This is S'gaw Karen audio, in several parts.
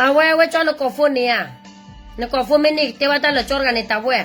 အဝဲ အဝဲကၠီနကိးဖိန့ၣ်ဧါ, နကိးဖိမ့ၢ်န့ၢ်ကတဲဘၣ်တၢ်လၢကၠီတဂၤန့ၣ်တၢ်ဝဲ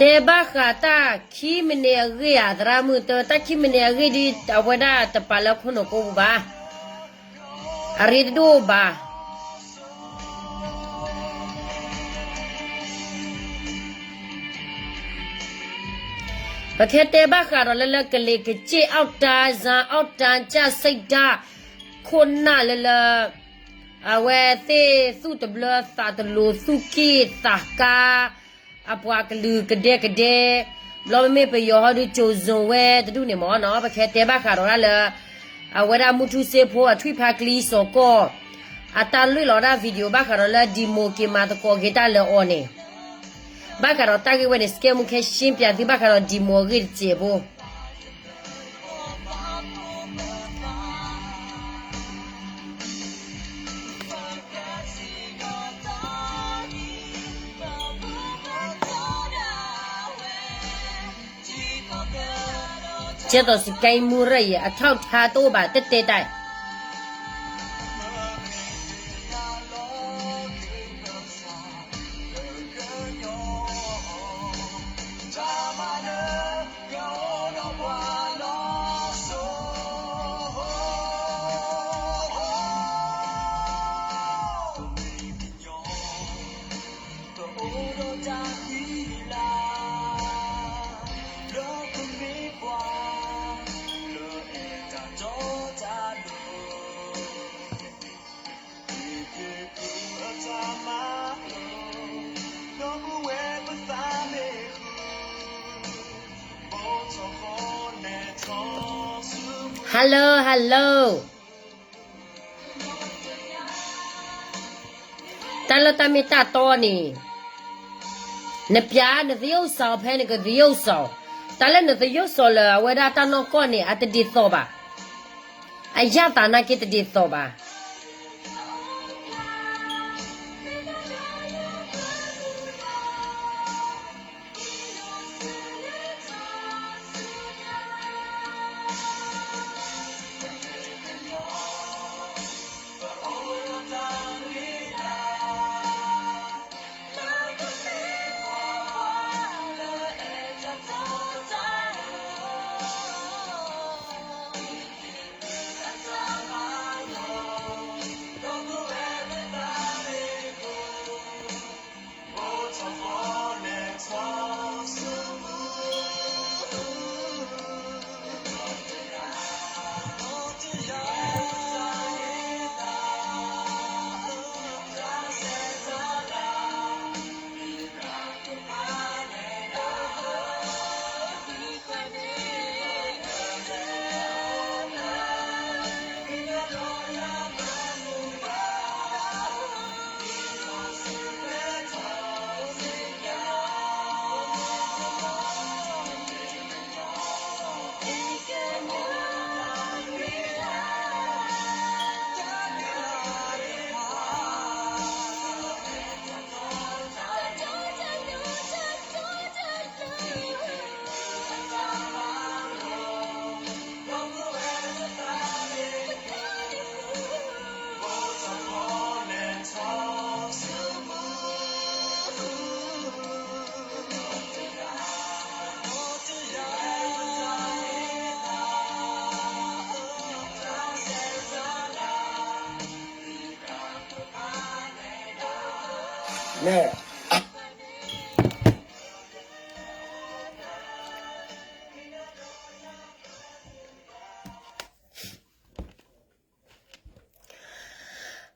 တဲဘၣ်ဃးတၢ်ခံမံးနံးအဂ့ၢ်ဧါ သရၣ်မုၣ်, တၢ်ခံမံးနံးအဂ့ၢ်ဒ်အဝဲဒၣ်တပာ်လၢခိၣ်နူာ်ကိပူၤဘၣ်, အရ့တဒိၣ်ဘၣ်. ပကဟဲတဲဘၣ်ဃးဒီးလၢလၢကလံၤကစ့ၣ် အောက်တန်း, ဇာတ် အောက်တန်း, ကျစိတ်ဓာတ်, ခိၣ်နၢ်လၢလၢ အဝဲသ့ၣ်သူၣ်တဘျၢသးတလိၤ သူၣ်က့ၣ်သးကါ, အပှၤကလုာ်ကဒဲကဒဲ, ဘျီမ့မ့ၢ်ပယီၤဟီဒုးကၠိၤစိၤဝဲတဒူၣ်န့ၣ်မ့ၢ်နီၤ, ပကဟဲတဲဘၣ်ဃးဒီးဒၣ်လၢ အဝဲဒၣ်မူထူစ့ဖိအထွံၣ်ဖါကျံစီၤကီၢ် အတၢ်လွံၢ်လီၤဒၣ် video ဘၣ်ဃးဒီးလၢ ဒံၣ်မိၣ်က့ၤမၤသကိးက့ၤတၢ်လၢအီၤန့ၣ်, ဘၣ်ဃးဒီးတၢ်ဂ့ၢ်ဝဲန့ၣ် စကဲမူခဲရှင်းပြသု ဘၣ်ဃးဒီးဒံၣ်မိၣ်အဂ့ၢ်တစဲးဖိ ကဲသိးစကဲမူရၢ်အံၤ အထောက်အထားတအိၣ်ဘၣ် တတဲတၢ် Hello, hello. တၢ်လၢတၢ်မ့ၢ်တၢ်တီန့ၣ် နပြးနသရုပ်ဆောင်ဖဲနကသရုပ်ဆောင်, တၢ်လၢနသရုပ်ဆောင်လၢအဝဲဒၣ်တၢ်နီၢ်ကီၢ်န့ၣ် အတဒ်သိးဘၣ်, အရသာနာ်က့တဒ်သိးဘၣ်.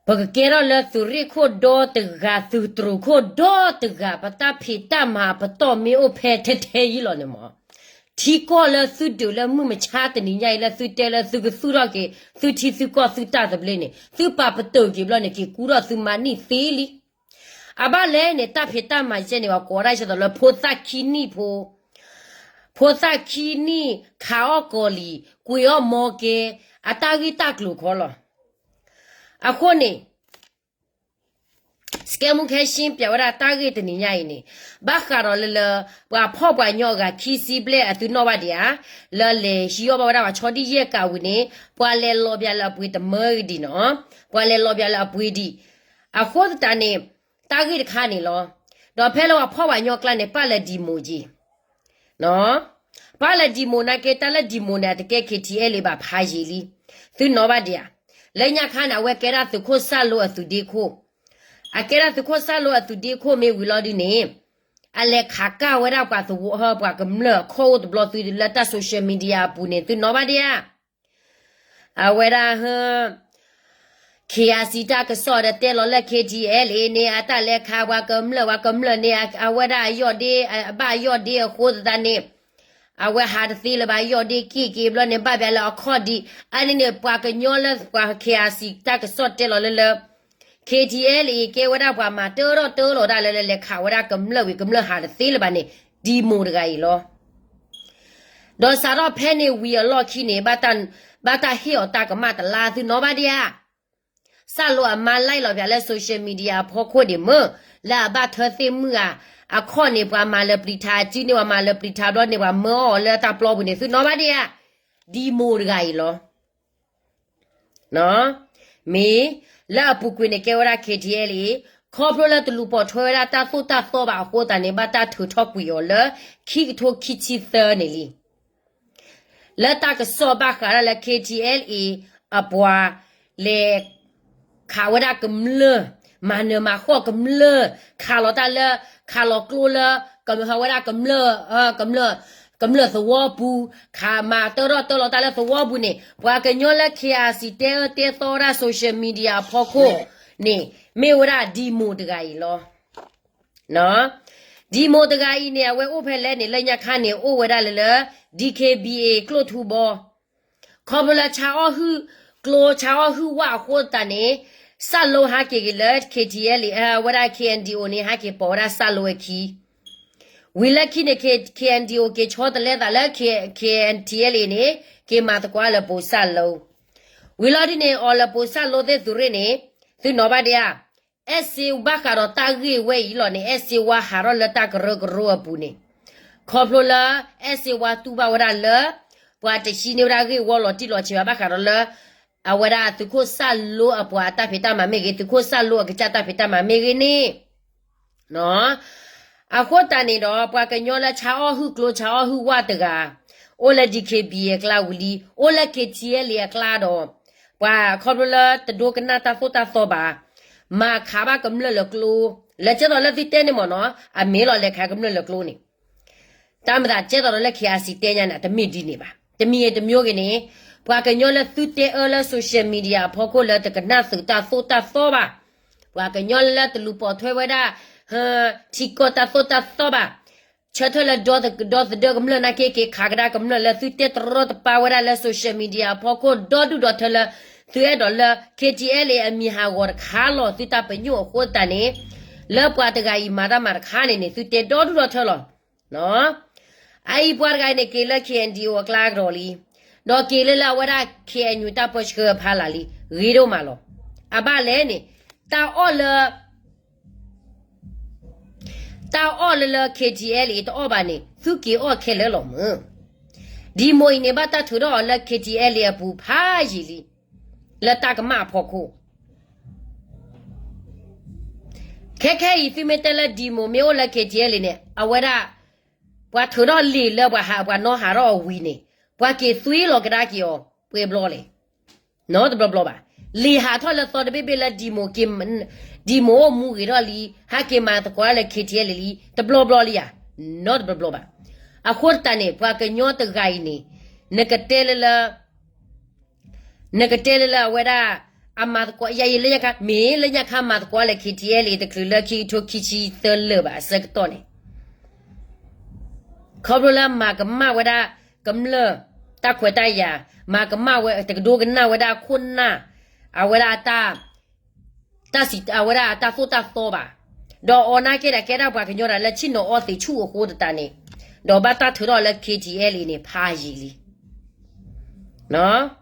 ပကကဲထီၣ်လၢသုးရ့ၣ်ခိၣ်ဒီတဂၤ သုးတြူးခိၣ်ဒီတဂၤ ပတၢ်ဖံးတၢ်မၤအပတီၢ်မ့ၢ်အိၣ်ဖဲထဲထဲအံၤလီၤန့ၣ်မး, ထံကီၢ်လၢသုဒုးလၢမုၢ်မဆါတနံၤညါအံၤ လၢသုတဲလၢသုကသူၣ်ထီၣ်က့ၤ သုထံသုကီၢ်သုတၢ်သဘျ့န့ၣ် သုပာ်ပတုာ်က့ၤဘျီန့ၣ် က့ၤကူထီၣ်သုမၤနံၣ်သ့လံ. အဘၣ်လဲၣ်န့ၣ် တၢ်ဖံးတၢ်မၤယဲန့ၣ် ပှၤကိးဒၣ်ဆၢသိးလၢဖိသၣ်ခံနံၣ်ဖိ, ဖိသၣ်ခံနံၣ် ခးအီၣ်ကီၤလံၤ ကွံာ်အီၣ်မီကဲ အတၢ်ဂ့ၢ်တၢ်ကျိၤခီလီၤ. အဃိန့ၣ် စကဲမူခဲရှ့ ပျးဝဲဒၣ်တၢ်ဂ့ၢ်တနံၤညါအံၤန့ၣ် ဘၣ်ဃးဒီးလၢလၢ ပှၤဖှီၣ်ပှၤညီအဂၤခံဆံဘျဲၣ်အသုနီၣ်ဘၣ်ဒံးဧါ, လၢလဲၤဟံးအီၣ်ဘၣ်ဝဲဒၣ်ပှၤဆီဒံၣ်ယဲၢ်ကးဝံၤန့ၣ် ပှၤလဲၤလီၤပၠးလၢအပှ့ၤတမၢဂဒံးနီၤ, ပှၤလဲၤလီၤပၠးလၢအပှ့ၤဒံး, အဃိသတးန့ၣ် တၢ်ဂ့ၢ်တခါန့ၣ်လီၤ. ဒီးဖဲလၢပှၤဖှီၣ်ပှၤညီအကျါန့ၣ် ပာ်လၢဒံၣ်မိၣ်က့ၤ ပာ်လၢဒံၣ်မိၣ်နာ်က့ တၢ်လၢဒံၣ်မိၣ်န့ၣ် အတကဲ ခ့ထံအဲလ့း ဘၣ်ဖးယံာ်လံ. သုနီၣ်ဘၣ်ဒံးဧါ, လၢညါခါန့ၣ် အဝဲကဲဒၣ်သုးခိၣ်စၣ်လိအသုးဒ့ခိၣ်, အကဲဒၣ်သုးခိၣ်စၣ်လိအသုးဒ့ခိၣ်မ့ၢ်ဝံၤလီၤဒုန့ၣ် အလဲၤခးကၢ်ဝဲဒၣ်ပှၤသဝီ ပှၤကမျၢၢ်အခိၣ်အိၣ်တဘျီသုလၢတၢ် social media အပူၤန့ၣ် သုနီၣ်ဘၣ်ဒံးဧါ. အဝဲဒၣ် KIC တၢ်ကစီၣ်ဒီးတဲလီၤလၢ ခ့ထံအဲလ့း န့ၣ် အတၢ်လဲၤခးပှၤကမျၢၢ် ပှၤကမျၢၢ်န့ၣ် အဝဲဒၣ်အယီၢ်ဒ့ အဘၣ်ယီၢ်ဒ့အဃိသတးန့ၣ် အဝဲဟးတသ့လၢၤဘၣ် ယီၢ်ဒ့က့ၢ်က့ၤဘျီန့ၣ် ဘၣ်ပၠးလၢအခီၣ်ဒံး အန့ၣ်န့ၣ် ပှၤကညီလၢပှၤ KIC တၢ်ကစီၣ်တဲလီၤလၢလၢ ခ့ထံအဲလ့း ကဲဝဲဒၣ်ပှၤမၤတၢထီၣ်တၢလီၤတၢ်လၢလၢလဲၤခးဝဲဒၣ်ကမျၢၢ်ဝံၤ ကမျၢၢ်ဟးတသ့လၢၤဘၣ်န့ၣ် ဒံၣ်မိၣ်တဂၤအံၤလီၤ. ဒီးစးထီၣ်ဖဲန့ၣ်ဝံၤအလီၢ်ခံန့ၣ် ဘၣ်တၢ်ဟ့ၣ်အီၤတၢ်ကမၣ်တလါ သုနီၣ်ဘၣ်ဒံးဧါ. စၣ်လိအမါ live လီၤပၠးလၢ social media အဖီခိၣ်ဒံးမ့ၢ် လၢအဘၣ်ထၢသ့ၣ်မုၣ်ဧါ အခီၣ်န့ၣ် ပှၤမၤလၢပျံၤထါ အစုန့ၣ် ပှၤမၤလၢပျံၤထါဘျီန့ၣ် ပှၤမၢအီၤလၢတၢ်ပျီပူၤန့ၣ် သုနီၣ်ဘၣ်ဒံးဧါ. ဒံၣ်မိၣ်တဂၤအံၤလီၤ. မ့ၢ်လၢအပူၤကွံာ်န့ၣ် ကဲဝဲဒၣ် ခ့ထံအဲလ့း ခီဖျိလၢတလူၤပိာ်ထွဲဝဲဒၣ်တၢ်သိၣ်တၢ်သီဘၣ်အဃိသတးန့ၣ် ဘၣ်တၢ်ထုးထီၣ်ကွံာ်အီၤလၢ ခံကထိခံဆံသၢန့ၣ်လံ. လၢတၢ်ကစီၣ်ဘၣ်ဃးဒၣ်လၢ ခ့ထံအဲလ့း အပှၤလဲၤခးဝဲဒၣ်ကမျၢၢ်, မၤနၢၤမၤဃီၣ်ကမျၢၢ်, ခးလီၤတၢ်လၢ, ခးလီၤကျိလၢ ကမၤဝဲဒၣ်ကမျၢၢ်, ကမျၢၢ်သဝီပူၤ, ခးမၤတၢထီၣ်တၢလီၤတၢ်လၢသဝီပူၤန့ၣ် ပှၤကညီလၢ KIC တဲအၢတဲသီဝဲဒၣ် social media အဖီခိၣ်န့ၣ် မ့ၢ်ဝဲဒၣ်ဒံၣ်မိၣ်တဂၤအံၤလီၤ. ဒံၣ်မိၣ်တဂၤအံၤန့ၣ် အဝဲအိၣ်ဖဲလဲၣ်န့ၣ် လၢညါခါန့ၣ် အိၣ်ဝဲဒၣ်လၢလၢ DKBA ကျိၣ်ထူဘီ, ခီဖျိလၢဆါအီၣ်ဟုၣ်ကျိ ဆါအီၣ်ဟုၣ်ဝၣ်အဃိသတးန့ၣ် စၣ်လိဟးက့ၤက့ၤလၢ ခ့ထံအဲလ့း အဝဲဒၣ် KNDO န့ၣ် ဟဲက့ၤပိာ်ဝဲဒၣ်စၣ်လိအခံ ဝံၤလၢခံန့ၣ် KNDO က့ၤဆီတလဲသးလၢ ခ့ထံအဲလ့း န့ၣ် က့ၤမၤသကိးလၢပိာ်စၣ်လိ, ဝံၤလီၤဒ်န့ၣ် အီၤလၢပိာ်စၣ်လိသ့ၣ်သုးရ့ၣ်န့ၣ် သုနီၣ်ဘၣ်ဒံးဧါ. အဲၣ်စ့ဘၣ်ဃးဒီးတၢ်ဂ့ၢ်ဝဲအံၤလီၤန့ၣ် အဲၣ်စ့ဝါဟးထီၣ်လၢတၢ်ကရၢကရိအပူၤန့ၣ် ခီဖျိလၢ အဲၣ်စ့ဝါတူၢ်ဘၣ်ဝဲဒၣ်လၢ ပှၤတဟံးန့ၢ်ဝဲဒၣ်ဂ့ၢ်ဝီလီၤတံၢ်လီၤဆဲးဘၣ် ဘၣ်ဃးဒီးလၢ အဝဲဒၣ်သုးခိၣ်စၣ်လိအပှၤအတၢ်ဖံးတၢ်မၤမ့ၢ်ဂ့ၤ သုးခိၣ်စၣ်လိအကစၢ်တၢ်ဖံးတၢ်မၤမ့ၢ်ဂ့ၤန့ၣ် အဃိသတးန့ၣ်ဒီး ပှၤကညီလၢဆါအီၣ်ဟုၣ်ကျိဆါအီၣ်ဟုၣ်ဝၣ်တဂၤ အိၣ်လၢ DKBA အကျါဝံၤလံ အိၣ်လၢ ခ့ထံအဲလ့း အကျါဒီး ပှၤခီဖျိလၢတဒိကနၣ်တၢ်သိၣ်တၢ်သီဘၣ် မၤခးဘၣ်ကမျၢၢ်လၢကျိ လၢကဲသိးလၢသုတဲန့ၣ်မ့ၢ်နီၤ အမ့ၢ်လီၤလဲၤခးကမျၢၢ်လၢကျိန့ၣ် တၢ်မၤသးကဲသိးဒီးလၢ ခ့ၣ်အၣ်စံၣ် တဲညါန့ၣ် တမ့ၢ်ဒ်န့ၣ်ဘၣ် တမံၤတမံၤဂ့ၤန့ၣ် ပှၤကညီလၢသုတဲအၢလၢ social media အဖီခိၣ်လၢတကနၣ်သုးတၢ်သိၣ်တၢ်သီဘၣ် ပှၤကညီလၢတလူၤပိာ်ထွဲဝဲဒၣ် ထံကီၢ်တၢ်သိၣ်တၢ်သီဘၣ် ဆၢထၢၣ်လၢဒီသဒၢကမျၢၢ်နာ်က့ က့ၤခးကဒါကမျၢၢ်လၢသုတဲတရီတပါဝဲဒၣ်လၢ social media အဖီခိၣ် ဒီဒူၣ်ဒီထၢလၢ သုအဲၣ်ဒိးလၢ ခ့ထံအဲလ့း အမံၤဟးဂီၤတခါလီၤ သုတၢ်ပညိၣ်အဃိသတးန့ၣ် လၢပှၤတဂၤအံၤမၤတၢ်မၤတခါန့ၣ်န့ၣ် သုတဲဒီဒူၣ်ဒီထၢလီၤ. အအံၤပှၤတဂၤအံၤန့ၣ် က့ၤလၢ KNDO အကျါကဒီးလံ, ဒီးက့ၤလၢလၢအဝဲဒၣ် KNU တၢ်ပၢဆှၢအဖီလာ်လံ, ဂ့ၤဒိၣ်မးလီၤ. အဘၣ်လဲၣ်န့ၣ် တၢ်အီၣ်လၢ တၢ်အီၣ်လၢလၢ ခ့ထံအဲလ့း တအီၣ်ဘၣ်န့ၣ် သုက့ၤအီၣ်ခဲလၢာ်လီၤမၢ်. ဒံၣ်မိၣ်အံၤန့ၣ် ဘၣ်တၢ်ထုးထီၣ်အီၤလၢ ခ့ထံအဲလ့း အပူၤဖးယံာ်လံ, လၢတၢ်ကမၣ်အဖီခိၣ် ခဲခဲအံၤ သုမ့ၢ်တဲလၢဒံၣ်မိၣ်မ့ၢ်အိၣ်လၢ ခ့ထံအဲလ့း န့ၣ် အဝဲဒၣ် ပှၤထုးထီၣ်လံာ်လၢပှၤဟး ပှၤနီၣ်ဟးထီၣ်အဝံၤန့ၣ် ပှၤက့ၤသွံလီၤကဒါက့ၤအီၤ ပှဲၤဘျီလဲၣ်. နီတဘျီဘျီဘၣ်. လံာ်ဟးထီၣ်လၢသီတဘ့ၣ်ဘ့ၣ်လၢဒံၣ်မိၣ်က့ၤ ဒံၣ်မိၣ်အိၣ်မူဂ့ၤထီၣ်လံ ဟဲက့ၤမၤသကိးလၢ ခ့ထံအဲလ့း လံ တဘျီဘျီလံဧါ. နီတဘျီဘျီဘၣ်. အဃိသတးန့ၣ် ပှၤကညီတဂၤအံၤန့ၣ် နကတဲလၢလၢ နကတဲလၢလၢအဝဲဒၣ် အမၤသကိးယဲအံၤလၢညါခါ မ့ၢ်လၢညါခါမၤသကိးလၢ K T L အံၤ တချုးလၢခံကထိခံဆံသၢလၢာ်ဘၣ်အဆၢကတီၢ်န့ၣ် ခီဖျိလၢမၤကမၣ်ဝဲဒၣ်ကမျၢၢ်တၢ်ခွဲးတၢ်ယာ်, မၤကမၣ်ဝဲတကဒိကနၣ်ဝဲဒၣ်ခိၣ်နၢ်, အဝဲဒၣ်အတၢ် တၢ်စံးအဝဲဒၣ်အတၢ်သိၣ်တၢ်သီဘၣ်. ဒီးအီၤနာ်က့ဒီးကဲဒၣ်ပှၤကညီဒၣ်လၢဆ့ၣ်နီၤအီသံးဆူၣ်အဃိသတးန့ၣ်, ဒီးဘၣ်တၢ်ထုးထီၣ်လၢ K T L အံၤန့ၣ် ဖးယံာ်လံ.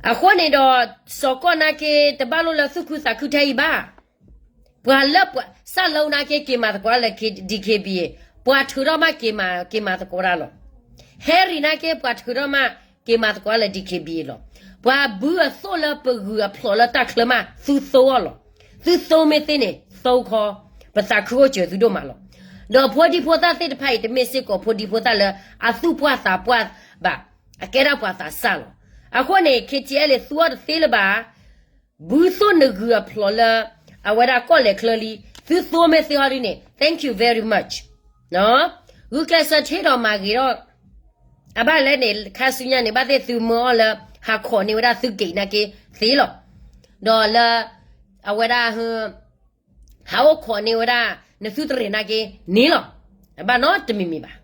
အဃိန့ၣ်ဒီး စီၤကီၢ်နာ်က့ တဘၣ်လိၣ်လၢသူၣ်ခုသးခုထဲအံၤဘၣ်. ပှၤလၢပှၤစၢ်လၢနာ်က့ က့ၤမၤသကိးလၢ D K B A, ပှၤထုးထီၣ်မးက့ၤမၤသကိးတၢ်လီၤ. Harry နာ်က့ ပှၤထုးထီၣ်မးက့ၤမၤသကိးလၢ D K B A လီၤ. ပှၤဘုအသိၣ်လၢပဂုၤအဖျိးလၢတၢ်ချၢမး သုသိအီၤလီၤ. သုသိမ့ၢ်သ့န့ၣ် သိခီ, ပသးခုအိၣ်စၢၤသုဒိၣ်မးလီၤ. ဒီးဖိဒံဖိသၣ်သ့ၣ်တဖၣ်အံၤ တမ့ၢ်စ့ၢ်ကီးဖိဒံဖိသၣ်လၢအသူၣ်ပှၢ်သးပှၢ်ဘၣ်, အကဲဒၣ်ပှၤသးစၢ်လီၤ. အဃိန့ၣ် K T L သုအီၤတသ့လၢၤဘၣ်. ဘုသိၣ်နဂုၤအဖျိးလၢ အဝဲဒၣ်ကီၢ်လဲၤချၢလံ, သုသိမ့ၢ်သ့ဟီဒ်န့ၣ် thank you very much. ဂုာ်ကျဲးစၢးထ့ဒီးမၤဂ့ၤထီၣ်, အဘၣ်လဲၣ်န့ၣ် ခါဆူညါန့ၣ် ဘၣ်သ့ၣ်သုမၢအီၤလၢ ဟးခိးန့ၢ်ဝဲဒၣ်သုက့ၤနာ်က့သ့လီၤ. ဒီးလၢ အဝဲဒၣ် ဟးအိၣ်ခိးန့ၢ်ဝဲဒၣ် နသုတရံးနာ်က့န့ၣ်လီၤ. အဘၣ်နီတမံၤမံၤဘၣ်.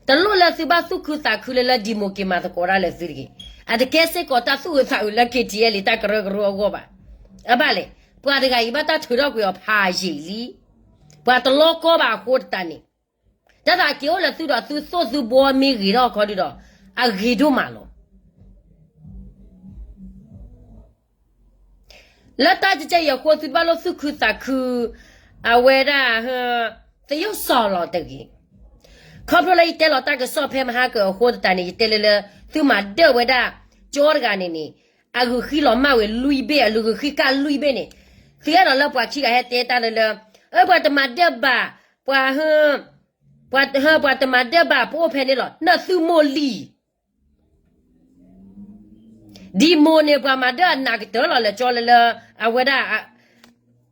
တလိၣ်လၢသုဘၣ်သူၣ်ခုသးခုလၢလၢ Demo က့ၤမၤသကိးတၢ်လၢသုတဂ့ၤ. အတကဲစ့ၢ်ကီးတၢ်သူၣ်အုးသးအုးလၢ K T L တၢ်ကရၢကရိအဂီၢ်ဘၣ်. အဘၣ်လဲၣ်, ပှၤတဂၤအံၤဘၣ်တၢ်ထုးထီၣ်ကွံာ်အီၤဖးယံာ်လံ. ပှၤတလီၤကီဘၣ်အဃိသတးန့ၣ်, တၢ်သးက့ၤအိၣ်လၢသုဒီး သုသိၣ်သုဘှီမ့ၢ်ဂ့ၤထီၣ်ခီဒုဒီး အဂ့ၤဒိၣ်မးလီၤ. လၢတၢ်ကကဲအံၤအဃိ သုတဘၣ်လိၣ်သူၣ်ခုသးခု အဝဲဒၣ် သယုၢ်စီၤလီၤတဂ့ၤ. ခီဖျိလၢယတဲလီၤတၢ်ကစီၣ်ဖဲမဟါကအဃိသတးန့ၣ် ယတဲလၢလၢ သုမၤဒၢၣ်ဝဲဒၣ် ကၠီတဂၤန့ၣ်န့ၣ် အဂုာ်ဃံလီၤမၢ်ဝဲလွံၢ်ဘ့ၣ် အဂုာ်ဃံကၢ်လွံၢ်ဘ့ၣ်န့ၣ်, သုအဲၣ်ဒိးလၢပှၤခံဂၤဟဲတဲတၢ်လၢလၢ အၢ ပှၤတမၤဒၢၣ်ဘၣ်, ပှၤ ပှၤ ပှၤတမၤဒၢၣ်ဘၣ် ပအိၣ်ဖဲန့ၣ်လီၤ နၢ်သုမိၢ်လံ. Demo န့ၣ် ပှၤမၤဒၢၣ်အနးကတၢၢ်လီၤ လဲၤကၠီလၢလၢ အဝဲဒၣ်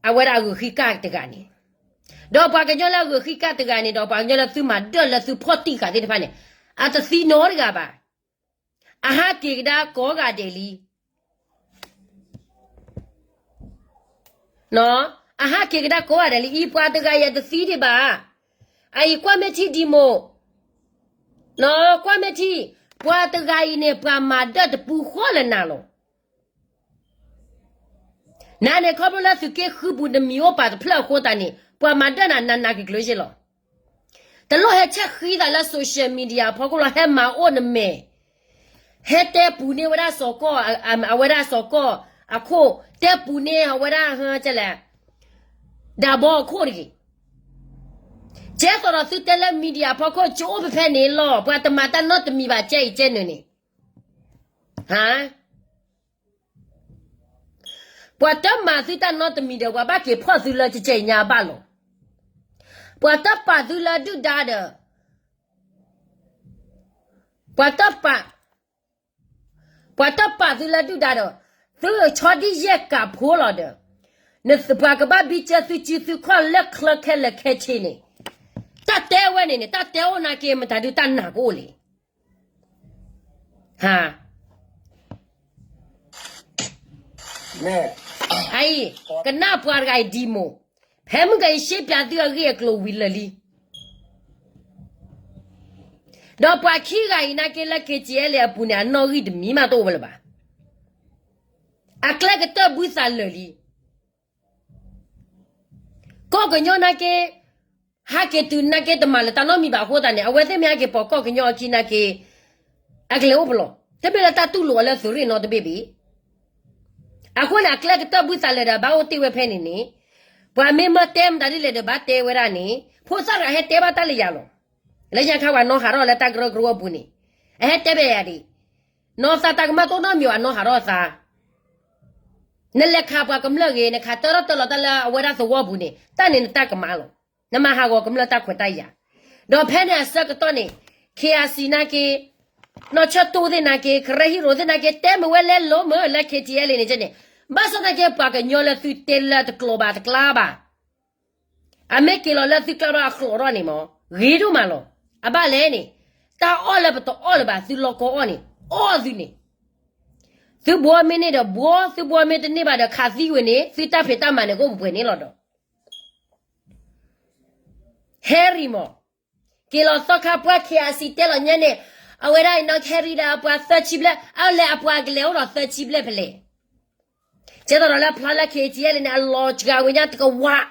အဝဲဒၣ်အဂုာ်ဃံကၢ်တဂၤန့ၣ်, ဒီးပှၤကညီလၢအဂုာ်ဃံကၢ်တဂၤန့ၣ် ဒီးပှၤကညီလၢသုမၤဒၢၣ်လၢသုဖီၣ်တံၢ်ဃာ်သ့ၣ်တဖၣ်န့ၣ် အတသံနီတဂၤဘၣ်. အဟးက့ၤကဒါကိးဂၤဒဲးလံ. အဟးက့ၤကဒါကိးဂၤဒဲးလံ အံၤပှၤတဂၤအံၤအတသံဒံးဘၣ်. အအံၤကွၢ်မ့ၢ်ထံ Demo, ကွၢ်မ့ၢ်ထံ, ပှၤတဂၤအံၤန့ၣ် ပှၤမၤဒၢၣ်တပူၤဃီလၢနၤလီၤ. နၤန့ၣ် ခီဖျိလၢသုးက့ဃုပူၤနမံၤအိၣ်ပာ်တဖျၢၣ်အဃိသတးန့ၣ် ပှၤမၤဒၢၣ်နၤနးနးကကျၢၤက့လီၤ. တလိၣ်ဟဲဆဲးဃံသးလၢ social media အဖီခိၣ်လီၤ ဟဲမၤအိၣ်နမဲာ်, ဟဲတဲပူၤန့ၢ်ဝဲဒၣ်စီၤကီၢ်, အဝဲဒၣ်စီၤကီၢ်အခိၣ်, တဲပူၤန့ၢ်အဝဲဒၣ် ဒၣ်ဘီအခိၣ်တဂ့ၤ. ကဲသိးဒီးသုတဲလၢ media အဖီခိၣ်ကအိၣ်ဖဲဖဲန့ၣ်လီၤ. ပှၤတမၤတၢ်နီတမံၤဘၣ် ကဲအံၤကဲနုာ်န့ၣ် ပှၤတမၤသုတၢ်နီတမံၤဒီး ပှၤဘၣ်က့ၤဖီၣ်သုလၢကကဲအံၤညါအဘၣ်လီၤ. ပှၤတပာ်သုလၢဒုၣ်ဒါဒီး, ပှၤတပာ်, ပှၤတပာ်သုလၢဒုၣ်ဒါဒီး, သုဆီဒံၣ်ယဲၢ်ကးဖိလီၤဒီး, ပှၤကဘၣ်ဘံကၢသုစုသုခီၣ်လၢချၢခဲလၢာ်ခဲဆ့န့ၣ်, တၢ်တဲဝဲန့ၣ်န့ၣ် တၢ်တဲအိၣ်နာ်က့မတၤဒုးတၢ်နာ်ကအိၣ်လံ. အအံၤ, ကနၣ်ပှၤတဂၤအံၤ Demo, ဖဲမုၢ်ကယရှ့ပၠးသုအဂ့ၢ်အကျိၤဝံၤလၢာ်လံ. ဒီးပှၤခံဂၤအံၤနာ်က့လၢ KTLA အပူၤန့ၣ် အနီၣ်ဂံၢ်တမံၤမးတအိၣ်ဝဲလၢၤဘၣ်. အကျဲကတၢၢ်ဘုသးလၢာ်လံ. ကီၢ်ကညီနာ်က့, ဟးက့ၤတုၤနာ်က့တမၤလၢၤတၢ်နီတမံၤဘၣ်အဃိသတးန့ၣ် အဝဲသ့ၣ်မ့ၢ်ဟဲက့ၤပိာ်ကီၢ်ကညီအခံနာ်က့, အကလဲၤအိၣ်ပလီၢ်, တမ့ၢ်လၢတၢ်တူၢ်လိာ်အီၤလၢသုးရ့ၣ်နီတဘ့ၣ်ဘၣ်. အဃိန့ၣ် အကျဲကတၢၢ်ဘုသးလၢာ်ဒီးဘၣ်အိၣ်တ့ၢ်ဝဲဖဲန့ၣ်န့ၣ်, ပှၤမ့ၢ်မၢတဲမတၤဒ်လဲၣ်ဒီးဘၣ်တဲဝဲဒၣ်န့ၣ် ဖိသၣ်တဂၤဟဲတဲဘၣ်တၢ်လၢယၤလီၤ. လၢညါခါပှၤနီၢ်ဟးထီၣ်လၢတၢ်ကရၢကရိအပူၤန့ၣ်, အဟဲတဲဘၣ်ယၤဒ်, နီၢ်သးတၢ်ကမၣ်တအိၣ်နီတမံၤ အနီၢ်ဟးထီၣ်သး နလဲၤခးပှၤကမျၢၢ်ဂ့ၤ, နခးတၢထီၣ်တၢလီၤတၢ်လၢအဝဲဒၣ်သဝီပူၤန့ၣ် တၢ်န့ၣ်နတၢ်ကမၣ်လီၤ. နမၤဟးဂီၤကမျၢၢ်တၢ်ခွဲးတၢ်ယာ်. ဒီးဖဲန့ၣ်အဆၢကတီၢ်န့ၣ် KIC နာ်က့, နီၢ်ဆၢၣ်တိၢ်သ့ၣ်နာ်က့, ကရၢဟံၣ်ရိၤသ့ၣ်နာ်က့ တဲမ့ၢ်ဝဲလဲလိာ်မ့ၢ်လၢ KTLA န့ၣ်န့ၣ်, ဘၣ်ဆၣ်သနာ်က့ ပှၤကညီလၢသုတဲလၢတကျိၤဘၣ်တကျါဘၣ် အမ့ၢ်က့ၤလီၤလၢသုကျါဒီးအကျိၤထီၣ်န့ၣ်မ့ၢ် ဂ့ၤဒိၣ်မးလီၤ. အဘၣ်လဲၣ်န့ၣ်, တၢ်အီၣ်လၢပတအီၣ်လၢၤဘၣ် သုလီၢ်ကီအီၣ်န့ၣ်, အီၣ်သုန့ၣ်. သုဘှီမ့ၢ်န့ၢ်ဒီးဘှီ, သုဘှီမ့ၢ်တန့ၢ်ဘၣ်ဒီးခးသံဝဲန့ၣ်, သုတၢ်ဖံးတၢ်မၤန့ၣ်ကအိၣ်ပှဲၤန့ၣ်လီၤဒီး ဟဲရံၤမး, က့ၤလီၤသီခါပှၢ် ခ့အစံတဲလီၤညါန့ၣ်, အဝဲဒၣ်အံၤနီၢ် ဟဲရံၤဒီးအပှၤသၢဆံဘျဲၣ်, အလဲၤအပှၤကလဲၤအိၣ်ဒီးသၢဆံဘျဲၣ်ဖဲလဲၣ်. ကဲသိးဒီးလၢဖျါလၢ ခ့အစံ န့ၣ် အလီၤစှၤဝဲညါတကဝး,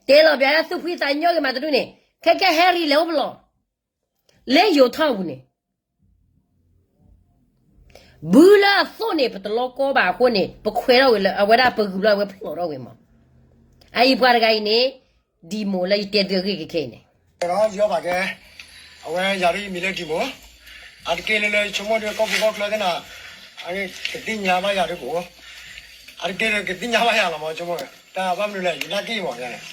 တဲလီၤဘၣ်လၢသူၣ်ဖှံသးညီဂ့ၤမးတဒူၣ်န့ၣ်, ခဲကဲဟဲရံၤလဲၤအိၣ်ပလီၢ် လၢယိၤထီၣ်ပူၤန့ၣ် ဘုလၢအသိၣ်န့ၣ် ပတလီၤကီဘၣ်အဃိန့ၣ် ပခွဲးထီၣ်ဝဲလၢအဝဲဒၣ်ပဂုာ်ဘျီဝဲဖျိးထီၣ်ဝဲမး. အအံၤပှၤတဂၤအံၤန့ၣ် ဒံၣ်မိၣ်လၢယတဲသုအဂ့ၢ်ကခဲအံၤန့ၣ်, ယီဘၣ်ကဲ, အဝဲယၤဒ်ယမံၤလၢဒံၣ်မိၣ်, အတက့ၢ်လၢလၢယဆိကမိၣ်ဒီးကီၢ်ပူၤကီၢ်ချၢသ့ၣ်နၤ, အကသ့ၣ်ညါဘၣ်ယၤဒ်ကအိၣ်, အတက့ၢ်လၢကသ့ၣ်ညါဘၣ်ယၤလီၤမး ဆိကမိၣ်, တၢ်ဘၣ်မနုၤလဲၣ် ယနာ်က့ၢ်မး,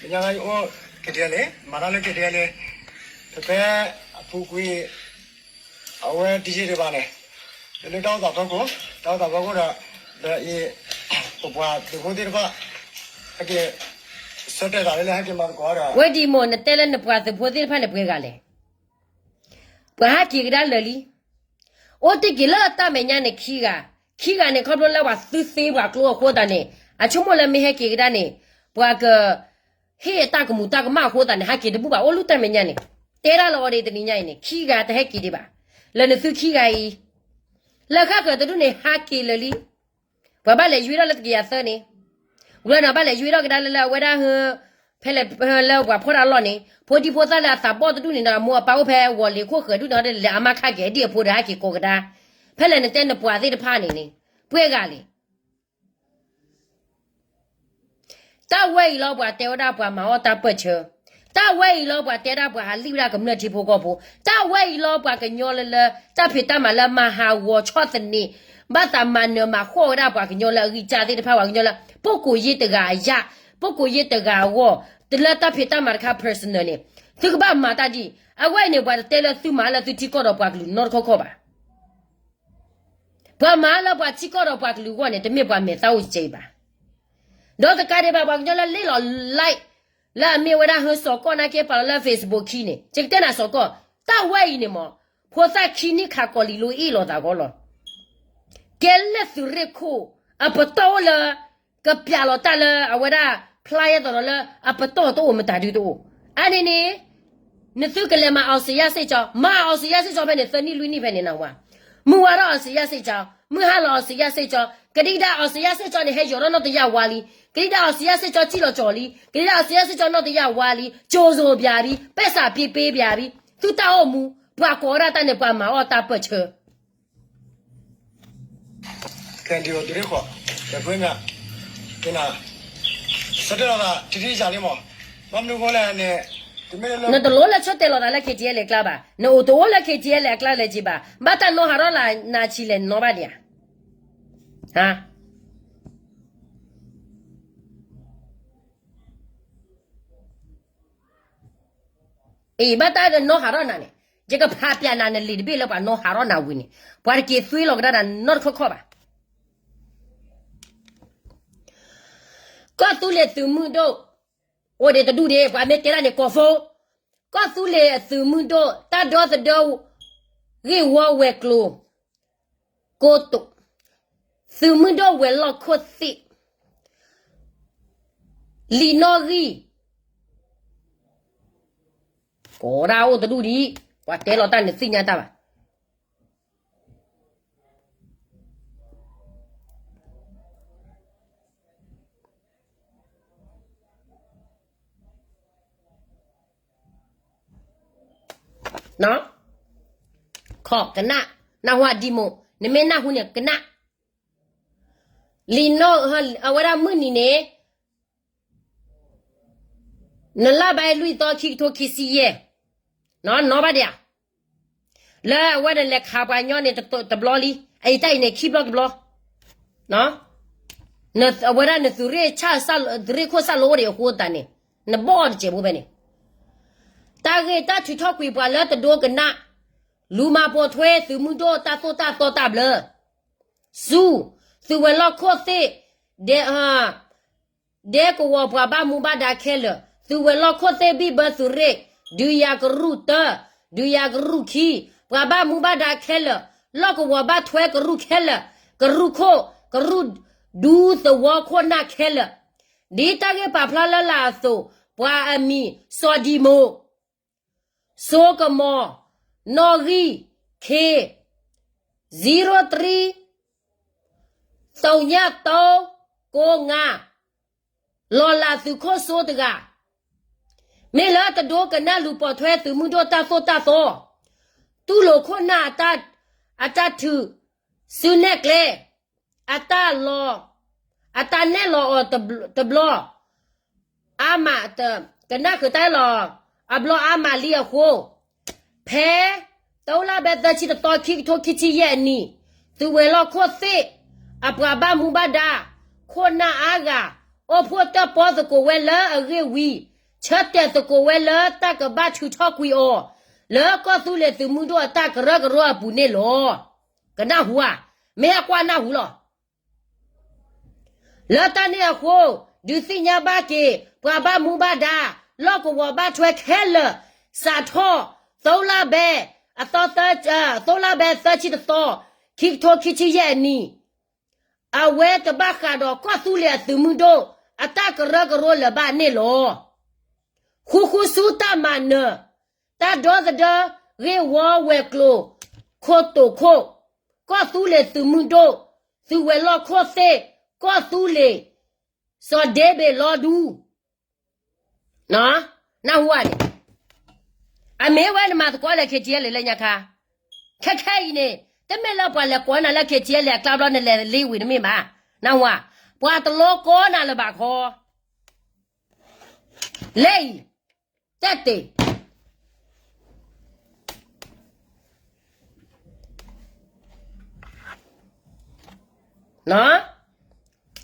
ယညါယအိၣ် က့ၤဒ်လဲၣ် မၤတၢ်လၢက့ၤဒ်လဲၣ်, ဖဲဖဲအပူၤကွံာ် အဝဲတယံာ်ဒံးဘၣ်န့ၣ်, လၢတၢ်အိၣ်သးဖီခိၣ်, တၢ်အိၣ်သးဖီခိၣ်ဒီး, ဒီးအံၤ, ပပှၤသုးဖိသ့ၣ်တဖၣ်, ဟဲက့ၤ, ဆၢတဲာ်သးလၢဟဲက့ၤမၤသကိးဒီး, ဝဲဒံၣ်မိၣ် နတဲလၢနပှၤသုးဖိသ့ၣ်တဖၣ်န့ၣ်ပှဲၤဂၤလဲၣ်. ပှၤဟဲက့ၤကဒါလၢာ်လံ. အိၣ်တ့ၢ်က့ၤလၢတၢ်မဲာ်ညါန့ၣ်ခံဂၤ, ခံဂၤန့ၣ် ခီဖျိလၢပှၤသုသ့ပှၤကျိအဃိသတးန့ၣ်, အဆိကမိၣ်လၢမ့ၢ်ဟဲက့ၤကဒါန့ၣ်, ပှၤက ဟ့ၣ်အတၢ်ကမူးတၢ်ကမၣ်အဃိသတးန့ၣ် ဟဲက့ၤတဘူၣ်ဘၣ် အိၣ်လၢတၢ်မဲာ်ညါန့ၣ်, တဲဒၣ်လီၤအီၤဒ်တနံၤညါအံၤန့ၣ် ခံဂၤတဟဲက့ၤဒံးဘၣ်, လၢနသုခံဂၤအံၤ, လၢဃၣ်ဃၢၤတဒူၣ်န့ၣ် ဟးက့ၤလၢာ်လံ. ပှၤဘၣ်လဲၤယွ့ထီၣ်လၢတကယၤသၢန့ၣ်, ဝဲန့ၣ်ဘၣ်လဲၤယွ့ထီၣ်ကဒါလၢလၢအဝဲဒၣ်ဟၢ, ဖဲလဲၣ်လၢပှၤဖီၣ်တၢ်လီၢ်န့ၣ် ဖိဒံဖိသၣ်လၢအသးဘီၣ်တဒူၣ်န့ၣ်ဒီး အမိၢ်အပၢ်အိၣ်ဖဲဝီၤလ့ၤခိၣ်ဃၢၤဒူၣ်န့ၣ်ဒီး လဲၤအမါခါကဲၤဒံၣ်အဖိဒီးဟဲက့ၤကိးကဒါ, ဖဲလဲၣ်နတဲနပှၤသ့ၣ်တဖၣ်န့ၣ်န့ၣ်, ပှဲၤဂၤလဲၣ် တၢ်ဝဲအံၤလီၤပှၤတဲဝဲဒၣ်ပှၤမၤအီၣ်တၢ်ပၢၢ်ဆၢ, တၢ်ဝဲအံၤလီၤပှၤတဲဒၣ်ပှၤဟးလံၣ်ဝဲဒၣ်ကမျၢၢ်ထံဖိကီၢ်ဖိ, တၢ်ဝဲအံၤလီၤပှၤကညီလၢလၢ တၢ်ဖံးတၢ်မၤလၢမၤဟးဂီၤဆီၣ်သနံး, ဘၣ်သးမၤနၢၤမၤဃီၣ်ဝဲဒၣ်ပှၤကညီလၢအဂံၢ်စၢ်သ့ၣ်တဖၣ် ပှၤကညီလၢ ပုၢ်ကိးယ့ၢ်တဂၤအယၢ်, ပုၢ်ကိးယ့ၢ်တဂၤအဂီၢ်, တလၢတၢ်ဖံးတၢ်မၤတခါ personal န့ၣ်, သုကဘၣ်မၤတၢ်ဒ်အံၤ, အဝဲအံၤန့ၣ် ပှၤတတဲလၢသုမၤလၢသုထံကီၢ်ဒီးပှၤကလုာ်နီတခီခီဘၣ် ပှၤမၤလၢပှၤထံကီၢ်ဒီးပှၤကလုာ်အဂီၢ်န့ၣ် တမ့ၢ်ပှၤမဲာ်သၣ်အိၣ်ကဲအံၤဘၣ်. ဒီးတကးဒံးဘၣ် ပှၤကညီလၢလ့ၣ်လီၤ like လၢအမ့ၢ်ဝဲဒၣ်ဟၢစီၤကီၢ်နာ်က့ ပာ်လီၤလၢ Facebook ခံန့ၣ် ယကတဲနၤစီၤကီၢ်, တၢ်ဝဲအံၤန့ၣ်မး, ဖိသၣ်ခံနံၣ်ခးကီးလံာ်လိအ့ၣ်လိာ်သးဂီၢ်လီၤ. ကဲလၢသုးရ့ၣ်ခိၣ်, အပတီၢ်အိၣ်လၢ ကပျးလီၤတၢ်လၢအဝဲဒၣ် ဖျါယဲသိးဒီးလၢအပတီၢ်တအိၣ် မတၤဒုတအိၣ်, အန့ၣ်န့ၣ် နသုကလဲၤမၤအီစံးယၣ်စ့ၢ်ကီး, မၤအီစံးယၣ်စ့ၢ်ကီးဖဲန့ၣ် သၢနံၣ်လွံၢ်နံၣ်ဖဲန့ၣ်နဝဲ, မုၢ်ဝါထီၣ်အီစံးယၣ်စ့ၢ်ကီး, မုၢ်ဟါလီၤအီစံးယၣ်စ့ၢ်ကီး, ကဒံကဒါအီစံးယၣ်စ့ၢ်ကီးန့ၣ် ဟဲယီၤထီၣ်နီၢ်တယၢ်ဝါလံ, ကဒံကဒါအီစံးယၣ်စ့ၢ်ကီးစံၣ်လီၤကၠီၤလံ, ကဒံကဒါအီစံးယၣ်စ့ၢ်ကီးနီၢ်တယၢ်ဝါလံ, ကၠိၤစိၤပျးဘံ, ပဲစးဖံးပ့ပျးဘံ, သုတၢ်အိၣ်မူ, ပှၤကိးဝဲဒၣ်တၢ်န့ၣ် ပှၤမၤအီၣ်တၢ်ပၢၢ်ဆၢ ကဲဒ်သိးသုးရ့ၣ်ခိၣ်, ကဲဖဲမ့ၢ်, ကဲနၤ, ဆၢတဲာ်လီၤသး ထံထံယၤလံမး, ဘၣ်မနုၤအဃိလဲၣ်န့ၣ်, တမ့ၢ်လၢ နတလိၣ်လၢဆၢတဲာ်လီၤသးလၢ KTLA အကျါဘၣ်, နအိၣ်တအိၣ်လၢ KTLA အကျါလဲၤက့ၤဘၣ်, ဘၣ်တၢ်နီၢ်ဟးထီၣ်နၤဆံးလဲၣ်နီၤဘၣ်ဒံးဧါ, ဟါ အံၤ ဘၣ်တၢ်နီၢ်ဟးထီၣ်နၤန့ၣ်, ယကဖးပျးနၤနလံာ်တဘ့ၣ်လၢပှၤနီၢ်ဟးထီၣ်နၤဝံၤန့ၣ်, ပှၤတက့ၤသွံလီၤကဒါနၤနီတခီခီဘၣ်. ကီၢ်သူလ့ၤသုးမုၢ်ဒိၣ်, အိၣ်ဒံးတဒူၣ်ဒံး ပှၤမ့ၢ်တဲဒၣ်န့ၣ် ကီၢ်ဖိ, ကီၢ်သူလ့ၤအသုးမုၢ်ဒိၣ် တၢ်ဒီသဒၢ ဂ့ၢ်ဝီဝဲၤကျိၤ ကိတိာ်, သုးမုၢ်ဒိၣ်ဝဲၤလီၢ်ခိၣ်သ့ၣ် လံာ်နီၣ်ဂံၢ်, ကိးဒၣ်အိၣ်တဒူၣ်ဒံး, ပှၤတဲလီၤတၢ်န့ၣ်သ့ၣ်ညါတၢ်ဘၣ်. ခီၣ်ကနၣ်, နၢ်ဟူဒံးမိၢ် နမ့ၢ်နၢ်ဟူန့ၣ်ကနၣ်, လံာ်နီၣ်, အဝဲဒၣ်မုၢ်နံၤန့ၣ် နလါဘၣ်လွံၢ်သီ ခံကထိခံဆံယဲၢ်, နီၢ်ဘၣ်ဒံးဧါ, လၢအဝဲန့ၣ်လဲၤခးပှၤကညီန့ၣ်တဘျီလံ, အအံၤတၢ်အံၤန့ၣ်ခံဘျီတဘျီ, အဝဲဒၣ်နသုးရ့ၣ်, သုးရ့ၣ်ခိၣ်စၢ်လိအိၣ်ဒံးအဃိသတးန့ၣ်, နဘီၣ်တစဲးဖိဖဲန့ၣ်, တၢ်ဂ့ၢ်တၢ်ထုးထီၣ်ကွံာ်ပှၤလၢတဒိကနၣ်, လူၤမၤပိာ်ထွဲသုးမုၢ်ဒိၣ်တၢ်သိၣ်တၢ်သီတၢ်ဘျၢ ဆူ သုးဝဲၤလီၢ်ခိၣ်သ့ၣ်, ဒဲ, ဒဲကဝီၤပှၤဘၣ်မူဘၣ်ဒါခဲလၢာ်, သုးဝဲၤလီၢ်ခိၣ်သ့ၣ်ဘံၣ်ဘၢသုးရ့ၣ်, ဒုးယၤကရူၢ်တၢ, ဒုးယၤကရူၢ်ခံ, ပှၤဘၣ်မူဘၣ်ဒါခဲလၢာ်, လီၢ်ကဝီၤဘၣ်ထွဲကရူၢ်ခဲလၢာ်, ကရူၢ်ခိၣ်, ကရူၢ်ဒူသဝီခိၣ်နၢ်ခဲလၢာ်, ဒ်တၢ်ဂ့ၢ်ပာ်ဖျါလၢ်လၢ်အသိး, ပှၤအမံၤ စီၤဒံမိၢ် စိကမီၤ နီၣ်ဂံၢ် ခ့ zero three သုည သုံး ကိုး ငါး လီၤလးသုးခိၣ်စိတဂၤ, မ့ၢ်လၢတဒိကနၣ်လူၤပိာ်ထွဲသုးမုၢ်ဒိၣ်တၢ်သိၣ်တၢ်သီ, တူၢ်လိာ်ခိၣ်နၢ် အတၢ်ထုးစုနဲၣ်ကျဲ, အတၢ်လီၤ, အတၢ်နဲၣ်လီၤအီၤတဘျီ အါမး, ကနၣ်ဃုာ်တၢ်လီၤ အဘျီအါမးလံအဃိ, ဖဲ တၢလါဘဲသၢဆံတသီ ခံကထိခံဆံယဲၢ်အနံၣ်, သုးဝဲၤလီၢ်ခိၣ်သ့ၣ် အပှၤဘၣ်မူဘၣ်ဒါ ခိၣ်နၢ်အါဂၤ အိၣ်ဖှိၣ်တၢၣ်ပီၣ်သကိးဝဲလၢအဂ့ၢ်ဝံၤ, ဆၢတဲာ်သကိးဝဲလၢတၢ်ကဘၣ်ထုးထီၣ်ကွံာ်အီၤ လၢကီၢ်သူလ့ၤသုးမုၢ်ဒိၣ်အတၢ်ကရၢကရိအပူၤန့ၣ်လီၤ. ကနၢ်ဟူဧါ, မ့ၢ်အကွၢ်နၢ်ဟူလီၤ. လၢတၢ်န့ၣ်အဃိ, ဒုးသ့ၣ်ညါဘၣ်က့ၤ ပှၤဘၣ်မူဘၣ်ဒါ လီၢ်ကဝီၤဘၣ်ထွဲခဲလၢာ်, စးထီၣ် တၢလါဘဲ, အသီ, တၢလါဘဲသၢဆံတသီ, ခံကထိခံဆံယဲၢ်အနံၣ်, အဝဲတဘၣ်ဃးဒီးကီၢ်သူလ့ၤအသုးမုၢ်ဒိၣ် အတၢ်ကရၢကရိလၢၤဘၣ်န့ၣ်လီၤ. ဃူဃူဆူတၢ်မၤနၢၤ, တၢ်ဒီသဒၢ ဂ့ၢ်ဝီဝဲၤကျိၤ, ခိၣ်တိာ်ခိၣ်, ကီၢ်သူလ့ၤသုးမုၢ်ဒိၣ်, သုးဝဲၤလီၢ်ခိၣ်သ့ၣ်, ကီၢ်သူလ့ၤ, စီၤဒ့ဘ့ၣ်လီဒူ, နၢ်ဟူဧါန့ၣ်, အမ့ၢ်ဝဲနမၤသကိးလၢ KTLA လၢညါခါ, ခဲခဲအံၤန့ၣ် တမ့ၢ်လၢပှၤလဲၤကိးနၤလၢ KTLA အကျါဘျီ နလဲၤလ့ဝံၤတမ့ၢ်ဘၣ်, နၢ်ဟူဧါ, ပှၤတလိကိးနၤလၢၤဘၣ်ခီ, လၢအံၤ, တဲတ့ၢ်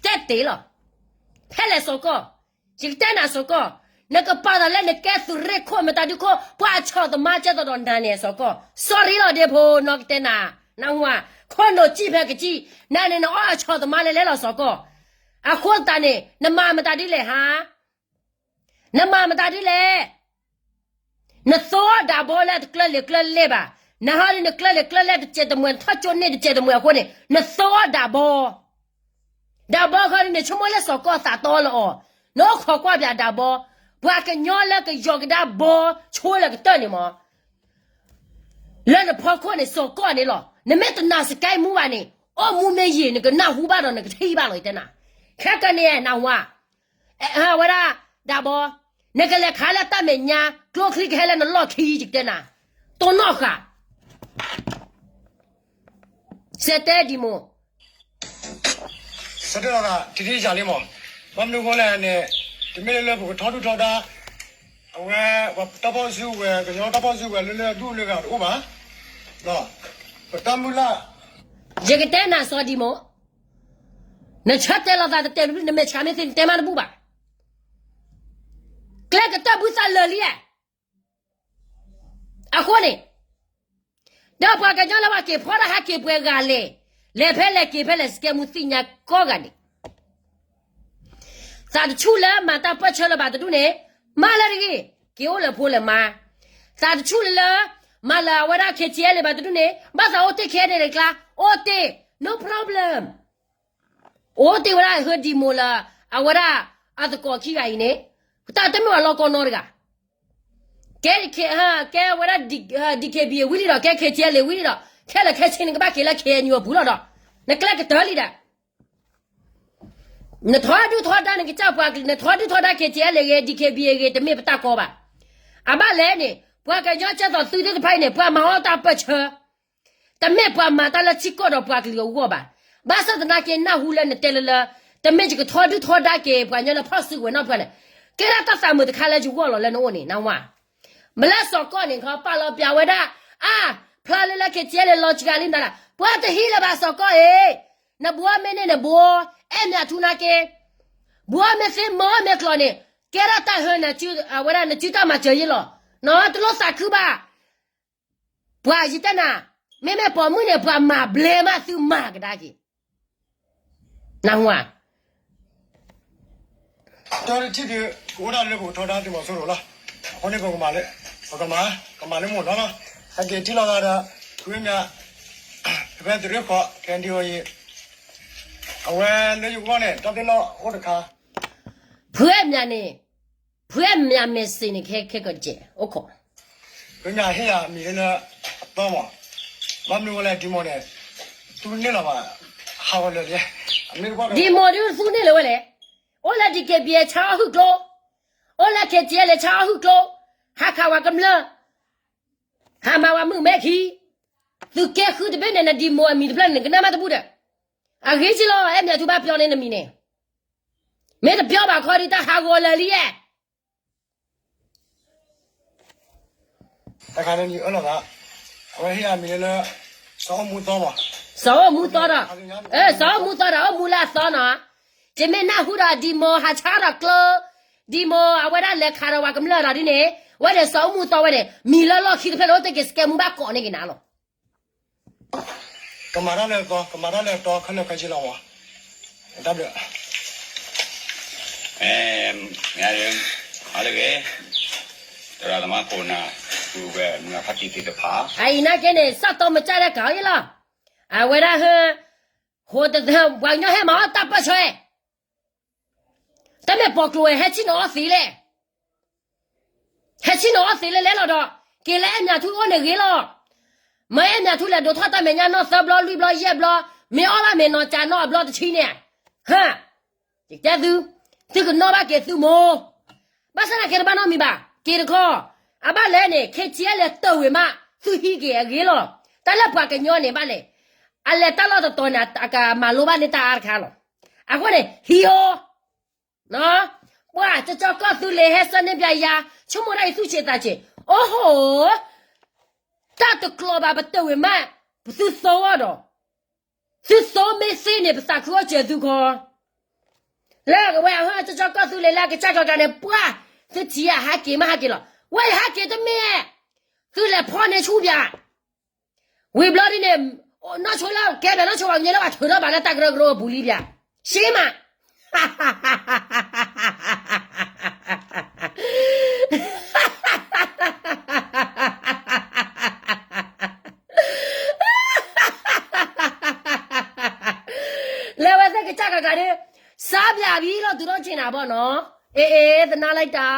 တဲတ့ၢ်လီၤ. ဖဲလဲၣ်စီၤကီၢ်, ယကတဲနၤစီၤကီၢ်, နကပာ်သးလၢနကဲသုးရ့ၣ်ခိၣ်မတၤဒုခိၣ် ပှၤအဆီၣ်သမါကဲသိးဒီးနၤန့ၣ်စီၤကီၢ်, sorry လီၤဒ့ဖိနီၢ်ကတဲနၤ, နၢ်ဟူဧါ, ခိၣ်နူာ်ကံၣ်ဖဲကစံၣ်, နၤန့ၣ်နအီၣ်အဆီၣ်သမါလဲၤလဲၤလီၤစီၤကီၢ်, အဃိသတးန့ၣ် နမၤမတၤဒ်လဲၣ်ဟါ နမၤမတၤဒ်လဲၣ်. နသိအီၣ်ဒးဘီလၢတကျၢၢ်လံၤကျၢၢ်လဲၢ်ဘၣ်. နဟီဒ်နကျၢၢ်လံၤကျၢၢ်လဲၢ် တစဲးတမှဲၤ နထီၣ်ကၠိန့ၢ်တစဲးတမှဲၤအဃိန့ၣ် နသိအီၣ်ဒးဘီ. ဒးဘီဃီဒ်န့ၣ် ဆိကမိၣ်လၢစီၤကီၢ်သးတီလၢအီၤ, နအိၣ်ခိးကွၢ်ပၠးဒးဘီ, ပှၤကညီလၢကယီၤကဒါဘီဆိလၢကတၢၢ်န့ၣ်မး လၢနဖီခိၣ်န့ၣ် စီၤကီၢ်န့ၣ်လီၤ. နမ့ၢ်တနာ်စကဲမူဘၣ်န့ၣ် အိၣ်မူမ့ၢ်ယံာ် နကနၢ်ဟူဘၣ်ဒီးနကထံၣ်ဘၣ်လီၤ ယတဲနၤ. ခဲကနံၣ်အံၤ နၢ်ဟူဧါ, ဝဲဒၣ် ဒးဘီ, နကလဲၤခးလၢတၢ်မဲာ်ညါ ကျိချံကဟဲလၢနလီၢ်ခံ ယကတဲနၤ, တိၢ်နီၣ်ဃာ် စဲးတဲဒံးမိၢ် စဲးတဲလီၤသး ထံထံယၤလံမး, ဘၣ်မနုၤအဃိလဲၣ်န့ၣ်, တမ့ၢ်လၢလၢပကထီဒုၣ်ထီဒါ, အဝဲ ပတၢ်ဖီၣ်စုကဝဲၤ ကညီတၢ်ဖီၣ်စုကဝဲၤလၢလၢဒူၣ်လၢဂၤတအိၣ်ဘၣ်, ပတၢ်မုၢ်လၢ် ယကတဲနၤစီၤဒံမိၢ်, နဆၢတဲာ်လီၤသးတတဲာ်တဘျုး နမဲာ်ဆှးမ့ၢ်သ့ နတဲမးတဘူၣ်ဘၣ်. ကျဲကတၢၢ်ဘုသးလၢာ်လံဧါ. အဃိန့ၣ်, ဒီးပှၤကညီလၢပှၤက့ၤဖီတၢ်ဟးက့ၤပှဲၤဂၤလဲၣ်, လဲၤဖဲလဲၣ်က့ၤဖဲလဲၣ် စကဲမူသ့ၣ်ညါကိးဂၤဒဲး သးတဆူၣ်လၢမၤတၢ်ပၢၢ်ဆၢလၢၤဘၣ်တဒူၣ်န့ၣ်, မၤလၢတဂ့ၤ, က့ၤအိၣ်လၢဖိလၢမါ, သးတဆူၣ်လၢလၢ မၤလၢအဝဲဒၣ် KTLA ဘၣ်တဒူၣ်န့ၣ် ဘၣ်သးအိၣ်တ့ၢ် KTLA ကျါ, အိၣ်တ့ၢ်, no problem. အိၣ်တ့ၢ်ဝဲဒၣ်ဟၢဒံမိၢ်လၢ အဝဲဒၣ်အသကိးခံဂၤအံၤန့ၣ်, တၢ်တမ့ၢ်ဝဲလီၢ်ကီၢ်နီတဂၤ ကဲ, ကဲဝဲဒၣ် DKBA ဝံၤလံဒီး ကဲ KTLA ဝံၤလံဒီး ခဲလၢာ်ခဲဆ့နကဘၣ်က့ၤလၢ KNU အပူၤလီၤဒီး နကျဲကတၢၢ်လံဒီး နထီဒုၣ်ထီဒါနကစၢ်ပှၤကလုာ် နထီဒုၣ်ထီဒါ KTLA ဂ့ၤ DKBA ဂ့ၤ တမ့ၢ်ပတၢ်ကီဘၣ်. အဘၣ်လဲၣ်န့ၣ် ပှၤကညီကဲသိးသုသ့ၣ်တဖၣ်အံၤန့ၣ် ပှၤမၤအီၣ်တၢ်ပၢၢ်ဆၢ တမ့ၢ်ပှၤမၤတၢ်လၢထံကီၢ်ဒီးပှၤကလုာ်အဂီၢ်ဘၣ်. ဘၣ်ဆၣ်သနာ်က့နၢ်ဟူလၢနတဲလၢလၢ တမ့ၢ်ယကထီဒုၣ်ထီဒါက့ၤ ပှၤကညီလၢဖီၣ်စုကဝဲၤနီၢ်တဖၣ်န့ၣ်, ကဲဒၣ်တၢ်သးမုာ်တခါလၢယဂီၢ်လီၤလၢနအိၣ်န့ၣ် နၢ်ဟူဧါ. မ့ၢ်လၢစီၤကီၢ်န့ၣ် ခီပာ်လီၤပၠးဝဲဒၣ်, အါ, ဖျါလၢလၢ KTLA လီၤစှၤလံနၤဒၣ် ပှၤတဟံးလၢၤဘၣ်စီၤကီၢ်အံၤ, နဘှီမ့ၢ်န့ၢ်နဘှီ, အဲၣ်မ့ၢ်အထူနာ်က့, ဘှီမ့ၢ်သ့မၤမ့ၢ်ကျိၤန့ၣ်, ကဲဒၣ်တၢ်ဟၢနၤ, အဝဲဒၣ်နစုတၢ်မၤစၢၤယ့လီၤ. နတလိၣ်သးခုဘၣ် ပှၤယတဲနၤ, မ့မ့ၢ်ပိာ်မုၣ်န့ၣ် ပှၤမၤဘျဲမးသုမၤကဒါက့ၤ, နၢ်ဟူဧါ. တၢ်တထံၣ်ဒုး ကအိၣ်ဒၣ်လၢပကထီဒါသုးမီၤစိရိၤလီၤ. အဃိန့ၣ်ပကမၤလၢ, ပကမၤ, ကမၤလၢမိၢ်နီၤလီၤ. ဟဲက့ၤထံၣ်လိာ်သးဒီး ခွံမၠး ဝဲသုးရ့ၣ်ဃီ ခဲဒံဝဲအံၤ အဝဲလၢယဂီၢ်န့ၣ် တၢ်သ့ၣ်နီၣ်အိၣ်တခါ ဖုအဲၣ်မၠးန့ၣ် ဖုအဲၣ်မၠးမဲာ်စ့န့ၣ် ခဲခဲကီးကဲးအိၣ်ခိး ဖုအဲၣ်မၠးဟ့ၣ်ယၤအမံၤလၢလၢအသီမး ဘၣ်မနုၤဝဲလဲၣ် ဒံမိၢ်န့ၣ် သူန့ၢ်လီၤဘၣ် ဟးဂီၤလၢာ်လံ ဒံမိၢ်ဒုးသူန့ၢ်လၢၤဝဲလဲၣ် အိၣ်လၢ ဒီက့ဘံ ဆါအီၣ်ဟုၣ်ကျိ အိၣ်လၢ ခ့ထံအဲလ့ ဆါအီၣ်ဟုၣ်ကျိ ဟးခးဝဲကမျၢၢ် ဟးမၤဝဲမုာ်မဲာ်ခံ သုးကဲဃုတဘ့ၣ်န့ၣ် နဒံမိၢ်အမံၤတဖျၢၣ်န့ၣ် နကနၣ်မးတဘူၣ်ဒီး အဂ့ၢ်က့လီၤ အဲၣ်မၠးထူဘၣ်ပျီန့ၣ်နမံၤန့ၣ် မ့ၢ်တပျီဘၣ်ခီဒုးတၢ်ဟးဂီၤလၢာ်လံဧါ တခါန့ၣ်နအၢၣ်လီၤသး အဝဲဟ့ၣ်ယၤမံၤလၢလၢ စီၤအိၣ်မူသီမး စီၤအိၣ်မူသီဒီး စီၤအိၣ်မူသီဒီး အိၣ်မူလၢအသီနီၤ ယမ့ၢ်နၢ်ဟူဒီးဒံမိၢ်ဟးဆါဒီးကျိ ဒံမိၢ်အဝဲဒၣ်လဲၤခးဒီးဝဲကမျၢၢ်ဒီးဒ်န့ၣ် ဝဲန့ၣ်စီၤအိၣ်မူသီဝဲန့ၣ် မံၤလၢလီၢ်ခံတဖျၢၣ်န့ၣ် အိၣ်တ့ၢ်က့ၤစကဲမူဘၣ်ကိးန့ၢ်က့ၤနၤလီၤ ကမၤတၢ်လၢအသီ ကမၤတၢ်လၢအသီ ခဲလၢာ်ခဲဆ့လီၤမး တၢ်ဘျုး မ့ၢ် မ့ၢ်လၢဂ့ၤ သရၣ်သမါခိၣ်နၢ် ပုၢ်ဝဲၢ်မုၢ်ဖါတံၢ်သ့ၣ်တဖၣ် အအံၤနာ်က့န့ၣ် စးတီမကၢ်ဒၣ်ကၤအီၤယလီၤ အဝဲဒၣ်ဟၢ ဟိတသၢ ပှၤကညီဟဲမၤအီၣ်တၢ်ပၢၢ်ဆၢ တၢ်မ့ၢ်ပိာ်ကျိၤဝဲ ဟဲဆ့ၣ်နီၤအီၣ်သ့လဲၣ် ဟဲဆ့ၣ်နီၤအီၣ်သ့လဲၣ်လဲၣ်လီၤဒီး က့ၤလၢအဲၣ်မၠးထူအိၣ်န့ၣ်ဂ့ၤလီၤ မ့ၢ်အဲၣ်မၠးထူလဲၤဒိးထီၣ်တၢ်မဲာ်ညါနီၢ်သၢဘျီလွံၢ်ဘျီယဲၢ်ဘျီ မ့ၢ်အီၣ်ဘၣ်မ့ၢ်နီၢ်ကးနီၢ်အဘျီတဆံန့ၣ် ဟါ ယတဲသု သုကနီၣ်ဘၣ်က့ၤသုမိၢ် ဘၣ်ဆၣ်သနာ်က့တဘၣ်နီတမံၤဘၣ် က့ၤတခီ အဘၣ်လဲၣ်န့ၣ် ခ့ထံအဲလဲၤတၢၢ်ဝံၤမး သုဟံးက့ၤအဂ့ၤလီၤ တၢ်လၢပှၤကညီန့ၣ်ဘၣ်လဲၣ် အလဲၤတၢ်လီၢ်တတီၤန့ၣ် အကမၤလိဘၣ်န့ၢ်တၢ်အါတခါလီၤ အဃိန့ၣ် ဟံးအီၤ ပှၤကၠီကီၢ်သူလ့ၤဟဲဆၢန့ၢ်ပၠးယၤ ဆိကမိၣ်ဒၣ်အံၤသူၣ်ဆံးသးဆံး အိၣ်ဟိ တၢ်တကျိၤဘၣ်ပတၢၢ်ဝံၤမး ပသုသိအီၤဒီး သုသိမ့ၢ်သ့န့ၣ် ပသးခုအိၣ်စၢၤသုခီ လၢအဝဲအဟၢကၠီကီၢ်သူလ့ၤလၢအကစၢ်ကျီၤကျါန့ၣ် ပှၤ သုထံၣ်ယဟးက့ၤမးဟးက့ၤလီၤ ဝဲယဟးက့ၤတမ့ၢ် သုလဲၤဖီၣ်န့ၢ်ဆူၣ်ပၠး ဝံၤဘျီဒ်န့ၣ် နီၢ်ဆိလၢကဲဘၣ်နီၢ်ဆိပှၤကညီလၢပှၤထုးထီၣ်ဘၣ်လၢတၢ်ကရၢကရိအပူၤလံပၠး ရှ့မး လၢဝဲသ့ၣ်ကစၢ်ကကးဒုး စါပၠးဘံလီၤတုၤထီၣ်ဆ့ၣ်နၤဘီနီၤ အ့အ့ သနာ်လၢတၢ် ညါ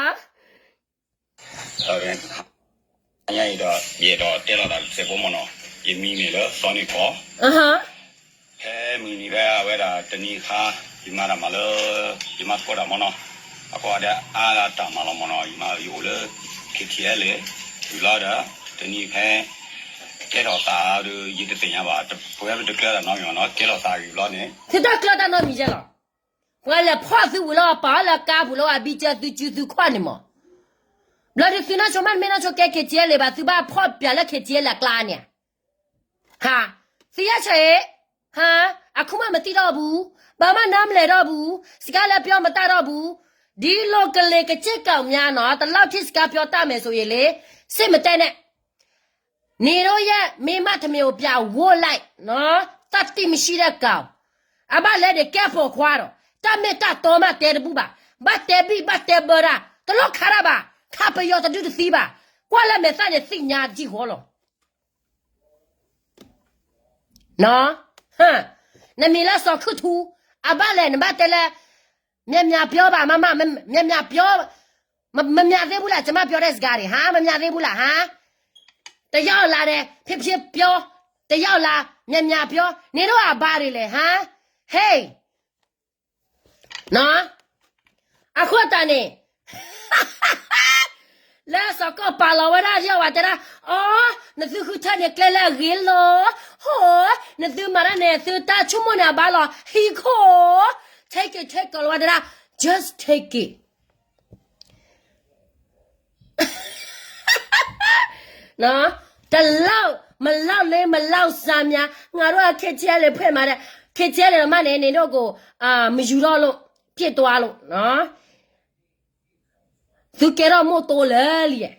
အံၤဒီး ယအဲၣ်ဒိးတဲလီၤသးတစဲးဖိမ့ၢ်နီၤ ယမံၤမ့ၢ်လၢသီန့ၣ်ကီး ဖဲမုၢ်နံၤဖဲအဝဲဒၣ်တနံၤအခါ ယမၤတၢ်မၤလၢ ယမၤသကိးတၢ်မ့ၢ်နီၤ အဃိဒီးအါဂၤတၢ်မၤလီၤမ့ၢ်နီၤ ယမၤယအိၣ်လၢ ခ့ထံအဲလဲၣ် တုၤလီၤဒီး တနံၤဖဲ ကဲထီၣ်သးဒီး ယတသ့ၣ်ညါဘၣ် ပဝဲပတကျၢတၢ်နီတမံၤမ့ၢ်နီၤ ကဲထီၣ်သးဂ့ၤဘျီန့ၣ် သုတၢ်ကျၢတၢ်နီတမံၤယဲလီၤ ပှၤလဲၤဖီၣ်သုဝံၤလီၤ ပာ်အီၤလၢကါပူၤလၢအဘံကၢသုစုသုခွီၣ်န့ၣ်မး ဘျီဒုးသုနီၢ်ဆိမးတမ့ၢ်နီၢ်ဆိကဲ ခ့ထံအဲလဲၣ်ဘၣ် သုဘၣ်ဖီၣ်ပၠးလၢ ခ့ထံအဲလဲၣ် အကျါန့ၣ် ဟါ သံယါဆဲး ဟါ အခုမှမသိတော့ဘူး ဘာမှနားမလည်တော့ဘူး စကားလည်းပြောမတတ်တော့ဘူး ဒီလိုကလေးကကြည့်ကောင်များနော် ဒီလောက်ထိစကားပြောတတ်မယ်ဆိုရင်လေ စိတ်မတက်နဲ့ နေတော့ရဲ့ မိမထမင်းကိုပြဝတ်လိုက်နော် တတ်သိမရှိတဲ့ကောင် အဘၣ်လဲၣ်န့ၣ် ကဲဖော်ခွါတော့ တၢ်မ့ၢ်တၢ်တီမးတဲတဘူၣ်ဘၣ် ဘၣ်တဲဘံၣ်ဘၣ်တဲဘၢဒၣ် တလိၣ်ခါတၢ်ဘၣ် ခါပယီၤတဒုတသံဘၣ် ကွၢ်လၢမဲာ်သၣ်န့ၣ်သ့ၣ်ညါတံၢ်ဃီလီၤ နမံၤလၢစီၤခုၣ်ထူ အဘၣ်လဲၣ် နဘၣ်တဲလၢ မၠၣ်မၠၣ်ပျီဘၣ် မမ မၠၣ်မၠၣ်ပျီ မမၠၣ်သ့ဘူးလၢ ကျမပြောတဲ့စကားတွေ ဟါ မမၠၣ်သ့ဘူးလၢ ဟါ တယောက်လာတယ် ဖြစ်ဖြစ်ပြော တယောက်လာ မၠၣ်မၠၣ်ပျီ နင်တို့အဘါတွေလဲၣ် ဟါ ဟေး နော် အဃိသတးန့ၣ် လၢစီၤကီၢ်ပာ်လီၤဝဲဒၣ်ယီၢ်ဝဲတဲဒၣ် အီ နသုဃုထၢန့ၣ်ကျဲလၢအဂ့ၤလီၤ ဟိ နသုမၤတၢ်န့ၣ် သုတၢ်ဆိကမိၣ်န့ၣ်အဘါလီၤ ဟံးခိၣ် take it take it လီၤဝဲတဲဒၣ် just take it နော် တလောက် မလောက်လေး မလောက်စားများ ငါတို့က ခ့ထံအဲလဲၣ် ဖွဲ့မှာတဲ့ ခ့ထံအဲလဲၣ် မးန့ၣ် နင်တို့ကို အာ မယူတော့လို့ ဖြစ်သွားလို့နော် သုကဲထီၣ်မိၢ်တိလၢလံ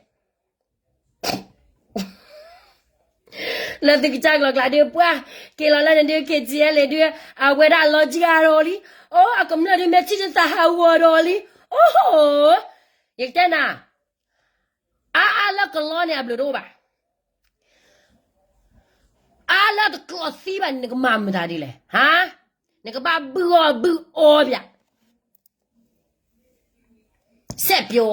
လၢသုကစၢ်ကျီၤကျါဒုး ပှၤ က့ၤလီၤလၢန့ၣ်ဒုး ခ့ထံအဲလဲၣ်ဒုး အဝဲဒၣ်အလီၤကံအါထီၣ်လံ အိ အကမျၢၢ်ဒုး မဲာ်ထံၣ်တသးဟးဂီၤဒီးလံ အိ ယကတဲနၤ အါအါလၢကလီန့ၣ် အဘျုးတအိၣ်ဘၣ် အါ လၢတကျိးသံဘၣ်န့ၣ် နကမၤမတၤဒ်လဲၣ်, ဟါ, နကဘၣ်ဘုၣ်အီၣ်ဘုၣ်အီပၠး, စဲးပျီ,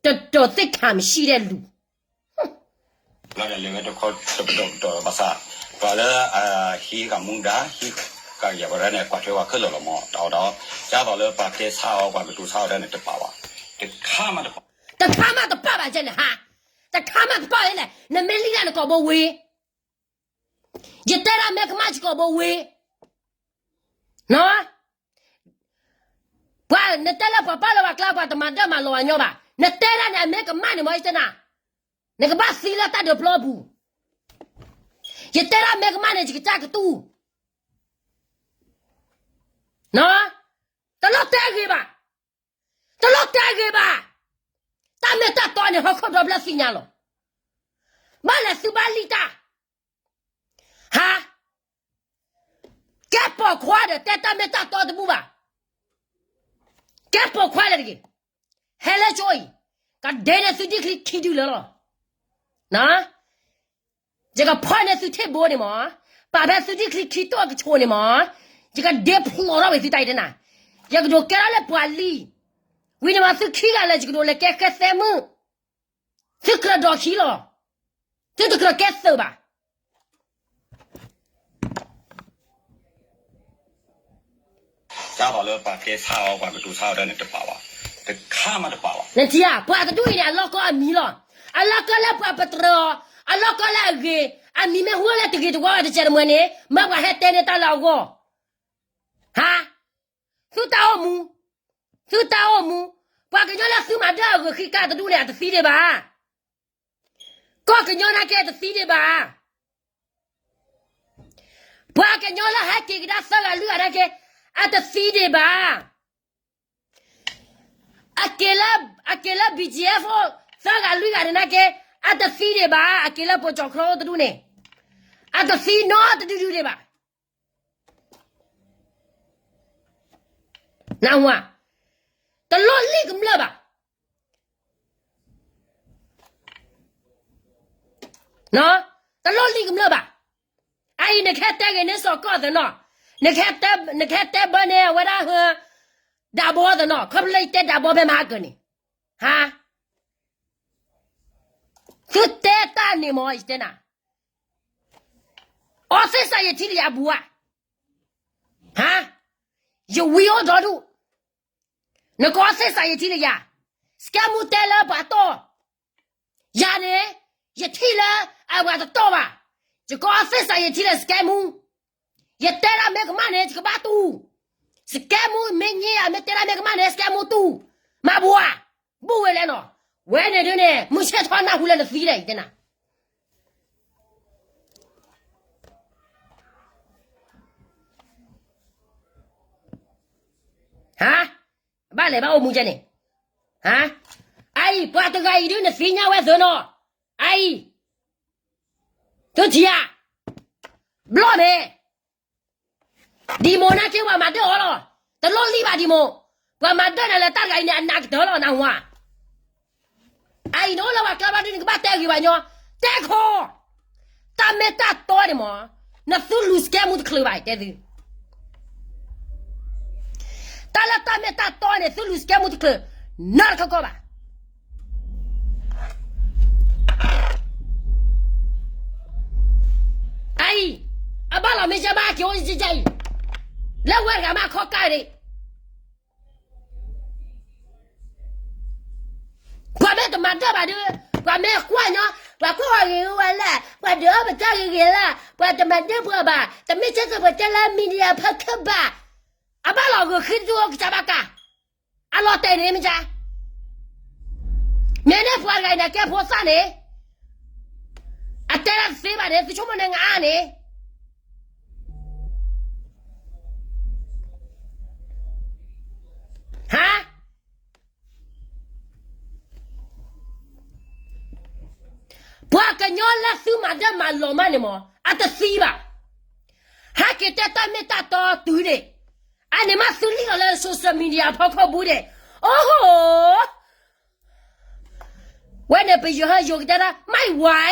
တတီၤသ့ၣ်ခၣ်မံၣ်ဆံၣ်ဒဲးလူၤ လၢဝဲတခီတပတီၢ်ပတီၢ်ဘၣ်ဆၣ်, ပှၤလၢအဟံးဃာ်မူဒါ ဟံးဃာ်ကယၤပှၤဒၣ်န့ၣ် ကွၢ်ထွဲပှၤခဲလၢာ်လီၤမး တၢ်အီၣ်တၢ်အီ, ဒ်သိးလၢပှၤကဲဆါအီၤ ပှၤကတိၤဆါအီၤဒၣ်န့ၣ် တပာ်ဘၣ်, တခါမးတပာ်, တခါမးတပာ်ဘၣ်ကဲန့ၣ်ဟါ, တခါမးတပာ်ဘၣ်လဲၣ်, နမ့ၢ်လံၣ်ဒၣ်နကိာ်ဘိဝ့ၤ ယတဲဒၣ်မ့ၢ်ကမၣ်ယကိာ်ဘိဝ့ၤ, နီၤ, ပှၤနတဲလၢပှၤပာ်လီၤပှၤကျါ ပှၤတမၤဒၢမၤလီၤပှၤညီဘၣ်, နတဲဒၣ်န့ၣ် အမ့ၢ်ကမၣ်န့ၣ်မ့ၢ်ယတဲနၤ, နကဘၣ်သံလၢတၢ်ဒုးပျီပူၤ, ယတဲဒၣ်မ့ၢ်ကမၣ်န့ၣ် ယကစၢ်ကတူၢ်, နီၤ, တလိၣ်တဲဂ့ၤဘၣ်, တလိၣ်တဲဂ့ၤဘၣ်, တၢ်မ့ၢ်တၢ်တီန့ၣ် ဟီၣ်ခိၣ်ဒီဖျၢၣ်သ့ၣ်ညါလီၤ, ဘၣ်လဲၣ်သုဘၣ်လံၣ်တၢ် ဟါ, ကဲပိာ်ခွါဒီးတဲတၢ်မ့ၢ်တၢ်တီတဘူၣ်ဘၣ်, ကဲပိာ်ခွါလၢတဂ့ၤ, ဟဲလၢကၠိအံၤ, ကဒဲန့ၢ်သုဒံၣ်ချံခံဒုလၢလီၤ, ယကဖီၣ်န့ၢ်သုထံၣ်ဘိန့ၣ်မး, ပာ်ဖဲသုဒံၣ်ချံခံတိၢ်အကဆိးန့ၣ်မး, ယကဒဲဖျိးထီၣ်ဝဲသုတၢ်အံၤတနၤ, ယကဒိးကဲထီၣ်လၢပှၤလံ, ဝံၤန့ၣ်မးသုခံဂၤလၢာ် ယကဒိးလဲၤကဲဃဲသဲမုၣ်, သုကြၢးဒိးခံလီၤ, သုတကြၢးကဲသုးဘၣ် ဒ်သိးလၢပှၤကဲဆါအီၤ ပှၤကတိၤဆါအီၤဒၣ်န့ၣ် တပာ်ဘၣ်, တခါမးတပာ်ဘၣ်, နထံၣ်ဧါ, ပှၤတဒူၣ်အံၤန့ၣ် အလီၢ်ကီၢ်အမံၤလီၤ, အလီၢ်ကီၢ်လၢပှၤပတြၢၤအီၤ, အလီၢ်ကီၢ်လၢအဂ့ၤ, အမံၤမ့ၢ်ဟူလၢတဂ့ၤတဝါဘၣ်တစဲးတမှဲန့ၣ် မ့ၢ်ပှၤဟဲတဲန့ၢ်တၢ်လၢအဂီၢ်, ဟါ, သုတၢ်အိၣ်မူ, သုတၢ်အိၣ်မူ, ပှၤကညီလၢသုမၤဒၢအဂုၤခံကတဒူၣ်န့ၣ် အတသံဒံးဘၣ်, ကီၢ်ကညီနာ်က့တသံဒံးဘၣ်, ပှၤကညီလၢဟဲက့ၤကဒါသၢဂၤလွံၢ်ဂၤနာ်က့, အတသံဒံးဘၣ်, အက့ၤလၢ, အက့ၤလၢ BGF သၢဂၤလွံၢ်ဂၤန့ၣ်နာ်က့, အတသံဒံးဘၣ်, အက့ၤလၢပိကၠီၤခီတဒူၣ်န့ၣ်, အတသံနီတဒုဒုဒံးဘၣ် နၢ်ဟူဧါ, တလိၣ်လံၣ်ကမျၢၢ်ဘၣ်, တလိၣ်လံၣ်ကမျၢၢ်ဘၣ်, အအံၤနကဟဲတဲဂ့ၤန့ၢ်စီၤကီၢ်သနီၤ, နကဟဲတဲဘၢန့ၢ်အဝဲဒၣ်ဟၢ, ဒးဘီသနီၤ, ခီဖျိလၢယတဲဒးဘီဖဲမဟါကၢန့ၣ်, ဟါ, သုတဲတၢ်န့ၣ်မ့ၢ်ယတဲနၤ, အီသ့ၣ်စးယထံၣ်လၢယၤဘူးဧါ, ဟါ, ယဝံအိၣ်ဒီဒူၣ်, နကအီသ့ၣ်စးယထံၣ်လၢယၤ, စကဲမူတဲလၢပှၤတီၢ်, ယၤန့ၣ်, ယထံၣ်လၢအပှၤတတီၢ်ဘၣ်, ယကအီသ့ၣ်စးယထံၣ်လၢစကဲမူ, ယတဲဒၣ်မ့ၢ်ကမၣ်န့ၣ် ယကဘၣ်တူၢ်, စကဲမူမ့ၢ်ညါ မ့ၢ်တဲဒၣ်မ့ၢ်ကမၣ်န့ၣ် စကဲမူတူၢ်, မၤဘူးဧါ, ဘူးဝဲလဲၣ်နီၤ, ဝဲန့ၣ်ဒ်န့ၣ် မုၢ်ဆ့ၣ်ထီနၢ်ဟူလၢနသံဒီး ယတဲနၤ ဟါ, ဘၣ်လဲၤဘၣ်အိၣ်မူကဲန့ၣ်, ဟါ, အအံၤ ပှၤတဂၤအံၤဒ်နသ့ၣ်ညါဝဲသ့နီၤ, အအံၤ, သုထံၣ်ဧါ, ဘျီၣ်မ့ၢ်, ဒံၣ်မိၢ်နာ်က့ပှၤမၤဒၢၣ်အီၤလီၤ, တလိၣ်လံၣ်ဘၣ်ဒံၣ်မိၢ်, ပှၤမၤဒၢၣ်နၤလၢတၢ်တဂၤအံၤန့ၣ် အနးကတၢၢ်လီၤ နၢ်ဟူဧါ အအံၤနအိၣ်လၢပှၤကျါဘျီဒ်န့ၣ် ကဘၣ်တဲဂ့ၤပှၤညီ, တဲခီ, တၢ်မ့ၢ်တၢ်တီန့ၣ်မ့ၢ်, နသုလူၤစကဲမူတချုးဘၣ် တဲသု, တၢ်လၢတၢ်မ့ၢ်တၢ်တီန့ၣ် သုလူၤစကဲမူတချုး, နီတခီကီၢ်ဘၣ် အအံၤ, အဘၣ်လီၤမ့ၢ်ယဘၣ်က့ၤအိၣ်ယကဲအံၤ, လၢဝဲတဂၤမ့ၢ်အခီၣ်ကၢ်ဒံး, ပှၤမ့ၢ်တမၤဒၢၣ်ဘၣ်ဒီး, ပှၤမ့ၢ်ကွၢ်ညီ, ပှၤကွၢ်ဂ့ၤဝဲလၢ, ပှၤဒုးအီၣ်ပတၢ်ဂ့ၤဂ့ၤလၢ, ပှၤတမၤဒၢၣ်ပှၤဘၣ်, တမ့ၢ်ကဲသိးပှၤတဲလၢ media ဖီခိၣ်ဘၣ်, အဘၣ်လီၤဂုာ်ဃံတဒူၣ်အိၣ်ကစၢ်ဘၣ်ကၢ်, အလီၤတဲာ်န့ၣ်မ့ၢ်ကၢ် မ့ၢ်န့ၢ်ပှၤတဂၤအံၤန့ၣ် ကဲဖိသၣ်န့ၣ်, အတဲဒၣ်တသ့ဘၣ်န့ၣ် သုဆိကမိၣ်န့ၣ် ငအါန့ၣ်, ဟါ, ပှၤကညီလၢသုမၤဒၢၣ်မၤလီၤမးန့ၣ်မ့ၢ် အတသံဘၣ်, ဟဲက့ၤတဲတၢ်မ့ၢ်တၢ်တီတုၤန့ၣ်, အန့ၣ်မးသုလံၣ်လီၤလၢ social media ဖီခိၣ်ဘူးန့ၣ်, အိၣ်ဟိ, ဝဲန့ၣ်ပယီၤဟဲယိၤကတဲဒၣ် မ့ၢ်ဝဲ,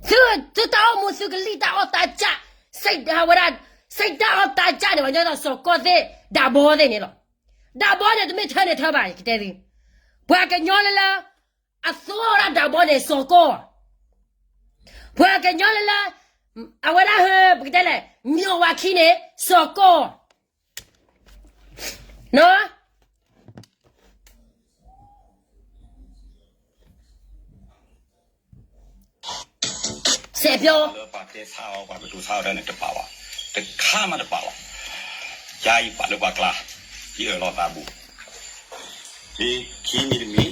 သုတၢ်အိၣ်မူသုကလံၣ်တၢ်အီၣ်တၢ်ကၢ်, စံးဝဲဒၣ်, စံးတၢ်အီၣ်တၢ်ကၢ်န့ၣ် ပှၤညီဒီးစီၤကီၢ်သ့ၣ် ဒးဘီသ့ၣ်န့ၣ်လီၤ. ဒးဘီန့ၣ် တမ့ၢ်ထၢန့ၣ်ထၢဘၣ် ယကတဲသု, ပှၤကညီလၢလၢ အသိၣ်ဝဲဒၣ်ဒးဘီန့ၣ် စီၤကီၢ်, ပှၤကညီလၢလၢ အဝဲဒၣ်ဟၢ ပကတဲလဲၣ် မၠိၣ်ဝၤခံန့ၣ် စီၤကီၢ်, နီၢ် စဲးပျီ လၢပှၤတဲဆါအီၤ ပှၤကတိၤဆါအီၤဒၣ်န့ၣ်တပာ်ဘၣ်, တခါမးတပာ်ဘၣ်. ယၤယပာ်လၢပှၤကျါ, ယအၢၣ်လီၤသးဘူး, မ့ၢ်ခံမံၤတမံၤ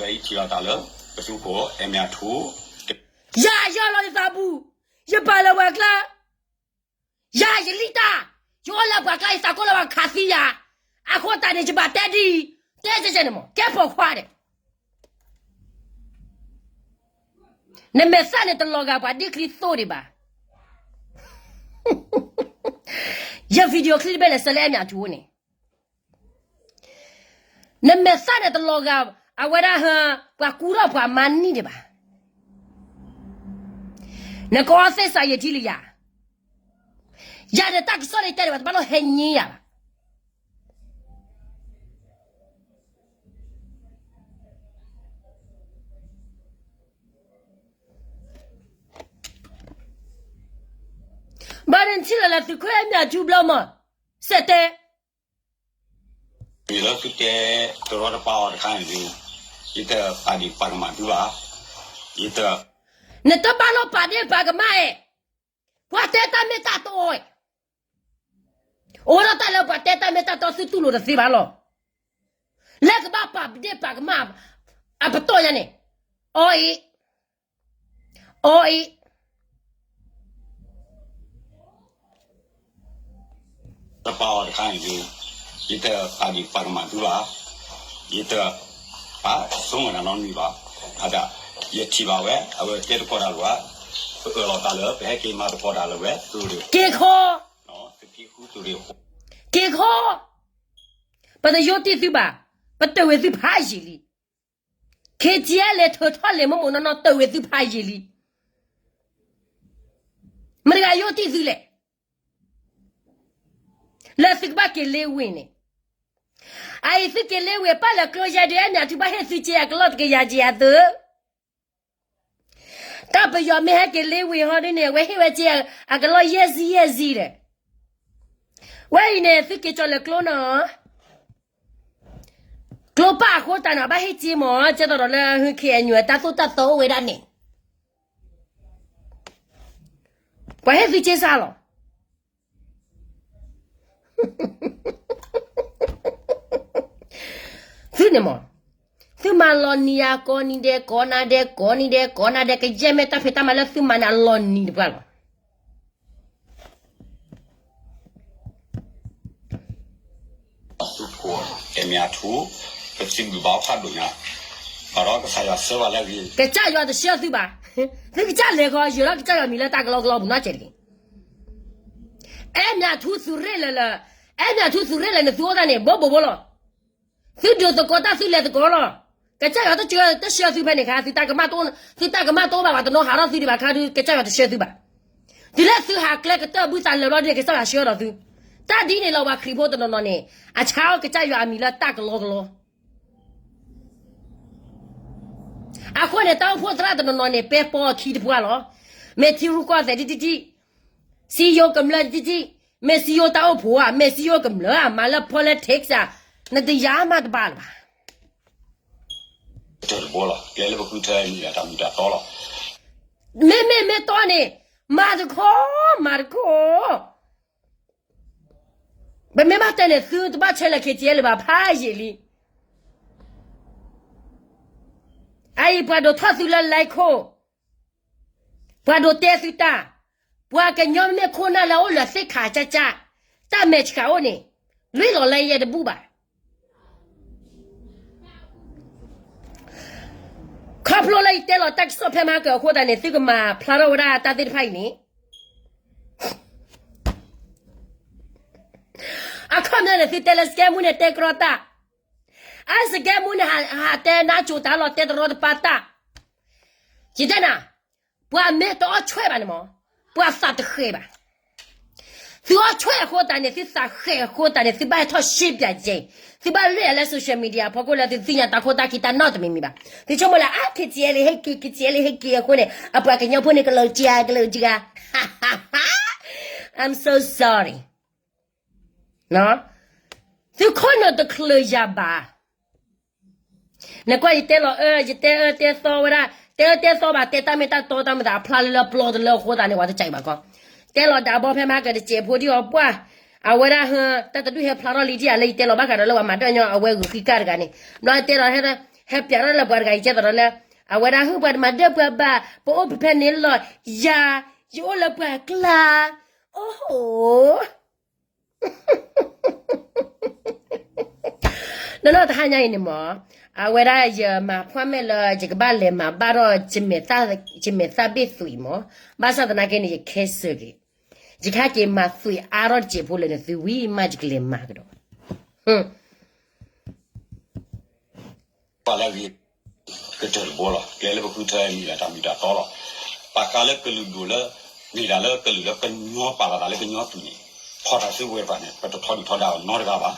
ယဘျီဒီးယထံၣ်လီၤသးလၢ ပသုးခိၣ်အဲၣ်မၠးထူ ယၤယအၢၣ်လီၤယသးဘူး, ယပာ်လၢပှၤကျါ, ယၤယလံၣ်တၢ်, ယအိၣ်လၢပှၤကျါ ယသးကိၢ်လၢပှၤခးသံယၤ, အဃိသတးန့ၣ် ယဘၣ်တဲဒ်အံၤ, တဲကဲကဲန့ၣ်မး ကဲပိာ်ခွါဒီး နမဲာ်သၣ်န့ၣ်တလီၤဂာ်ပှၤဒ့ချံသိၣ်ဒံးဘၣ်. ယ video clip တဘ့ၣ်လဲၤဆှၢလၢအဲၣ်မၠးထူန့ၣ်, နမဲာ်သၣ်န့ၣ်တလီၤဂာ် အဝဲဒၣ်ဟၢ ပှၤကူထီၣ်ပှၤမၤနံၣ်ဒံးဘၣ်. နကအီသ့ၣ်စးယံာ်ထံလၢယၤ, ယၤန့ၣ်တၢ်ကစီၣ်လၢတဲဒံးဘၣ် တဘၣ်လိၣ်ဟဲညံယၤဘၣ်. ဘၣ်န့ၣ်ထံၣ်လီၤလၢသုးခိၣ်အဲၣ်မၠးထူဘျီမး, စဲးတဲ မ့ၢ်လၢသုတဲတရီတပါအီၤတခါန့ၣ်ဒီး, ယတပာ်ဒ့ၣ်ပာ်ကမၣ်သုဘၣ်, ယတ, နတဘၣ်လိၣ်ပာ်ဒ့ၣ်ပာ်ကမၣ်အဲ, ပှၤတဲတၢ်မ့ၢ်တၢ်တီအဲ, အိၣ်ဒီးတၢ်လၢပှၤတဲတၢ်မ့ၢ်တၢ်တီသုတူၢ်လိာ်တသ့ဘၣ်လီၤ. လၢကဘၣ်ပာ်ဒ့ၣ်ပာ်ကမၣ် အပတီၢ်ညါန့ၣ်, အီအံၤ, အီအံၤ တပာ်အီၤတခါန့ၣ်ဒီး, ယတပာ်ဒ့ၣ်ပာ်ကမၣ်သုဘၣ်, ယတ, ပာ်ဆိကမိၣ်တၢ်နီတမံၤဘၣ်, အတၢ်, ယထံၣ်ဘၣ်ဝဲ အဝဲတဲသကိးတၢ်လၢၤဘၣ်, ပအၢၣ်လီၤသးလၢ ပဟဲက့ၤမၤသကိးတၢ်လၢၤဝဲ, က့ၤခီ, က့ၤခီ, ပတယိတံၢ်သုဘၣ်, ပတဝံၤသုဖးယံာ်လံ. ခ့ၣ်ကၠဲလဲၤထၢၣ်ထီၣ်လဲၤမိၢ်မိၢ်နီၢ်နီၢ် တဝံၤသုဖးယံာ်လံ. မတၤတဂၤယိတံၢ်သုလဲၣ်. လၢသုကဘၣ်က့ၤလ့ဝ့ၢ်န့ၣ်, အအံၤသုက့ၤလ့ဝ့ၢ် ပာ်လၢကျိယဲၢ်ဒုးအဲၣ်မၠးထူဘၣ်ဟ့ၣ်သုစ့အကလီၢ်တကယၤကယၤသု, တၢ်ပယီၤမ့ၢ်ဟဲက့ၤလ့ဝ့ၢ်ဟီဒ်န့ၣ် အဝဲဟ့ၣ်ဝဲစ့အကလီၢ်ယဲၢ်ဆံယဲၢ်ဆံဒီး, ဝဲအံၤန့ၣ် သုက့ၤကၠီၤလၢကျိနီၤ, ကျိပၢ်အဃိတၢ်န့ၣ် ဘၣ်ဟ့ၣ်စ့မး ကဲသိးဒီးလၢ ခ့ၣ်အဲၣ်ယူၣ် တၢ်သိၣ်တၢ်သီအိၣ်ဝဲဒၣ်န့ၣ် ပှၤဟ့ၣ်သုစ့စ့လီၤ. သုန့ၣ်မး, သုမၤလီၤနံၤယၤကိးနံၤဒဲး ကိးနၤဒဲး ကိးနံၤဒဲး ကိးနၤဒဲး ကယဲၢ်မ့ၢ်တၢ်ဖံးတၢ်မၤလၢသုမၤန့ၣ် အလီၤနံၤတပှၢ်လီၤ. သုးခိၣ်အဲၣ်မၠးထူ, ပစံးဘျုးဘၣ်ဖးဒိၣ်ညါ, ဘၣ်ဒီးကစၢ်ယွၤဆှၢဘၣ်လၢအဂ့ၤ, ကစၢ်ယွၤတဆှၢသုဘၣ်, သုကစၢ်လဲၤဃီၤ ယၢၤထီၣ်ကစၢ်ယွၤမံၤလၢတၢ်ကလီကလီပူၤနီတစဲးတဂ့ၤ. အဲၣ်မၠးထူသုးရ့ၣ်လၢၤလၢ, အဲၣ်မၠးထူသုးရ့ၣ်လၢၤန့ၣ် သုအိၣ်တၢ်န့ၣ် ဘိဘိဘိလီၤ. သုဒိးသကိးတၢ်သုလဲၤသကိးလီၤ. ကစၢ်ယွၤတဆှၢသုဖဲန့ၣ်ခါ, သုတၢ်ကမၣ်တအိၣ်, သုတၢ်ကမၣ်တအိၣ်ဘၣ် ပှၤတနီၤဟးထီၣ်သုဒံးဘၣ်ခါဒီး ကစၢ်ယွၤတဆှၢသုဘၣ်. တုၤလၢသုဟးကျဲကတၢၢ်ဘုသးလၢာ်ဘျီဒ်န့ၣ် ကစၢ်ယွၤဆှၢဒီးသု. တၢ်ဒ်န့ၣ်လီၤ ပှၤခရံာ်ဖိတနီၤနီၤန့ၣ် အဆါအီၣ်ကစၢ်ယွၤအမံၤလၢတၢ်ကလီကလီ. အဃိန့ၣ် တၢ်အိၣ်ဖှိၣ်သရၣ်တနီၤနီၤန့ၣ် ပဲပီအခံတပှၢ်လီၤ. မ့ၢ်ထံရူၢ်ကီၢ်သဲးတထံၣ်ထံၣ်, စံယိၤကမျၢၢ်တထံၣ်ထံၣ်, မ့ၢ်စံယိၤတၢ်အိၣ်ဖှိၣ်ဧါ, မ့ၢ်စံယိၤကမျၢၢ်ဧါ, မၤလၢ politics ဧါ, နတယာ်မးတဘၣ်လၢၤဘၣ်. တၢ်တဘိလီၤ, ကျဲလၢပဃုထၢမံၤဒီးတၢ်မုာ်တၢ်တီလီၤ. မ့မ့ၢ်မ့ၢ်တီန့ၣ်, မၤတခီ, မၤတခီ. ပမ့ၢ်ဘၣ်တဲန့ၣ် သုတဘၣ်ဆဲးလၢ ခ့ၣ်ကၠဲလၢၤဘၣ် ဖးယံာ်လံ. အအံၤပှၤဒိးထီၣ်သုလၢ လဲခိၣ်, ပှၤဒိးတဲသုတၢ်, ပှၤကညီမ့ၢ်ခိၣ်နၢ်လၢအအိၣ်လၢသ့ၣ်ခါကၠၢ်ကၠၢ်, တၢ်မဲာ်ဆှးအိၣ်န့ၣ်, လွံၢ်လီၤလၢယဲတဘူၣ်ဘၣ်. ခီဖျိလၢယတဲလီၤတၢ်ကစီၣ်ဖဲမဟါကအဃိသတးန့ၣ် သုကမၤဖျါထီၣ်ဝဲဒၣ်တၢ်သ့ၣ်တဖၣ်အံၤန့ၣ်, အခီပညီန့ၣ် သုတဲလၢစကဲမူန့ၣ်တဲကြီတၢ်, အစကဲမူန့ၣ် ဟးတဲနါစိၤတၢ်လီၤတဲတရီတပါတၢ်, ယတဲနၤ, ပှၤမ့ၢ်တအီၣ်ဆွဲၣ်ဘၣ်န့ၣ်မး, ပှၤသးတဃဲၤဘၣ်. သုအီၣ်ဆွဲၣ်အဃိသတးန့ၣ် သုသးဃဲၤအဃိသတးန့ၣ် သုဘၣ်ဟဲထီၣ်ရှဲပၠးကဲ, သုဘၣ်လဲၤလၢ social media ဖီခိၣ်လၢသုသ့ၣ်ညါတၢ်ခိတၢ်ခံတၢ်နီတမံၤမံၤဘၣ်. သုဆိကမိၣ်လၢ အါ KTLA ဟဲက့ၤ KTLA ဟဲက့ၤအဃိန့ၣ် အပှၤကညီဖိန့ၣ် ကလီၤကၠါ ကလီၤကၠါ I'm so sorry. သုခိၣ်နၢ်တချုးယၤဘၣ်. နကွၢ်ယတဲလီၤအၢ ယတဲအၢတဲသီဝဲဒၣ်, တဲအၢတဲသီဘၣ် တဲတၢ်မ့ၢ်တၢ်တီတၢ်မ့ၢ်သးအဖျါလၢလၢပျီတလၢအဃိသတးန့ၣ် ဝဲတကးဘၣ်ကီ, တဲလီၤဒၣ်ဘီဖဲမဟါကတစဲးဖိဒံးအီၤပှၢ်, အဝဲဒၣ်ဟၢ တၢ်တဒူၣ်ဟဲဖျါထီၣ်လံဒံးဧါ လၢယတဲလီၤဘၣ်ဃးဒီးလၢပှၤမၤဒၢၣ်ညီအဝဲဂုၤဃံကၢ်တဂၤန့ၣ်, ဘျီတဲလီၤ ဟဲပၠးထီၣ်လၢပှၤတဂၤအံၤကဲသိးဒီးလၢ, အဝဲဒၣ်ဟၢ ပှၤတမၤဒၢၣ်ပှၤဘၣ် ပအိၣ်ဖဲဖဲန့ၣ်လီၤ, ယၤ, ယအိၣ်လၢပှၤကျါ, အိၣ်ဟိ ဒီးနီၢ်တဟါညါအံၤန့ၣ်မး, အဝဲဒၣ်ယမၤဖှၢ်မဲာ်လၢ ယကဘၣ်လဲၤမၤဘၣ်ထီၣ် ယမဲာ်သၣ်ဘ့ၣ်သွံးမး, ဘၣ်ဆၣ်သနာ်က့န့ၣ် ယခဲစၢၤက့ၤ, ယကဟဲက့ၤမၤသွံးအါထီၣ်တစဲးဖိလၢနသုဝံၤမး ယကလဲၤမၤကဒီး ပှၤလၢအဂ့ၤ ကတၢၢ်တဘိလီၤ. ကျဲလၢပဃုထၢမ့ၢ်ဒၣ်တၢ်မ့ၢ်တၢ်တီလီၤ. ပာ်ဃာ်လၢကလုာ်ဒိၣ်လၢ မ့ၢ်ဒၣ်လၢကလုာ်လၢကညီပာ်လီၤသးလၢကညီသွံၣ်န့ၣ်, ဖီၣ်တၢ်စုကဝဲၤတဖၣ်န့ၣ် ပတထီဒုၣ်ထီဒါအီၤနီတဂၤဘၣ်.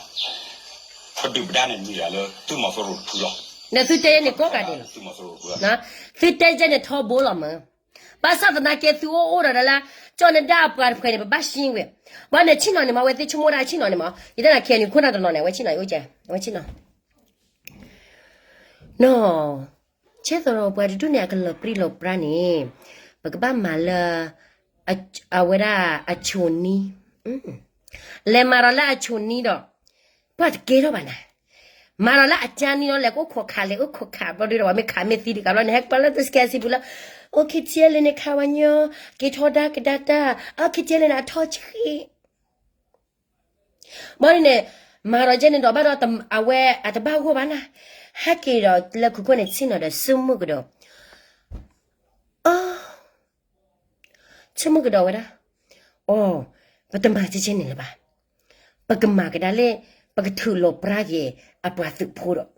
ပဒုၣ်ပဒါန့ၣ်မ့ၢ်ဒၣ်လၢသုးမီၤစိရိၤတဖုလီၤ. ဒီးသုတဲယဲန့ၣ်ကိးဂၤဒဲးလီၤ. သုးမီၤစိရိၤတဖု, သုတဲယဲန့ၣ်ထီဘိလီၤမး. ဘၣ်ဆၣ်သနာ်က့သုအိၣ်အိၣ်ဒီးလၢ ကၠီၣ်နဒၣ်အပှၤတဖုန့ၣ် ပဘၣ်ရှင်းဝဲ, ဘၣ်န့ၣ်ဆ့ၣ်နီၤန့ၣ်မး အဝဲသ့ၣ်ဆိကမိၣ်ဒၣ်ဆ့ၣ်နီၤန့ၣ်မး ယတဲနၤခဲန့ၣ် ခိၣ်နၢ်တနီၤန့ၣ် အဝဲဆ့ၣ်နီၤအံၤအိၣ်ကဲ, အဝဲဆ့ၣ်နီၤ နီၢ်, ကဲသိးဒီးပှၤတဒူၣ်န့ၣ် အကလီၤပြံလီၤပြါန့ၣ်, ပကဘၣ်မၤလၢ အဝဲဒၣ်အဆိနံ, လဲၤမၤဒီးလၢအဆိနံဒီး ပှၤတကဲထီၣ်ဘၣ်နၤ, မၤဒီးလၢအကၠါနံဒီး လဲၤကအိၣ်ခိးခး လဲၤအိၣ်ခိးခး ဘျီဒုဒီး ပှၤမ့ၢ်ခးမ့ၢ်သံတဂၤဘျီန့ၣ် ဟဲကပၤလၢသု စကဲစံပူၤလၢ အိၣ်ခံထံလၢန့ၣ် ခးဝဲညီ, က့ၤထီဒါကဒါတၢ်, အိၣ်ခံထံလၢန့ၣ် အထီၣ်ဆှံ ဘၣ်ဒ်န့ၣ်, မၤဒီးကဲန့ၣ်ဒီး ဘၣ်ဒီးအဝဲအတဘၣ်ဂီၢ်ဘၣ်နၤ, ဟဲက့ၤဒီးလၢခိခိၣ်န့ၣ် ဆ့ၣ်နီၤဒီး ဆိကမိၣ်ကဒီး, အ, ဆိကမိၣ်ကဒီးဝဲဒၣ်, အိ, ပတမၤကဲကဲန့ၣ်လၢၤဘၣ်, ပကမၤကဒါလၢ ပကထုးလီၤပြါက့ၤ အပှၤသုးဖိဒီး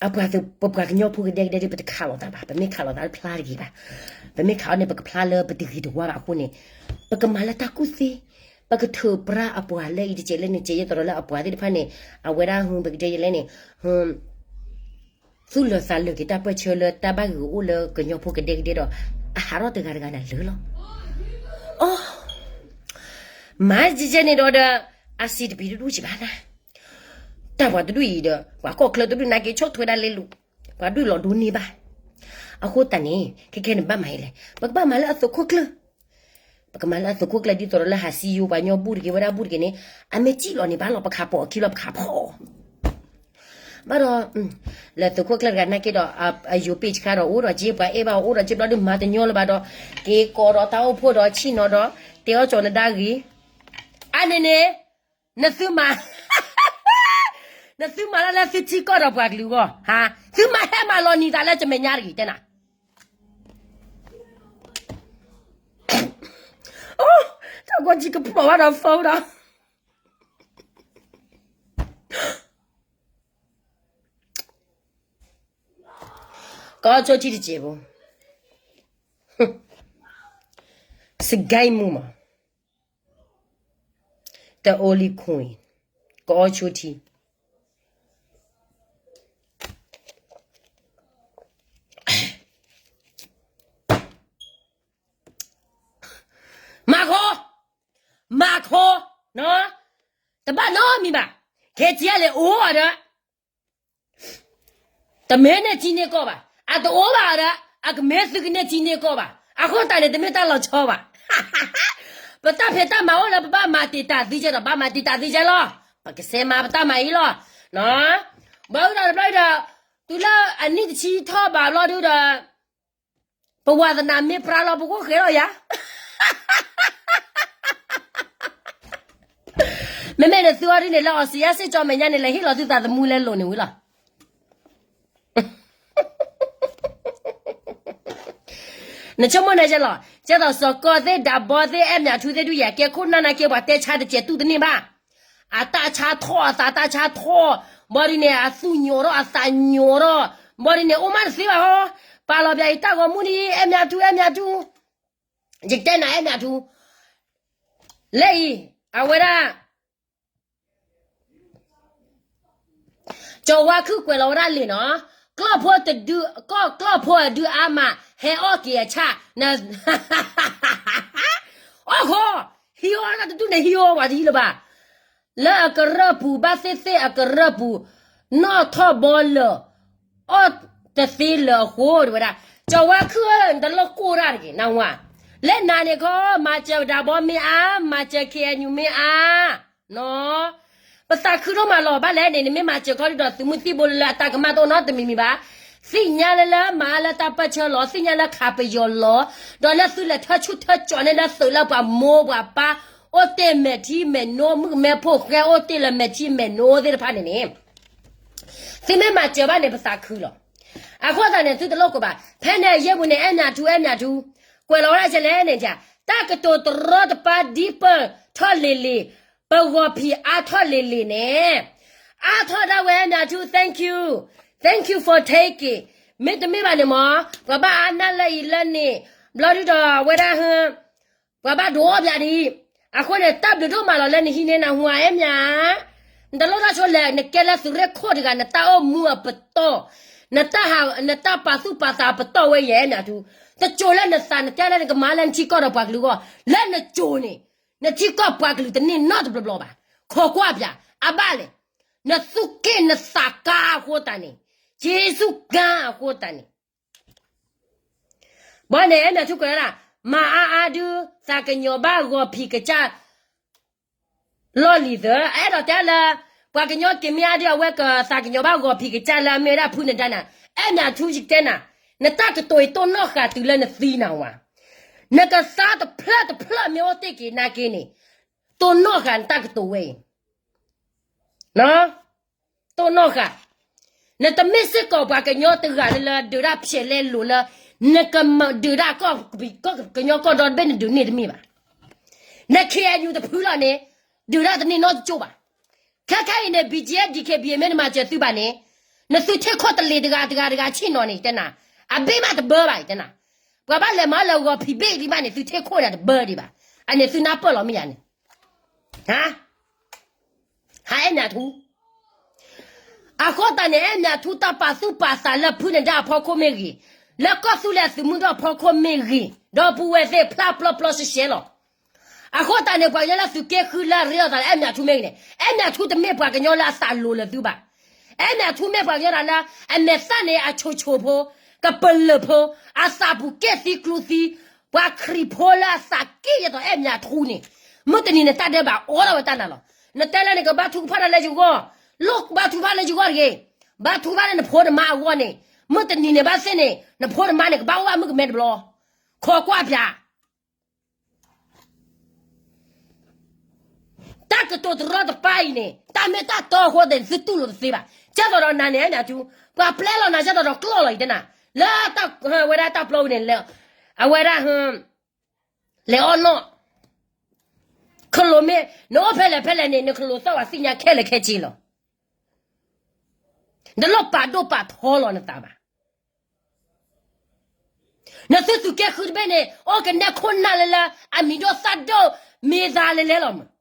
အပှၤသုး ပပှၤကညီဖိကဒဲကဒဲဒ် ပတခးလိာ်သးဘၣ်, ပမ့ၢ်ခးလိာ်သးဖျါတဂ့ၤဘၣ်, ပမ့ၢ်ခးအီၤန့ၣ် ပကဖျါလၢပတဂ့ၤတဝါဘၣ်အဃိန့ၣ်, ပကမၤလၢတၢ်ကူၣ်သ့, ပကထုးပြါအပှၤလၢအံၤတစဲးလၢန့ၣ် စဲးယဲသိးဒီးလၢအပှၤသ့ၣ်တဖၣ်န့ၣ်, အဝဲဒၣ်ဟူ ပကတဲယဲလဲၣ်န့ၣ်, ဟူ သူၣ်လၢာ်သးလၢာ်က့ၤတၢ်ပၢၢ်ဆၢလၢတၢ်ဘၣ်ဂ့ၤအိၣ်လၢကညီဖိကဒဲကဒဲဒီး, အဟးထီၣ်တဂၤတဂၤန့ၣ်လၢာ်လီၤ, အိ, မၤကဲကဲန့ၣ်ဒီးဒီး, အစံးတပံၤတဒူၣ်စံးဘၣ်နၤ တၢ်ပှၤတဒူၣ်အံၤဒီး ပှၤကီၢ်ချၢတဒူၣ်နာ်က့ ဆီၣ်ထွဲဒၣ်လဲလိာ်, ပှၤဒူၣ်လီၤဒိန့ၢ်ဘၣ်, အဃိသတးန့ၣ် ခဲခဲန့ၣ်ဘၣ်မၤအံၤလဲၣ်, ပကဘၣ်မၤလၢအသုးခိၣ်ကျၢၢ်, ပကမၤလၢအသုးခိၣ်ကျၢၢ်ဒ်သိးဒီးလၢဟးစံယိၤပှၤညီဘူၣ်တက့ၢ် ဝဲဒၣ်ဘူၣ်တက့ၢ်န့ၣ်, အမ့ၢ်စံၣ်လီၤန့ၣ်ဘၣ်လီၤ ပခးပိာ်အခံလီၤ ပခးဖီၣ် ဘၣ်ဒီး, လၢသုးခိၣ်ကျၢၢ်တဂၤနာ်က့ဒီး, အယိၤပ့ၢ်ဆါဒီးအိၣ်ဒီးက့ ပှၤအဲၣ်ဘၣ်အိၣ်ဒီးက့ဘျီဒုးမၤတညီလၢၤဘၣ်ဒီး, က့ၤကိးဒီးတၢ်အိၣ်ဖှိၣ်ဒီးဆ့ၣ်နီၤဒီး, တဲအီၣ်ကၠီၤနဒါဂ့ၤ, အန့ၣ်န့ၣ်, နသုမၤ, နသုမၤလၢလၢသုထံကီၢ်ဒီးပှၤကလုာ်အဂီၢ်, သုမၤဟဲမၤလီၤနံၤသးလၢကမဲာ်ညါတဂ့ၤတဲနၤ တၢ်ကီၢ်ကံကဖျိးဘၣ်ဒီး phone ဒီး ကီၢ်ဆိထံတစဲးဖိ, စကဲမူမး, တအိၣ်လံခွံ, ကီၢ်ဆိထံ မၤခိ, မၤခိ, တဘၣ်နီတမံၤဘၣ်, ခဲကဲလဲၤအိၣ်အီၤဒီး, တမ့ၢ်န့ၢ်ထံန့ၢ်ကီၢ်ဘၣ်, အတအိၣ်ဘၣ်အီၤဒီး, အကမ့ၢ်သုကန့ၢ်ထံန့ၢ်ကီၢ်ဘၣ်, အဃိသတးန့ၣ် တမ့ၢ်တၢ်လီၤဆီဘၣ်, ပတၢ်ဖံးတၢ်မၤအိၣ်လၢ ပဘၣ်မၤတံာ်တာ်သံကဲဒီး ဘၣ်မၤတံာ်တာ်သံကဲလီၤ, ပကစဲးမၤပတၢ်မၤအံၤလီၤ, ဘျီဒုဒီး ဘျီဒုဒီး, တုၤလၢအနံၣ်တဆံထီၣ်ဘးဘျီဒုဒီး ပဝါသနာမ့ၢ်ပြါလီၤ ပကအိၣ်ဃဲလီၤယၤ, မ့မ့ၢ်နသုအီၤဒ်န့ၣ် လၢအီစံယါစ့ၢ်ကီးမဲာ်ညါန့ၣ် လဲၤဟ့ၣ်လီၤသုသးသမူလဲလိာ်န့ၣ်ဝံၤလီၤ, နဆိကမိၣ်န့ၣ်ကဲလီၤ, ကဲသိးစီၤကီၢ်သ့ၣ် ဒးဘီသ့ၣ် အဲၣ်မၠးထူသ့ၣ်ဒုးယၤ ကဲခိၣ်နၢ်နာ်က့ ပှၤတဲဆါတစဲးတူၢ်တန့ၢ်ဘၣ်, အတၢ်ဆါထီၣ် အသးတၢ်ဆါထီၣ်, ဘၣ်ဒ်န့ၣ် အသူၣ်ညိးထီၣ် အသးညိးထီၣ်, ဘၣ်ဒ်န့ၣ် အိၣ်မးတသ့ဘၣ်ဟီ, ပာ်လီၤပျးအံၤတၢ်ဂီၤမူဒ်အံၤ အဲၣ်မၠးထူ အဲၣ်မၠးထူ ယတဲနၤအဲၣ်မၠးထူ, လၢအံၤ, အဝဲဒၣ် ကၠီၤဝါခုၣ်ကွဲးလီၤဝဲဒၣ်လံာ်နီၤ, ကျီၢ်ဖိတဒု, ကီၢ်ကျီၢ်ဖိအဒုအါမး ဟဲအီၣ်က့ၤအဆၣ်, အီၣ်ဃီ, ဟံးအီၣ်တၢ်တဒူၣ်န့ၣ် ဟံးအီၣ်ပှၤတဟံးလၢၤဘၣ်, လၢအကရၢၢ်ပူၤ ဘၣ်သ့ၣ်သ့ၣ်အကရၢၢ်ပူၤ, နီၢ်ထီၣ်ဘီလၢာ်, အီၣ်တသ့လၢၤအဃိ တဲဝဲဒၣ်, ကၠီၤဝါခုၣ်ဧၢ နတလိၣ်ကိၢ်တၢ်တဂ့ၤ နဝၤ, လၢနၤန့ၣ်ခီ မၤစၢၤပဒးဘီမ့ၢ်အါ, မၤစၢၤ ခ့ၣ်အဲၣ်ယူၣ် မ့ၢ်အါ နီၤ, ပသးခုဒိၣ်မးလီၤ, ဘၣ်လဲၣ်န့ၣ် နမ့ၢ်မၤစၢၤခီဒုဒီးသုးမုၢ်သံၣ်ဘိလၢအတၢ်ကမၣ်တအိၣ်နီတမံၤမံၤဘၣ်, သ့ၣ်ညါလၢလၢမၤလၢတၢ်ပၢၢ်ဆၢလီၤ, သ့ၣ်ညါလၢခးပယီၤလီၤ, ဒီးလၢသုလဲၤထၢဆူၣ်ထၢကၠီၤန့ၣ်လၢသုးလၢပှၤမိၢ်ပှၤပၢ်, အိၣ်တ့ၢ်မဲာ်ထံမဲာ်နိ မုၣ်ကမဲဖိဃဲ အိၣ်တ့ၢ်လၢမဲာ်ထံမဲာ်နိသ့ၣ်တဖၣ်န့ၣ်န့ၣ် သုမ့ၢ်မၤစၢၤဘၣ်န့ၣ် ပသးခုလီၤ. အဃိသတးန့ၣ် သုတလိၣ်ကိးဘၣ်, ဖဲန့ၣ်အယဲၢ်ပူၤန့ၣ် အဲၣ်မၠးထူ အဲၣ်မၠးထူ, ကွဲးလီၤဝဲဒၣ်ကလဲၣ်န့ၣ်, တၢ်ကတိၤတရီတပါဒ်ပၢၢ်ထီၣ်လံၤလံၤ, ပဂီၤဖံးအါထီၣ်လံၤလံၤန့ၣ်, အါထီၣ်ဒၣ်ဝဲအဲၣ်မၠးထူ thank you, thank you for taking, မ့တမ့ၢ်ဘၣ်န့ၣ်မ့ၢ် ပှၤဘၣ်အါနၢ်လၢအံၤလၢန့ၣ်, ဘျီဒုဒီးအဝဲဒၣ် ပှၤဘၣ်ဒိအီၣ်ပၠးဒ်အံၤ, အဃိန့ၣ် တၢ်ဘျုးဒိၣ်မးလီၤလၢနဟံးန့ၢ်နၢ်ဟူ အဲၣ်မၠး, နတလိၣ်တၢ်ဆိလဲၣ်, နကဲလၢသုးရ့ၣ်ခိၣ်တဂၤ နတၢ်အိၣ်မူအပတီၢ်, နတၢ်ဟး နတၢ်ပာ်သူၣ်ပာ်သးအပတီၢ်ဝဲယဲ အဲၣ်မၠးထူ, တစိၤလၢနသး နတဲလၢနကမၤလၢနထံကီၢ်ဒီးပှၤကလုာ်အဂီၢ်, လၢနစိၤန့ၣ်, နထံကီၢ်ပှၤကလုာ်တန့ၢ်နီတဘျီဘျီဘၣ်, ခိးကွၢ်ပၠး, အဘၣ်လဲၣ်, နသူၣ်က့ၣ်နသးကါအဃိသတးန့ၣ်, က့ၤဆူၣ်ကါအဃိသတးန့ၣ် ဘၣ်န့ၣ် အဲၣ်မၠးထူကွဲးဒၣ်, မၤအါအါဒု သးကညီၤဘၣ်ဂီၤဖံးကစၢ်လီၢ်လံၤသၢ, အဲၣ်ဒိးတဲလၢ ပှၤကညီက့ၤမ့ၢ်အါဒု အဝဲကသးကညီၤဘၣ်ဂီၤဖံးကစၢ်လၢအမ့ၢ်ဝဲဒၣ်ဖုနဒါနၤ, အဲၣ်မၠးထူယတဲနၤ, နတၢ်ကတိၤအံၤတိၢ်နီၣ်ဃာ်တုၤလၢနသံနၤဝၤ, နကသါတဖျၢၣ်တဖျၢၣ်မ့ၢ်အိၣ်တ့ၢ်က့ၤနာ်က့န့ၣ်, တိၢ်နီၣ်ဃာ်နတၢ်ကတိၤဝဲအံၤ တိၢ်နီၣ်ဃာ်, နတမ့ၢ်စ့ၢ်ကီးပှၤကညီတဂၤလၢဒုးတၢ်ဖျဲးလဲလိာ်လၢ, နကမၤဒုးတၢ်ကီၢ်, ကညီကီၢ်ဒီတဘ့ၣ်နဒုးန့ၢ်တမ့ၢ်ဘၣ်, နခ့ၣ်အဲၣ်ယူၣ်တဖုလီၤန့ၣ်, ဒုးတၢ်တန့ၢ်နီတကၠိၣ်ဘၣ်, ခဲခဲအံၤန့ၣ် ဘံၣ်ကၠံ ဒံၣ်ခ့ၣ်ဘံၣ် မ့ၢ်နမၤစၢၤသုဘၣ်န့ၣ်, နသုထ့ခိၣ်တလ့ၤတဂၤတဂၤတဂၤဆ့ၣ်နီၤန့ၣ် ယတဲနၤ, အဘ့ၣ်မးတဘၢဘၣ်ယတဲနၤ, ပှၤဘၣ်လဲၤမၤလၢဂီၤဖံးဘ့ၣ်ဒံးဘၣ်န့ၣ် သုထ့ခိၣ်န့ၣ်တဘၢဒံးဘၣ်, အန့ၣ်သုနၢ်ပၢၢ်လီၤမ့ၢ်ယၤန့ၣ် ဟါ, ဟါအဲၣ်မၠးထူ, အဃိသတးန့ၣ် အဲၣ်မၠးထူတၢ်ပာ်သူၣ်ပာ်သးလၢဖုနဒါအဖီခိၣ်မ့ၢ်ဂ့ၤ, လၢကီၢ်သူလ့ၤအသုးမုၢ်ဒိၣ်အဖီခိၣ်မ့ၢ်ဂ့ၤ, ဒီပုၢ်ဝဲၢ်သ့ၣ်ဖျါပျီပျီရှဲရှဲလီၤ. အဃိသတးန့ၣ် ပှၤကညီလၢသုးက့ဃုလၢအရ့အီၤသးလၢအဲၣ်မၠးထူမ့ၢ်ဂ့ၤန့ၣ်, အဲၣ်မၠးထူတမ့ၢ်ပှၤကညီလၢအသးလိၤလၢၤသုဘၣ်. အဲၣ်မၠးထူမ့ၢ်ပှၤကညီတဂၤလၢ အမဲာ်သၣ်န့ၣ် အဆိးဆိးဖိ, ကပလၢၢ်ဖိ, အသးပူၤကဲသံကျူသံ, ပှၤခရံာ်ဖိလၢအသးက့ၣ်ယဲသိးအဲၣ်မၠးထူန့ၣ်, မုၢ်တနံၤနတၢ်ဒဲးဘးအိၣ်ထီၣ်ဝဲတၢ်နၤလီၤ. နတဲလၢနကဘါထုကဖၣ်တၢ်လၢယဂီၢ်, လိၣ်ဘါထုကဖၣ်လၢယဂီၢ်တဂ့ၤ, ဘါထုကဖၣ်လၢနဖိနမါအဂီၢ်န့ၣ်, မုၢ်တနံၤန့ၣ်ဘၣ်သ့ၣ်န့ၣ် နဖိနမါန့ၣ် ကဘၣ်အိၣ်ဘၣ်မုၣ်ကမဲတဘျီ, ခိးကွၢ်ပၠး တၢ်ကတိၤတရီတပါအံၤန့ၣ် တၢ်မ့ၢ်တၢ်တီအဃိသတးန့ၣ် သုတူၢ်လိာ်တသ့ဘၣ်. ကဲသိးဒီးနၤန့ၣ် အဲၣ်မၠးထူ, ပှၤပျဲလီၤနၤကဲသိးဒီးကျီၢ်လီၤအံၤတဲနၤ, လၢတၢ်ဝဲဒၣ်တၢ်ပျီပူၤန့ၣ်, အဝဲဒၣ် လဲၤအီၣ်နီၣ်, ခလိာ်မ့ၢ် နအိၣ်ဖဲလဲၣ်ဖဲလဲၣ်န့ၣ် နခလိာ်သီၣ်ဝဲသ့ၣ်ညါခဲလၢာ်ခဲဆ့လီၤ. နလိၣ်ပာ်ဒိၣ်ပာ်ထီလီၤနသးဘၣ်. နသုသုးက့ဃုတဘ့ၣ်န့ၣ် အိၣ်ကနဲခိၣ်နၢ်လၢလၢ အမံၤဒိၣ်သၣ်ဒိၣ်မ့ၢ်သးလဲၤလဲၤလီၤမး.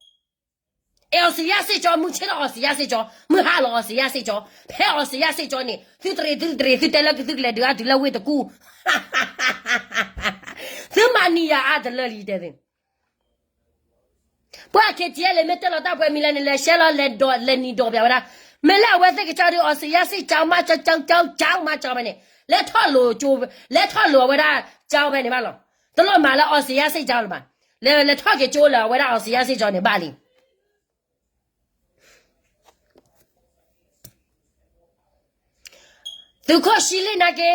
အဲၣ်အီစံယၣ်စ့ၢ်ကီး, မုၢ်ဆ့ၣ်ထီၣ်အီစံယၣ်စ့ၢ်ကီး, မုၢ်ဟါလီၤအီစံယၣ်စ့ၢ်ကီး, ဖဲအီစံယၣ်စ့ၢ်ကီးန့ၣ် သုတရံးသုတရံး သုတဲလၢသုကလဲၤဒုးအါတုၤလၢဝ့ၢ်တကူၣ်, သုမၤနံၤယၤအါတလၢလံတဲသ့ၣ် ပှၤခ့ၣ်ထံးလဲၤမ့ၢ်တဲလီၤတၢ်ပှဲၤမံၤလဲၣ်န့ၣ် လဲၤရှဲလီၤ လဲၤဒိး လဲၤနံၤဒိးပၠးဝဲဒၣ်, မ့ၢ်လၢအဝဲသ့ၣ်ကစၢ်ဒုး အီစံယၣ်စ့ၢ်ကီး မးကၠီကၠီကၠီမးကၠီဖဲန့ၣ်, လဲၤထီၣ်လိာ်ကၠိ, လဲၤထီၣ်လိာ်အဝဲဒၣ်ကၠီဖဲန့ၣ်ဘၣ်လီၤ. တလိၣ်မၤလၢအီစံယၣ်စ့ၢ်ကီးလၢၤဘၣ်. လဲၤထီၣ်က့ၤကၠိလၢအဝဲဒၣ်အီစံယၣ်စ့ၢ်ကီးန့ၣ်ဘၣ်လံ. သုးခိၣ်ဆံလ့ၣ်နာ်က့,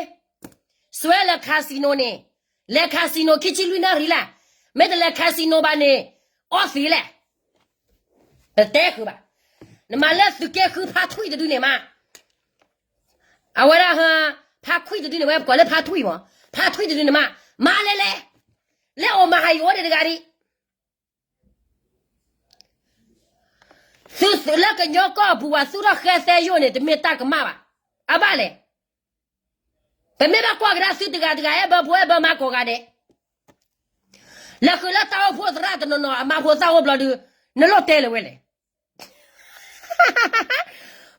စွဲလၢ casino န့ၣ်, လဲၤ casino ခံဆံလွံၢ်နၣ်ရံၣ်လဲၣ်, မ့ၢ်တလဲၤ casino ဘၣ်န့ၣ်, အီသံးလဲၣ်, တတဲဃုာ်ဘၣ်. နမၤလၢသုးက့ဃုဖါထွံၣ်တဒုန့ၣ်မး, အဝဲဒၣ် ဖါထွံၣ်တဒုန့ၣ် ဝဲပကိးလၢဖါထွံၣ်မး, ဖါထွံၣ်တဒုန့ၣ်မး, မၤလဲၤလဲၤ, လၢအိၣ်မၤဟးယိၤအိၣ်ဒံးတဂၤဒံး သုသုးလၢကညီကီၢ်အပူၤ ပှၤသူၣ်ထီၣ်ဃဲသဲယိာ်န့ၣ် တမ့ၢ်တၢ်ကမၣ်ဘၣ်. အဘၣ်လဲၣ်. ပမ့ၢ်ဘၣ်ကွၢ်ကဒါသုတဂၤတဂၤ အဲၣ်ဘၢဖိအဲၣ်ဘၢမါကိးဂၤဒဲး, လဲၤဃုာ်လၢတၢ်အိၣ်ဖှိၣ်သရၣ်တနီၤနီၤ အမါဖိသၣ်အိၣ်ဘျီဒုး, နလိၣ်တဲလၢၤဝဲလဲၣ်.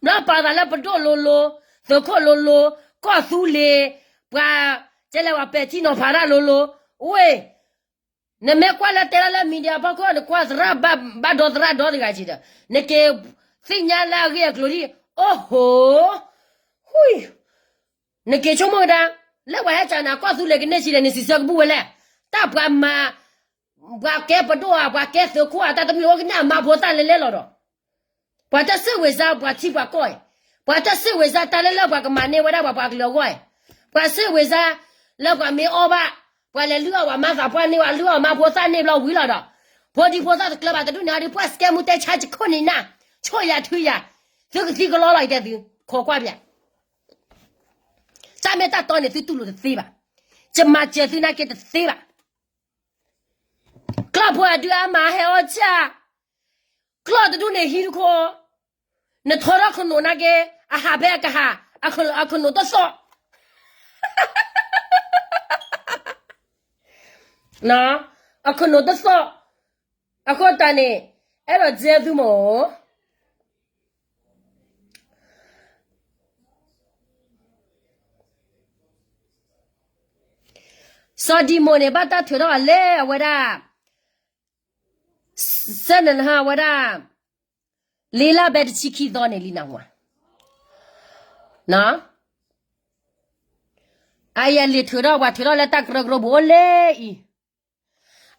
ဘျီပာ်သးလၢပဒိၣ်လိၤလိၤ, သုးခိၣ်လိၤလိၤ, ကီၢ်သူလ့ၤ, ပှၤ, ကဲလဲၤဝဲပဲာ်ထံနီၤဖးတၢ်လိၤလိၤ, ဝ့ၢ်, နမ့ၢ်ကွၢ်လၢတဲလၢလၢ media ဖီခိၣ် နကွၢ်သရၣ်ဘၣ်, ဘၣ်ဒီသရၣ်ဒီတဂၤစံးဒီး, နက့ၤသ့ၣ်ညါလၢအဂ့ၢ်အကျိၤဒ်, အိၣ်ဟိ, ဟူ, နက့ၤဆိကမိၣ်ကဒါ, လၢပှၤဟဲကၠးနၤကီၢ်သူလ့ၤကန့ၢ်ဆံးဒီး နစံးဆၢကဘူၣ်ဝဲလဲၣ်, တၢ်ပှၤမၤ ပှၤကဲပဒိၣ်ဧါ, ပှၤကဲသုးခိၣ်ဧါ, တၢ်တမံၤအိၣ်ကန့ၢ်အမါဖိသၣ်လဲၤလဲၤလီၤဒီး, ပှၤတစံးဝ့ၤစါပှၤထံပှၤကီၢ်အံၤ, ပှၤတစံးဝ့ၤစါတၢ်လၢလၢပှၤကမၤန့ၢ်ဝဲဒၣ် ပှၤပှၤကလုာ်အဂီၢ်အံၤ, ပှၤစံးဝ့ၤစါလၢပှၤမ့ၢ်အီၣ်ဘၣ်, ပှၤလဲၤလုၢ်အီၣ်ပှၤမါသးပှၢ်န့ၢ် ပှၤလုၢ်အီၣ်မါဖိသၣ်န့ၢ်ဘျီဝံၤလီၤဒီး, ဖိဒံဖိသၣ်တကျၢၤဘၣ်တဒူၣ်န့ၣ် ဟီဒုးပှၢ်စကဲမူတဲဆါ ဆခိၣ်နံၤနၢ်, ဆိၣ်ယၤထုယၤ, သုကသံကလီလီၤ ယတဲသု, ခိးကွၢ်ပၠး တၢ်မ့ၢ်တၢ်တီန့ၣ် သုတူၢ်လိာ်တသ့ဘၣ်. ယမၤစၢၤသုနာ်က့တသ့ဘၣ်. ကျီၢ်ဖိအဒုအါမးဟဲအီၣ်ဆၣ်, ကျီၢ်တဒူၣ်န့ၣ်ဟံးတခိၣ်, နထီထီၣ်ခနိးနာ်က့, အဟးဖဲအကဟး, အခနိးတသီၣ်, အခနိးတသီၣ်, အဃိတၢ်န့ၣ်, အဲၣ်ဒိးစဲသုမ့ၢ် စီၤဒံမိၣ်န့ၣ် ဘၣ်တၢ်ထုးထီၣ်အလဲၢ်အဝဲဒၣ်, စဲနဟါဝဲဒၣ်, လ့လၢ်ဘဲတဆံခံသီန့ၣ်လံနဝၤ, အယလဲၤထုးထီၣ် ပှၤထုးထီၣ်လၢတၢ်ကရၢကရိပူၤအိၣ်လဲၣ်အံၤ,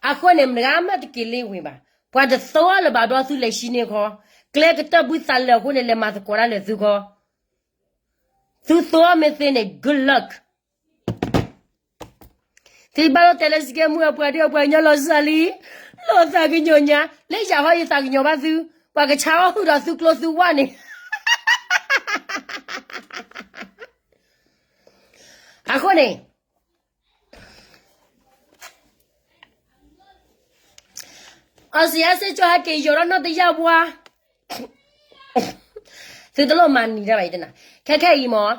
အဃိန့ၣ် မတၤဂၤမ့ၢ်တက့ၤလ့ဝ့ၤဘၣ်, ပှၤတသီလၢၤဘၣ်ဘျီသုလဲၤဆံန့ၢ်ခီ, ကျဲကတၢၢ်ဘုသးလၢာ်အဃိန့ၣ် လဲၤမၤသကိးတၢ်လၢသုခီ, သုသီမ့ၢ်သ့န့ၣ် good luck. သုဘၣ်လိၣ်တဲလၢစကဲမူအပှၤဒ်အပှၤကညီလီၤစၢ်လံ, လီၤသးကညီၤညါ, လၢယၤဟီယသးကညီၤဘၣ်သု, ပှၤကဆါအီၣ်ဟုၣ်ဒီးသုကျိသုဝၣ်န့ၣ်, အဃိန့ၣ် အီစံးအါစ့ၢ်ကီးဟဲက့ၤယီၤထီၣ်နီၢ်တယၢ်ပှၤ, သုတလိၣ်မၤနံၤတၢ်ဘၣ်အံၤတနၤ, ခဲခဲအံၤမ့ၢ်,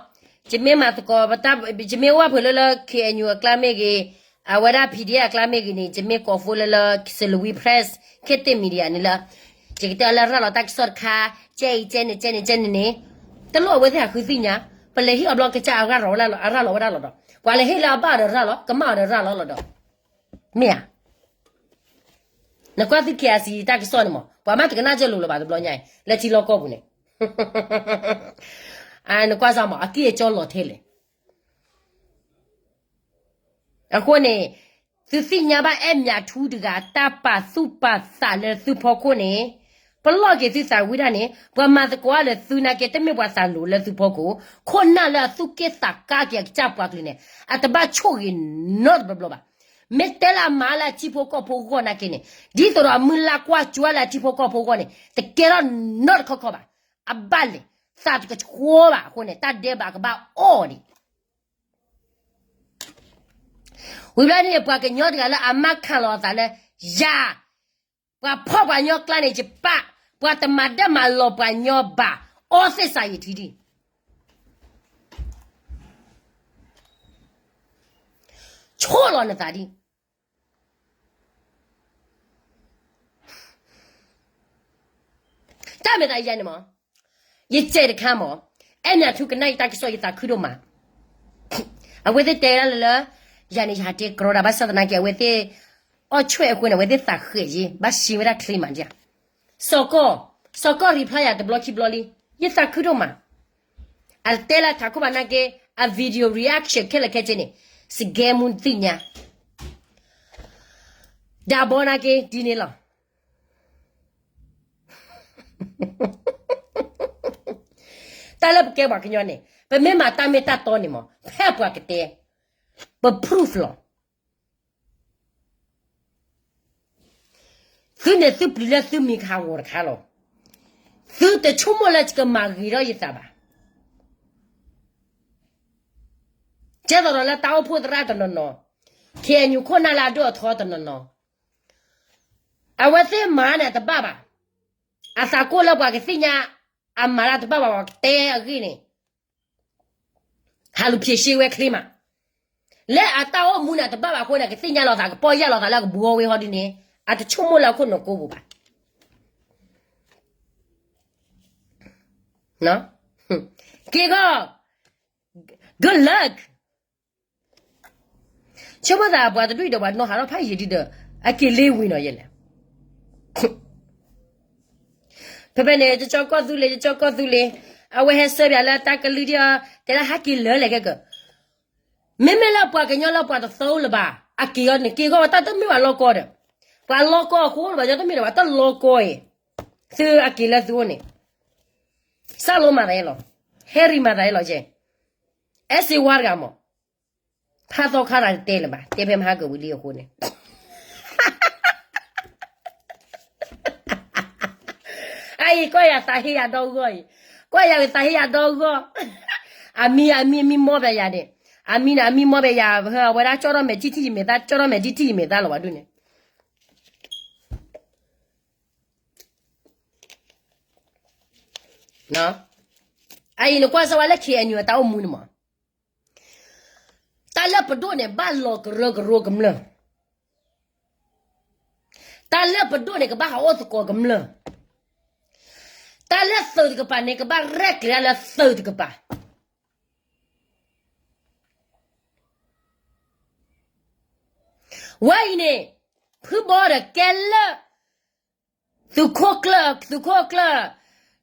ယမ့ၢ်မၤသကိး, ယမ့ၢ်အိၣ်ဝဲဖုးလၢလၢ ခ့ၣ်အဲၣ်ယူၣ် အကျါမ့ၢ်ဂ့ၤ, အဝဲဒၣ် ဖံၣ်ဒ့ အကျါမ့ၢ်ဂ့ၤန့ၣ် ယမ့ၢ်ကိးဖိလၢလၢ စလဝံ press ခ့ၣ်သ့ၣ် media န့ၣ်လၢ, ယကတဲအီၤလၢရၤလီၤတၢ်ကစီၣ်တခါ, ကဲအံၤကဲန့ၣ် ကဲန့ၣ် ကဲန့ၣ်န့ၣ်, တလိၣ်အဝဲသ့ၣ်ဟးဃုသ့ၣ်ညါ, ပလဲၤဟ့ၣ်အီၤဘျီကစၢ်အရၤလီၤဝဲဒၣ်လီၤ, အရၤလီၤဝဲဒၣ်လီၤဒီး, ပှၤလဲၤဟ့ၣ်လၢအဘၣ်ဒီးရၤလီၤ, ကမၣ်အီၤဒီးရၤလီၤလီၤဒီး, မ့ၢ်ဧါ. နကွၢ်သု ခ့ၣ်အဲၣ်ယူၣ် တၢ်ကစီၣ်န့ၣ်မး ပှၤမ့ၢ်တကနၣ်ကၢၢ်လိၤလၢၤဘၣ်တဘျီညါအံၤ လၢထံလီၢ်ကီၢ်ပူၤန့ၣ်, နကွၢ်စၢ်မး အက့ၢ်အကၠီလီၤထဲလဲၣ်. အဃိန့ၣ်, သုသ့ၣ်ညါဘၣ်အဲၣ်မၠးထူတဂၤ တၢ်ပာ်သူၣ်ပာ်သးလၢသုဖီခိၣ်န့ၣ်, ပလီၢ်က့ၤသုသးဝံၣ်ဒၣ်န့ၣ် ပှၤမၤသကိးအါလၢသုနာ်က့ တမ့ၢ်ပှၤသးလိၤလၢသုဖီခိၣ်, ခိၣ်နၢ်လၢအသူၣ်က့ၣ်သးကါက့ၤအကစၢ်ပှၤကလုာ်န့ၣ် အတဘၣ်ဆိၣ်ဂ့ၤနီတဘျီဘျီဘၣ်. မ့ၢ်တဲလၢအမၤလၢအထံဖိကီၢ်ဖိအဂီၢ်နာ်က့န့ၣ်, ဒ်သိးဒီးအမုၢ်လၢ်ကွၢ်ကၠိလၢအထံဖိကီၢ်ဖိအဂီၢ်န့ၣ် တကဲထီၣ်နီတခီခီဘၣ်. အဘၣ်လဲၣ်, သးတကဆှီဘၣ်အဃိန့ၣ် တၢ်ဒဲးဘးကဘၣ်အီၣ်ဒံး ဝံၤဘျီန့ၣ် ပှၤကညီတဂၤလၢအမၢခးလီၤအသးလၢ ယၤ, ပှၤဖီၣ်ပှၤညီကျါန့ၣ် ယပၢ်, ပှၤတမၤဒၢမၤလီၤပှၤညီဘၣ်, အီသ့ၣ်စးယံာ်ထံဒံး, ဆိၣ်လီၤနသးဒံး တၢ်မ့ၢ်သးယၤန့ၣ်မး, ယစဲးတခါမး, အဲၣ်မၠးထူကနၣ်ယတၢ်ကစီၣ် ယသးခုဒိၣ်မး, အဝဲသ့ၣ်တဲဒၣ်လၢလၢ, ယၤန့ၣ်ယဟးတဲကြီတၢ် ဘၣ်ဆၣ်သနာ်က့ အဝဲသ့ၣ်အီၣ်ဆွဲၣ်အဃိန့ၣ် အဝဲသ့ၣ်သးဃဲးယ့ ဘၣ်စံးဝဲဒၣ်ချ့မးဒ်, စီၤကီၢ်, စီၤကီၢ် reply ယၤတဘျီခံဘျီလံ, ယသးခုဒိၣ်မး, အတဲလၢထးခိၣ်ဘၣ်နာ်က့, အ video reaction ခဲလၢာ်ခဲဆ့န့ၣ်, စကဲမူသ့ၣ်ညါ ဒၣ်ဘီနာ်က့ ဒ်န့ၣ်လီၤ. တၢ်လၢပကဲပှၤကညီန့ၣ် ပမ့ၢ်မၤတၢ်မ့ၢ်တၢ်တီန့ၣ်မး ဖဲပှၤကတဲ, ပ proof လီၤ. သုန့ၣ်သုပျံၤလၢသုမံၤကဟးဂီၤတခါလီၤ. သုတဆိကမိၣ်လၢယကမၤဂ့ၤထီၣ်ယသးဘၣ်. ကဲသိးဒီးလၢတၢ်အိၣ်ဖှိၣ်သရၣ်တနီၤနီၤ, ခ့ၣ်အဲၣ်ယူၣ်ခိၣ်နၢ်လၢအဒိၣ်အထီတနီၤနီၤ, အဝဲသ့ၣ်မၤန့ၣ်တဘၣ်ဘၣ်. အသးကိၢ်လၢပှၤကသ့ၣ်ညါ, အမၤလၢတဘၣ်ဘၣ် ပှၤကတဲအဂ့ၢ်န့ၣ် ဟးလူၤဖံးရှဲဝဲချ့မး, လၢအတၢ်အိၣ်မူန့ၣ် အတဘၣ်ဘၣ်အဃိန့ၣ် ကသ့ၣ်ညါလီၤသး ကပီၢ်ယၢ်လီၤသးလၢအကဘှီဝဲဟီဒ်န့ၣ် အတဆိကမိၣ်လၢအခိၣ်နူာ်ကိပူၤဘၣ်. က့ၤဂီၢ်, good luck. ဆိကမိၣ်သးပှၤတဒူၣ်အံၤဒီး ပှၤနီၢ်ဟးထီၣ်ဖးယံာ်ဒုဒီး အက့ၤလ့ဝံၤနီၤယဲလဲၣ်. ဖဲဖဲန့ၣ် ကၠီကီၢ်သူလ့ၤ ကၠီကီၢ်သူလ့ၤ အဝဲဟဲဆၢပၠးလၢတၢ်ကလုၢ်ဒ်အီၤ တဲဒၣ်ဟဲက့ၤလၢလဲၣ်ခဲကၢ်. မ့မ့ၢ်လၢပှၤကညီလၢပှၤတသီလၢၤဘၣ် အက့ၤအီၤန့ၣ် က့ၤဂီၢ်ဝဲတၢ်တမ့ၢ်ဘၣ်လီကီဒီး ပှၤလီကီအဃိလၢၤဘၣ် ညီတမ့ၢ်ဒီးဘၣ် တၢ်လီကီအံၤ သုအက့ၤလၢသုအိၣ်န့ၣ် စၢ်လိမၤသးအလီၤ ဟဲရံမၤသးအလီၤကဲ အဲၣ်စ့ဝါတဂၤမး ဖးသီခါတဂၤတဲလၢၤဘၣ် တဲဖဲမဟါကဝံၤလံအဃိန့ၣ် အအံၤ ကွၢ်ယၤသးဟ့ယၤဒီဂီၢ်အံၤ ကွၢ်ယၤဝဲသးဟ့ယၤဒီဂီၢ် အမံ အမံ အမံမီၢ်ဘၣ်ယၤန့ၣ် အမံန့ၣ် အမံမီၢ်ဘၣ်ယၤ အဝဲဒၣ်ကၠီၣ်ထီၣ်မဲာ်ထံထံယမဲာ်သၣ် ကၠီၣ်ထီၣ်မဲာ်ထံထံယမဲာ်သၣ်လီၤဘၣ်ဒ်န့ၣ် အအံၤနကွၢ်စၢၤဝဲလၢ ခ့ၣ်အဲၣ်ယူၣ် အတၢ်အိၣ်မူန့ၣ်မး တၢ်လၢပဒိၣ်န့ၣ် ဘၣ်လီၤကရၢကရိကမျၢၢ် တၢ်လၢပဒိၣ်န့ၣ် ကဘၣ်ဟးအိၣ်သကိးကမျၢၢ် တၢ်လၢသုးတကပၤန့ၣ် ကဘၣ်ရဲၣ်ကျဲၤဒၣ်လၢသုးတကပၤ ဝဲအံၤန့ၣ် ဖုဘီဒီးကဲလၢ သုးခိၣ်ကျၢၢ် သုးခိၣ်ကျၢၢ်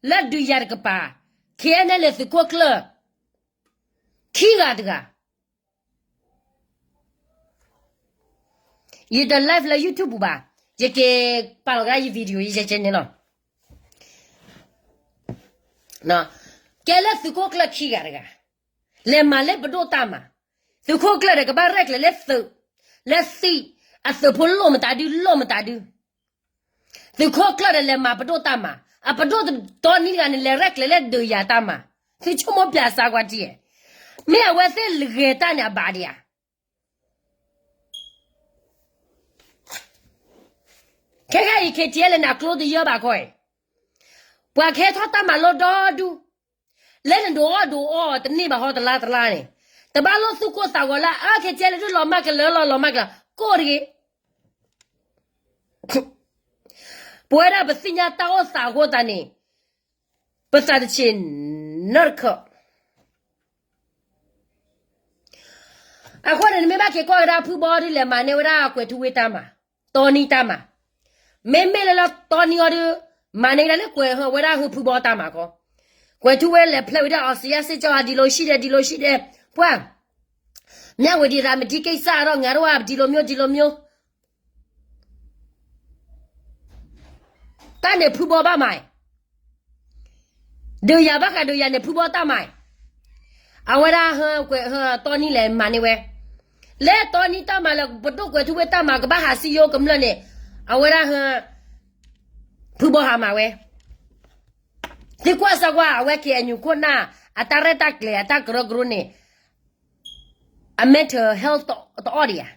လၢဒုးယၤတကပၤ ခ့ၣ်အဲၣ်ယူၣ် သုးခိၣ်ကျၢၢ် ခံဂၤတဂၤ ယတ live လၢ YouTube ပူၤဘၣ် ယက့ၤပာ်လီၤကဒါယ video ယကဲန့ၣ်လီၤ ကဲလၢသုးခိၣ်ကျၢၢ်ခံဂၤတဂၤ လဲၤမၤလၢပဒိၣ်တၢ်မၤ သုးခိၣ်ကျၢၢ်ဒီးကဘၣ်ရဲၣ်ကျဲၤလၢသုး လၢသံး အသုးဖိလိၣ်မတၤဒု လိၣ်မတၤဒု သုးခိၣ်ကျၢၢ်ဒီးလဲၤမၤပဒိၣ်တၢ်မၤ အပဒိၣ်တီနံတဂၤန့ၣ် လဲၤရဲၣ်ကျဲၤလၢဒုးယၤတၢ်မၤ သုဆိကမိၣ်ပျၢ်စးကွၢ်ထံဧါ မ့ၢ်အဝဲသ့ၣ်ဂဲၤတၢ်န့ၣ်အဘၣ်ဒံးဧါ ခဲခါအံၤ ခ့ၣ်ထံးအဲၣ်လၢန့ၣ် အကျိတယၢဘၣ်ခီအံၤ ပှၤကဟဲထီၣ်တၢ်မၤလိဒီဒူ လၢနဒိးအီၣ်ဒိးအီတန့ၢ်ဘၣ်ဟီတလါတလါန့ၣ် တဘၣ်လိၣ်သူၣ်ကိၢ်သးဂီၤလၢ အၢ ခ့ၣ်ထံးအဲၣ်လၢဒုလီၤမၢ်ကလၢလီၤ လီၤမၢ်ကလၢ ကိၢ်တဂ့ၤ ပဝဲဒၣ်ပသ့ၣ်ညါတၢ်အိၣ်သးအဃိသတးန့ၣ် ပသးတဆံးနၢတခီ အဃိန့ၣ် နမ့ၢ်ဘၣ်က့ၤကွၢ်ကဒါဖုဘီဒ်လဲၣ်မၤန့ၢ်ဝဲဒၣ်ကွဲၤထူဝ့တၢ်မၤ တီနံတၢ်မၤ မ့မ့ၢ်လၢလၢတီနံအီၤဒု မၤန့ၢ်ကဒါလၢကွဲၤဝဲဒၣ်ဟုဖုဘီတၢ်မၤခီ ကွဲၤထူဝ့လဲၤဖျဲးဝဲဒၣ် အီစံယါစ့ၢ်ကီး ဒ်လိၤဆံးဒဲး ဒ်လိၤဆံးဒဲး ပှၢ် မြဝတီ ရမတံကိစ္စ ဒီး ငါတို့က ဒ်လိၤမျိုး ဒ်လိၤမျိုး တၢ်န့ၣ်ဖုဘီဘၣ်မၤ ဒုးယၤဘၣ်ဃးဒုးယၤန့ၣ် ဖုဘီတၢ်မၤ အဝဲဒၣ်ဟ တီနံလဲၤမၤန့ၢ်ဝဲ လၢတီနံတၢ်မၤလၢပဒိၣ်ကွဲၤထူဝ့တၢ်မၤကဘၣ်ဟးစံယိကမျၢၢ်န့ၣ် အဝဲဒၣ်ဟ ဖုဘီဟးမၤဝဲ သုကွၢ်စၢ်ကွၢ် အဝဲ ခ့ၣ်အဲၣ်ယူၣ် ခိၣ်နၢ် အတၢ်ရဲၣ်တၢ်ကျဲၤ အတၢ်ကရၢကရိန့ၣ် အ mental health တအီၣ်ဒံးဧါ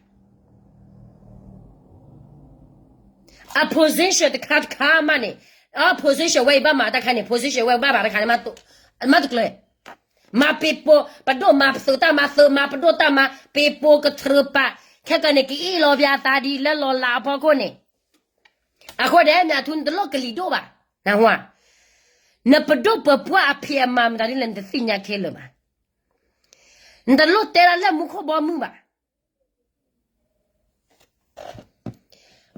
အ position တခါတခါမးန့ၣ် အ position ဝဲအံၤဘၣ်မၤတၢ်ခါန့ၣ် position ဝဲဘၣ်မၤတၢ်ခါန့ၣ် မၤတကျၢၤ မၤပ့ၤပိာ် ပဒိၣ်မၤပသုးတၢ်မၤ သုးမၤပဒိၣ်တၢ်မၤ ပ့ၤပိာ်ကထြၢပာ် ခဲကနံၣ်န့ၣ် ကအ့ၣ်လိာ်ပှၤသးဒ်လၢလီၤလးအဖီခိၣ်န့ၣ် အဃိန့ၣ် မ့ၢ်အထူ နတလိၣ်ကလံၤဒိၣ်ဘၣ် နဟါ နပဒိၣ်ပပှၢ်အဖံးအမၤမတၤဒ်လဲၣ် နတသ့ၣ်ညါခဲလၢာ်ဘၣ် နတလိၣ်တဲဒၣ်လၢမူခိၣ်ဘီမုၢ်ဘၣ်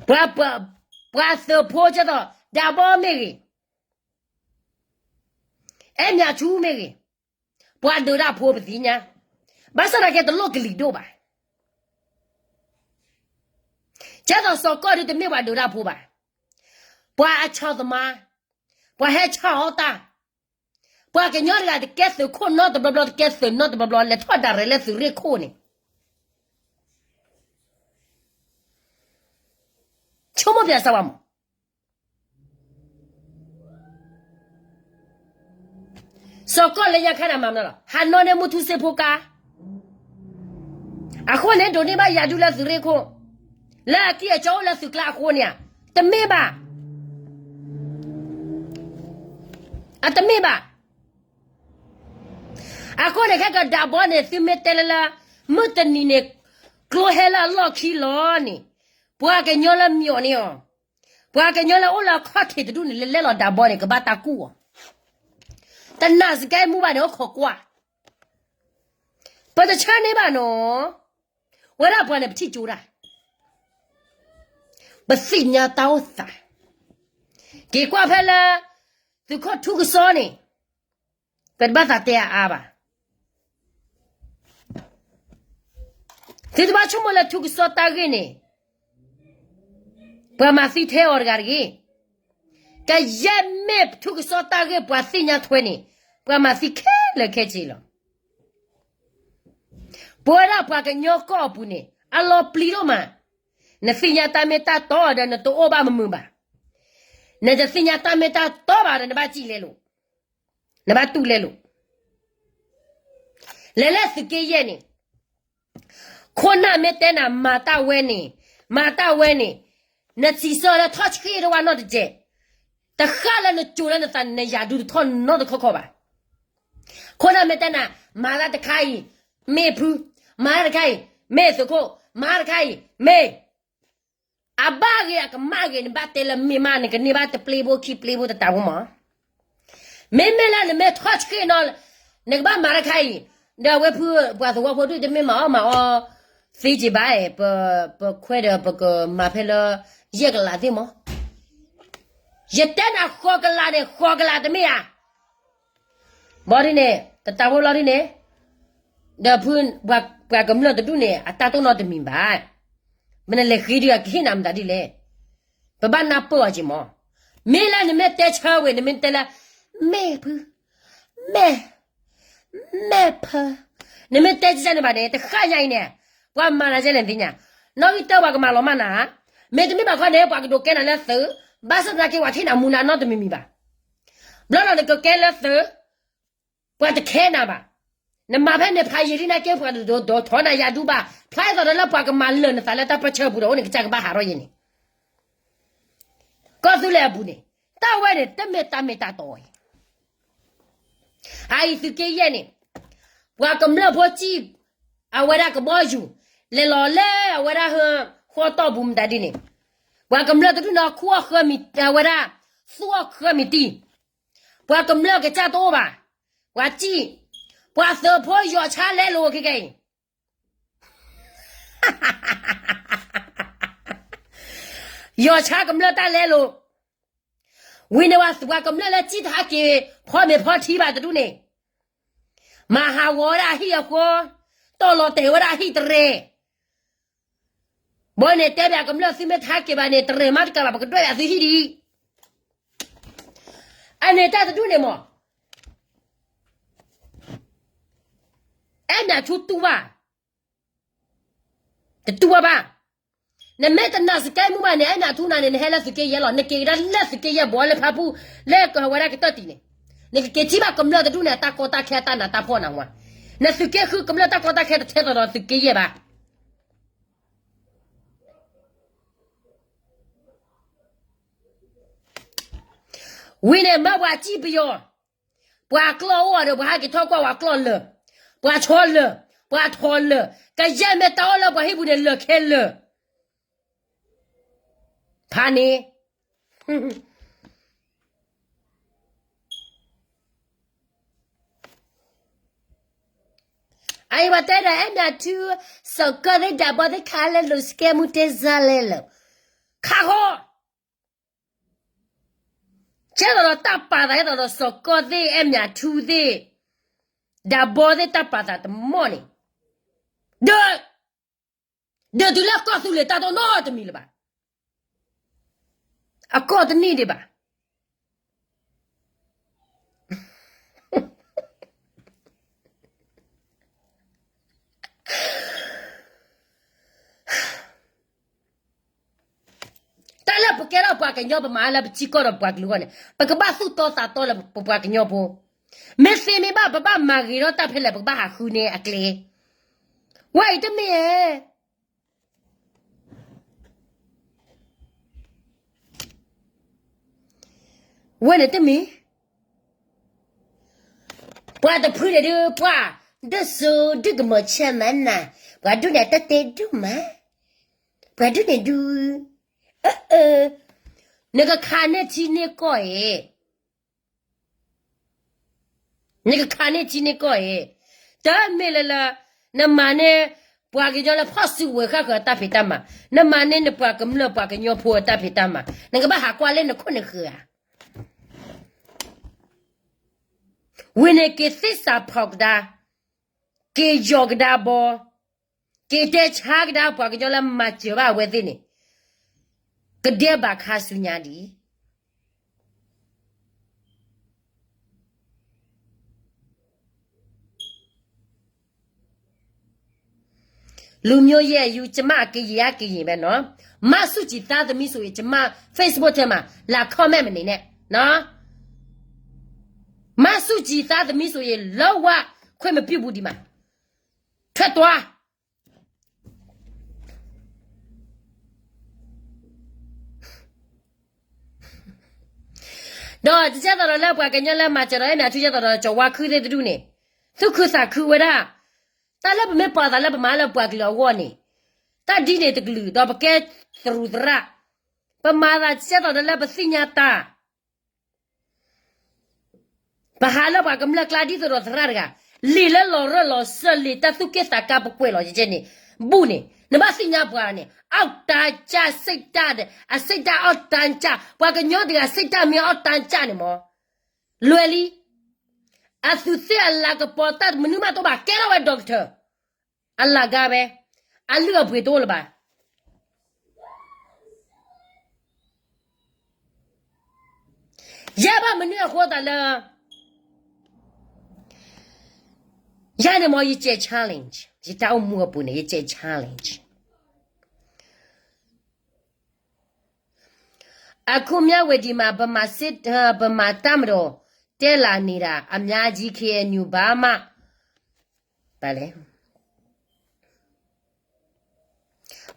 ပှၤ ပှၤသုးဖိကဲသိး ဒၣ်ဘီမ့ၢ်ဂ့ၤ အဲၣ်မၠးဆူမ့ၢ်ဂ့ၤ ပှၤဒုးတၢ်ဖိပသ့ၣ်ညါ ဘၣ်ဆၣ်သနာ်က့တလိၣ်ကလံၤဒိၣ်ဘၣ် ကဲသိးစီၤကီၢ်ဒုတမ့ၢ်ပှၤဒုးတၢ်ဖိဘၣ် ပှၤအဆီၣ်သမါ ပှၤဟဲဆီၣ်အီၣ်တၢ် ပှၤကညီတဂၤတကဲသုးခိၣ်နီတဘျီဘျီ တကဲသုးနီတဘျီဘျီ လဲၤထီၣ်ဒၣ်ရဲၣ်လၢသုးရ့ၣ်ခိၣ်န့ၣ် ဆိကမိၣ်ပျၢ်စၢ်ဝဲမး စီၤကီၢ်လၢညါခါန့ၣ်မၤမနုၤလီၤ ဟးနီၣ်န့ၢ်မုၢ်ထူစ့ဖိကါ အဃိန့ၣ် ဒိးန့ၢ်ဘၣ်ယၤဒုလၢသုးရ့ၣ်ခိၣ် လၢအကံၢ်အကီအိၣ်လၢသုးကျါအဃိန့ၣ်ဧါ တမ့ၢ်ဘၣ် အတမ့ၢ်ဘၣ် အဃိန့ၣ် ခဲကဒၣ်ဘီန့ၣ် သုမ့ၢ်တဲလၢလၢ မုၢ်တနံၤန့ၣ် ကျိဟဲလၢအလီၢ်ခံလီၤန့ၣ်, ပှၤကညီလၢမၠိးန့ၢ်အီၤ, ပှၤကညီလၢအိၣ်လၢအခီၣ်ထံးတဒူၣ်န့ၣ် လဲၤလဲၤလီၤဒၣ်ဘီန့ၣ် ကဘၣ်တၢ်ကူၣ်အီၤ, တနာ်စကဲမူဘၣ်န့ၣ် အိၣ်ခိးကွၢ်, ပတဆၢန့ၢ်ဘၣ်နီၤ, ဝဲဒၣ်ပှၤန့ၣ်ပထံၣ်ကၠိဒၣ် ပသ့ၣ်ညါတၢ်အိၣ်သး, က့ၤကွၢ်ဖဲလၢ သုးခိၣ်ထူကစီန့ၣ်, ပတဘၣ်သးတဲအါအါဘၣ်. သုတဘၣ်ဆိကမိၣ်လၢထူကစီတၢ်ဂ့ၢ်န့ၣ် ပှၤမၤသံထဲအီၤတဂၤတဂ့ၤ. ကယဲၢ်မ့ၢ်ထူကစီတၢ်ဂ့ၢ်ပှၤသ့ၣ်ညါထွဲန့ၣ်, ပှၤမၤသံခဲလၢာ်ခဲဆ့လီၤ. ပဝဲဒၣ်ပှၤကညီကီၢ်အပူၤန့ၣ် အလီၤပျံၤဒိၣ်မး, နသ့ၣ်ညါတၢ်မ့ၢ်တၢ်တီဒီး နတအိၣ်ဘၣ်မုာ်မုာ်ဘၣ်, နတသ့ၣ်ညါတၢ်မ့ၢ်တၢ်တီဘၣ်ဒီး နဘၣ်စံၣ်လဲလိာ်, နဘၣ်တူၢ်လဲလိာ်. လဲၤလၢသုးက့ယဲၢ်န့ၣ်, ခိၣ်နၢ်မ့ၢ်တဲနၤမၤတၢ်ဝဲန့ၣ်, မၤတၢ်ဝဲန့ၣ်, နစံးဆၢလၢထီၣ်ဆှံတဝါနီတစဲး, တဃၣ်လၢနကၠိၤလၢနသးန့ၣ် နယၤဒုတထီၣ်နီတခီခီဘၣ်. ခိၣ်နၢ်မ့ၢ်တဲနၤ, မၤတၢ်တခါအံၤ, မ့ၢ်ဖု, မၤတၢ်တခါအံၤ, မ့ၢ်သုးခိၣ်, မၤတၢ်တခါအံၤ, မ့ၢ် အဘၣ်ဂ့ၤအကမၣ်ဂ့ၤ နဘၣ်တဲလၢမ့ၢ်မး နကန့ၢ်ဘၣ်တပျ့ၤဖိခံပျ့ၤဖိတတးဖိမး. မ့မ့ၢ်လၢနမ့ၢ်ထီၣ်ဆှံနီၤ, နကဘၣ်မၤတၢ်တခါအံၤ, ဒီးအဝဲဖုပှၤသဝီဖိဒုၣ်တမ့ၢ်မၤအီၣ်မၤအီ သ့က့ၤဘၣ်, ပခွဲးဒီးပကမၤဖဲလၢ ယဲၢ်ကလးသ့ၣ်မး. ယတဲနၤဃိးကလးန့ၣ် ဃိးကလးတမ့ၢ်ဧါ. ဘီဒ်န့ၣ် တတးဖိလီၤဒ်န့ၣ်, ဒီးဖု ပှၤကမျၢၢ်တဒူၣ်န့ၣ် အတၢ်တိၢ်နီတမံၤဘၣ်. မ့ၢ်နလဲၤဃ့ဒုးအကဟ့ၣ်နၤမတၤဒ်လဲၣ်. ပဘၣ်နၢ်ပၢၢ်အီၤက့ၤမး. မ့ၢ်လၢနမ့ၢ်တဲဆၢဝဲ နမ့ၢ်တဲလၢ မ့ၢ်ဖု မ့ၢ် မ့ၢ်ဖၢ, နမ့ၢ်တဲကစၢ်န့ၣ်ဘၣ်န့ၣ် တဃၣ်ညါအံၤန့ၣ်, ပှၤမၤနၤကဲလဲၣ်နသ့ၣ်ညါ, နီၣ်ဂံၢ်တၢၢ်ပှၤကမၤလီၤမၢ်နၤ, မ့တမ့ၢ်ဘၣ်ခီန့ၣ် ပှၤကဒိးကဲနၤလၢသုး, ဘၣ်ဆၣ်သနာ်က့ ပှၤထံၣ်နၤမူနၤနီတမံၤမံၤဘၣ်. ဘျီလီၤနကကဲလၢသုး, ပှၤတခဲနၤဘၣ်. နမၤဖဲန့ၣ်ဖးယံာ်လံနာ်က့ ပှၤတဒိးထီၣ်နၤယၤဒူဘၣ်, ဖျါအသးဒီးလၢပှၤကမၤလၢာ်နသးလၢတၢ်ပၢဆှၢပူၤဒီး အိၣ်န့ၣ်ကစၢ်ကဘၣ်ဟးထီၣ်ယဲန့ၣ် ကီၢ်သူလ့ၤအပူၤန့ၣ်, တၢ်ဝဲန့ၣ် တမ့ၢ်တၢ်မ့ၢ်တၢ်တီအံၤ, အအံၤသုးက့ယဲၢ်န့ၣ်, ပှၤကမျၢၢ်ဖိစံၣ်, အဝဲဒၣ်ကဘီယူၤ, လဲၤလီၤလၢအဝဲဒၣ်ဟၢဃီတီၢ်ပူၤမတၤဒ်န့ၣ်, ပှၤကမျၢၢ်တဒူၣ်န့ၣ် ခူၣ်အီၣ်ဃၢမံၤ, အဝဲဒၣ်, သူၣ်အီၣ်ဃၢမံၤတံၢ်, ပှၤကမျၢၢ်ကစၢ်တအိၣ်ဘၣ်, ပှၤစံၣ်, ပှၤသုးဖိယီၤဆါလဲလိာ်ခဲကနံၣ်အံၤ ယီၤဆါကမျၢၢ်တၢ်လဲလိာ်, ဝံၤန့ၣ်ဝဲသုးပှၤကမျၢၢ်လၢစံၣ်တဟးက့ၤ, ဖီမ့ၤဖီထံဘၣ်တဒူၣ်န့ၣ်, မၤဟးဂီၤဝဲဒၣ်အဟံၣ်အဃီ, တီၢ်လီၤတဲာ်ဝဲဒၣ်အဟံၣ်တရဲၣ်, ဘၣ်န့ၣ်တဲဘၣ်ကမျၢၢ်သုမ့ၢ်တဟးက့ၤဘၣ်န့ၣ် တရဲၣ်မးတကးဘၣ် ပကဒွဲၣ်အသုဟံၣ်ဒံး, အန့ၣ်တၢ်တဒူၣ်န့ၣ်မး အဲၣ်မၠးထူတူၢ်ဘၣ်, တတူၢ်ဘၣ်ဘၣ်, နမ့ၢ်တနာ်စကဲမူဘၣ်န့ၣ် အဲၣ်မၠးထူနၤန့ၣ် နဟဲလၢသုးက့ယဲၢ်လီၤ, နက့ၤကဒါလၢသုးက့ယဲၢ်ဘီလၢဖၣ်ပူၣ်, လၢကဝဲဒၣ်ကတၢၢ်တံၢ်န့ၣ်, နကက့ၤထံၣ်ဘၣ်ကမျၢၢ်တဒူၣ်န့ၣ် အတၢ်ကီတၢ်ခဲအတၢ်နးတၢ်ဖှီၣ်နၤဝဲ, နသုးက့ဃုကမျၢၢ်တၢ်ကီတၢ်ခဲတထဲသိးဒီးသုးက့ယဲၢ်ဘၣ်. ဝံၤန့ၣ်မ့ၢ်ပှၤစံၣ်ပယီၤ, ပှၤကျီၢ်အိၣ်ဒီး ပှၤဟဲက့ၤထီၣ်ကွၢ်ပှၤကျီၢ်လၢာ်, ပှၤဆီလၢာ်, ပှၤထီၣ်လၢာ်, ကယဲၢ်မ့ၢ်တၢ်အိၣ်လၢပှၤဟံၣ်ပူၤန့ၣ် လၢာ်ခဲလၢာ်, ဖးန့ၣ် အအံၤပှၤတဲဒီး အဲၣ်မၠးထူ, စီၤကီၢ်သ့ၣ်ဒၣ်ဘီသ့ၣ်ခးလဲလိာ် စကဲမူတဲစါလဲလိာ်, ခးဃီ, ကဲသိးဒီးတၢ်ပာ်သး ဟဲသိးဒီးစီၤကီၢ်သ့ၣ် အဲၣ်မၠးထူသ့ၣ်, ဒၣ်ဘီသ့ၣ်တၢ်ပာ်သးတမီၢ်န့ၣ်, ဒီး ဒီးတုၤလၢကီၢ်သူလ့ၤတၢ်တိၢ်နီတမံၤလၢၤဘၣ်, အကီၢ်တန့ၢ်ဒံးဘၣ်. တၢ်လၢပကဲထီၣ်ပှၤကညီ ပမၤလၢပထံကီၢ်ဒီးပှၤကလုာ်အဂီၢ်န့ၣ် ပကဘၣ်သူၣ်တီသးတီလၢပပှၤကညီဖိ, မ့ၢ်သ့မ့ၢ်ဘၣ် ပဘၣ်မၤဂ့ၤထီၣ်တၢ်ဖဲလဲၣ် ပကဘၣ်ဟးဃုန့ၢ်အကျဲ, ဝဲအံၤတမ့ၢ်ဧါ ဝဲန့ၣ်တမ့ၢ်, ပှၤတဖုန့ၣ်ဒုး ပှၤ ဒိၣ်စိဒိၣ်ကမီၤဆၢမၤနၤ, ပှၤဒိၣ်န့ၣ်တတဲဒိၣ်မး, ပှၤဒိၣ်န့ၣ်ဒုး, အၢ, နကခးန့ၢ်ထံန့ၢ်ကီၢ်အံၤ, နကခးန့ၢ်ထံန့ၢ်ကီၢ်အံၤ, တမ့ၢ်လၢလၢ, နမၤန့ၢ်, ပှၤကညီလၢဖီၣ်စုကဝဲၤဃၣ်ဃၢၤအတၢ်ဖံးတၢ်မၤ, နမၤန့ၢ်နပှၤကမျၢၢ်ပှၤကညီဖိအတၢ်ဖံးတၢ်မၤ, နကဘၣ်ဟးကွၢ်လၢနခိၣ်နဃၢၤဧါ. ဝံၤန့ၣ်က့ၤသ့ၣ်စးဖီၣ်ကဒါ, က့ၤယီၤကဒါဘီ, က့ၤတဲဆါကဒါပှၤကညီလၢမၤစၢၤဘၣ်အဝဲသ့ၣ်န့ၣ်, ကဒဲဘၣ်ခါဆူညါဒံး. လူမျိုးရေးအယူ, ကျမကရင်အကရင်ပဲနော်, မဆူၣ်ကၠံသားသမီးဆိုရင်, ကျမ Facebook ထဲမှာ လာ comment မနေနဲ့နော်, မဆူၣ်ကၠံသားသမီးဆိုရင် လုံးဝ ခွင့်မပြုဘူးဒီမှာ, ထွက်သွား. ဒီးကဲသိးဒီးလၢပှၤကညီလၢမၤစၢၤဒီးအဲၣ်မ့ၢ်အထူးကဲသိးဒီးကၠီၤဝါခုသ့ၣ်တဒူၣ်န့ၣ်, သူၣ်ခုသးခုဝဲဒၣ်, တၢ်လၢပမ့ၢ်ပာ်သးလၢပမၤလၢပှၤကလုာ်အဂီၢ်န့ၣ်, တၢ်ဒ်န့ၣ်တကလုာ် ဒီးပကဲသရူးသရၣ်, ပမၤသးကဲသိးဒီးလၢပသ့ၣ်ညါတၢ် ပဟးလၢပှၤကမျၢၢ်ကျါဒ်သိးဒီးသရၣ်တဂၤ, လံာ်လၢလီၤရၢၢ်လီၤစၢၤ လံာ်တၢ်သူၣ်က့ၣ်သးကါပကွဲးလီၤကဲန့ၣ်, ဘူၣ်န့ၣ်, နဘၣ်သ့ၣ်ညါပှၤန့ၣ်, အီၣ်တၢ်ကၢ် စိတ်ဓာတ်, အ စိတ်ဓာတ် အီၣ်တၢ်ကၢ်, ပှၤကညီတဂၤ စိတ်ဓာတ် မ့ၢ်အီၣ်တၢ်ကၢ်န့ၣ်မး, လွဲလံ, အသူးသ့ၣ်အလၤကပီၤတၢ်မနုၤမးတအိၣ်ဘၣ် ကဲထီၣ်ဝဲ doctor, အလၤကါဝဲ, အလုၢ်အပှ့ၤတအိၣ်လၢၤဘၣ်. ယဲဘၣ်မနုၤအဃိသးလၢ ယၤန့ၣ်မ့ၢ်ယကဲ challenge, ယတၢ်အိၣ်မူအပူၤန့ၣ် ယကဲ challenge. အခုမြဝတီမှာ ဗမာစစ်, ဗမာတပ်မတော် တက်လာနေတာ အများကြီး KNU ဘာမှ, ဘာလဲ,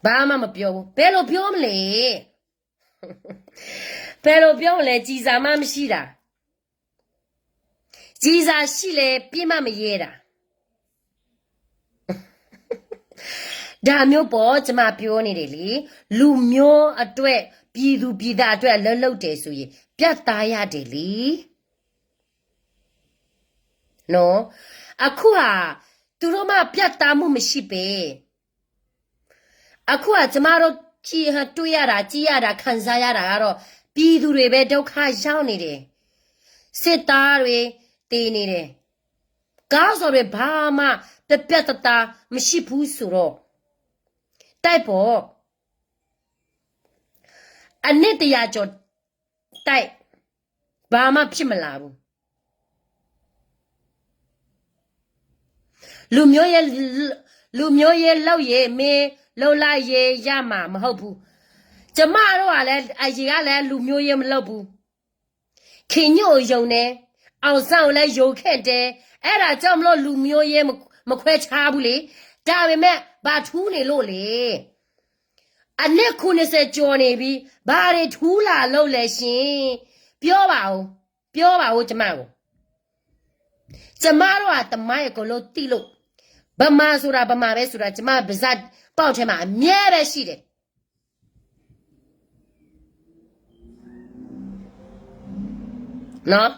ဘာမှမပြောဘူး. ဘယ်လိုပြောမလဲ, ဘယ်လိုပြောမလဲ, ကျည်ဆံမှမရှိတာ, ကျည်ဆံရှိလဲ ပစ်မှမရဲတာ. ဒါမျိုးပေါ့, ကျမပြောနေတယ်လေ, လူမျိုးအတွက်, ပြည်သူပြည်သားအတွက် အလုပ်လုပ်တယ်ဆိုရင် ပြသရတယ်လေ. နော်, အခုဟာ, သူတို့မှပြသမှုမရှိပဲ, အခုဟာ ကျမတို့ကြည့်, တွေ့ရတာ, ကြည့်ရတာ, ခံစားရတာကတော့ ပြည်သူတွေပဲ ဒုက္ခရောက်နေတယ်. စစ်သားတွေသေနေတယ်. ခေါင်းဆောင်တွေ ဘာမှပြတ်ပြတ်သားသားမရှိဘူးဆိုတော့, တိုက်ပေါ့, အနှစ်တစ်ရာကျော် တိုက်, ဘာမှဖြစ်မလာဘူး. လူမျိုးရေး, လူမျိုးရေးလုပ်ရင် မင်းလုပ်လိုက်ရင်ရမှာမဟုတ်ဘူး. ကျမတို့ကလည်း, အရင်ကလည်း လူမျိုးရေးမလုပ်ဘူး. ခင်ညွန့်ကိုယုံတယ်, အောင်ဆန်းကိုလည်းယုံခဲ့တယ်. အဲ့ဒါကြောင့်မလို့ လူမျိုးရေးမ, မခွဲခြားဘူးလေ. ဒါပေမဲ့ ဘာထူးနေလို့လဲ. အနှစ်ခုနှစ်ဆယ်ကျော်နေပြီ, ဘာတွေထူးလာလို့လဲရှင်. ပြောပါဦး, ပြောပါဦး ကျမကို. ကျမတို့က သမိုင်းအကုန်လုံးသိလို့, ဗမာဆိုတာ ဗမာပဲဆိုတာ ကျမပါးစပ်ပေါက်ထဲမှာ အမြဲပဲရှိတယ်. နော်,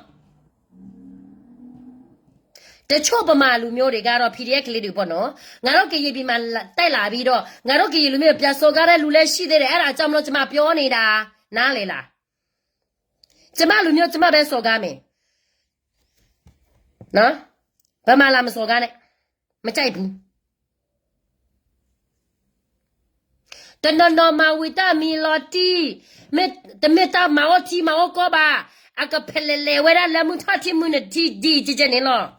တချို့ဗမာလူမျိုးတွေကတော့ PDF ကလေးတွေပေါ့နော်, ငါတို့ကရင်ပြည်မှာ တက်လာပြီးတော့ ငါတို့ကရင်လူမျိုးကို ပြန်စော်ကားတဲ့လူလည်းရှိသေးတယ်. အဲ့ဒါကြောင့်မလို့ ကျမပြောနေတာ, နားလည်လား. ကျမလူမျိုး ကျမပဲစော်ကားမယ်. နော်, ဗမာလာမစော်ကားနဲ့, မကြိုက်ဘူး. တနီၤနီၤမၤဝံၤတၢ်မံၤလီၤတံၢ်, မ့ၢ်တမ့ၢ်တၢ်မၤအိၣ်ထံမၤအိၣ်ကီၢ်ဘၣ်, အကဖဲလဲၣ်လဲၣ်ဝဲဒၣ်လၢမုၢ်ထီၣ်ထံမုၢ်နုာ်ထံဒ်ကဲကဲန့ၣ်လီၤ.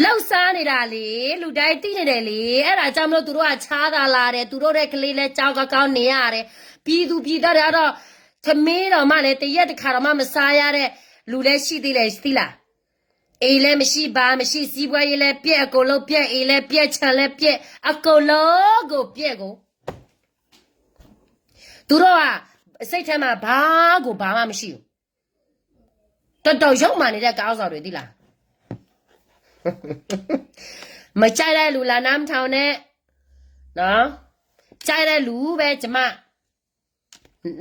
လုပ်စားနေတာလေ, လူတိုင်းသိနေတယ်လေ. အဲ့ဒါကြောင့်မလို့ သူတို့က ချမ်းသာလာတယ်, သူတို့ရဲ့ကလေးလည်း ကောင်းကောင်းနေရတယ်, ပြည်သူပြည်သားတွေကတော့ ထမင်းတောင်မှလည်း တစ်ရက်တစ်ခါတောင်မှ မစားရတဲ့လူလည်းရှိသေးတယ်, သိလား. အိမ်လည်းမရှိ, ဘာမရှိ, စီးပွားရေးလည်းပျက်, အကုန်လုံးပျက်, အိမ်လည်းပျက်, ခြံလည်းပျက်, အကုန်လုံးကို ပျက်ကို. သူတို့က စိတ်ထဲမှာ ဘာကိုဘာမှမရှိဘူး. တော်တော်ယုံမာနေတဲ့ ခေါင်းဆောင်တွေ သိလား. မကြိုက်တဲ့လူ လာနားမထောင်နဲ့နော်. ကြိုက်တဲ့လူပဲ ကျမ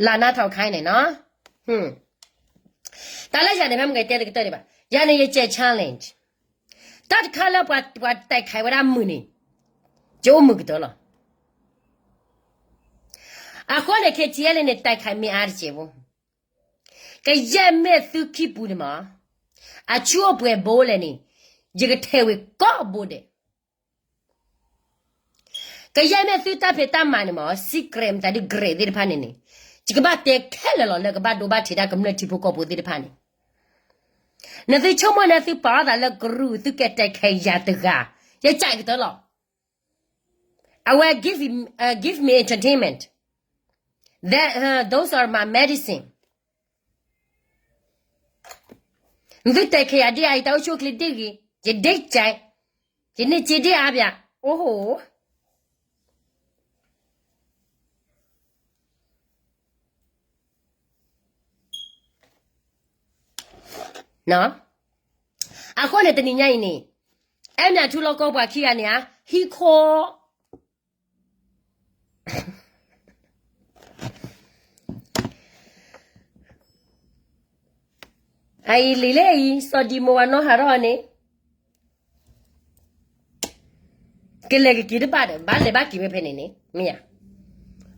လာနားထောင်ခိုင်းတယ်နော်. တၢ်လၢယၤန့ၣ် ဖဲမ့ၢ်ကတဲတကတၢၢ်န့ၣ်ဘၣ်, ယၤန့ၣ် ယကဲ challenge တၢ်တခါလၢပှၤ ပှၤတိုက်ခိုက်ဝဲဒၣ်မုာ်န့ၣ် ယအိၣ်မုာ်ကတၢၢ်လီၤ. အဃိန့ၣ် K T L A န့ၣ် တိုက်ခိုက်မ့ၢ်အါတက့ၢ်ဖိ, ကယဲၢ်မ့ၢ်သုခံပူၤန့ၣ်မး, အဆူၣ်အိၣ်ပှဲၤဘိလဲၣ်န့ၣ်, ယကထဲးဝံၤကိးဘိဒဲး. ကယဲၢ်မ့ၢ်သုတၢ်ဖံးတၢ်မၤန့ၣ်မး, secret မတၤဒုး great သ့ၣ်တဖၣ်န့ၣ်န့ၣ်, ယကဘၣ်တဲခဲလၢာ်လီၤ လၢကဘၣ်ဒိဘၣ်ထံးတၢ်ကမျၢၢ်ထံဖိကီၢ်ဖိသ့ၣ်တဖၣ်န့ၣ်. နသုဆိကမိၣ်န့ၣ် သုပာ်အီၣ်သးလၢကရူၢ် သုကဲ တိုက်ခိုက် ယၤတဂၤ, ယကဲကတၢၢ်လီၤ. အဝဲ give, give me entertainment. That, uh, those are my medicine. နသုတဲခဲယၤဒ်အံၤ တၢ်အိၣ်ဆူၣ်အိၣ်ချ့ဒ်ဂ့ၤ, ယဒ့ကဲ, ယန့ၢ်စ့ဒ့အါဘၣ်, အိၣ်ဟိ. အဃိန့ၣ် တနံၤညါအံၤန့ၣ်, အဲၣ်မၠးထူလီၤကီၢ်ပှၤခံဂၤန့ၣ်ဧါ, ဟံးခိၣ် အအံၤလံၤလၢအံၤ စီၤဒံမိၢ်ဝၤနီၢ်ဟးထီၣ်န့ၣ်, ကလဲၤကက့ၤတဘၣ်ဒီး ဘၣ်လဲၤဘၣ်က့ၤဝဲဖဲန့ၣ်န့ၣ် မ့ၢ်ဧါ.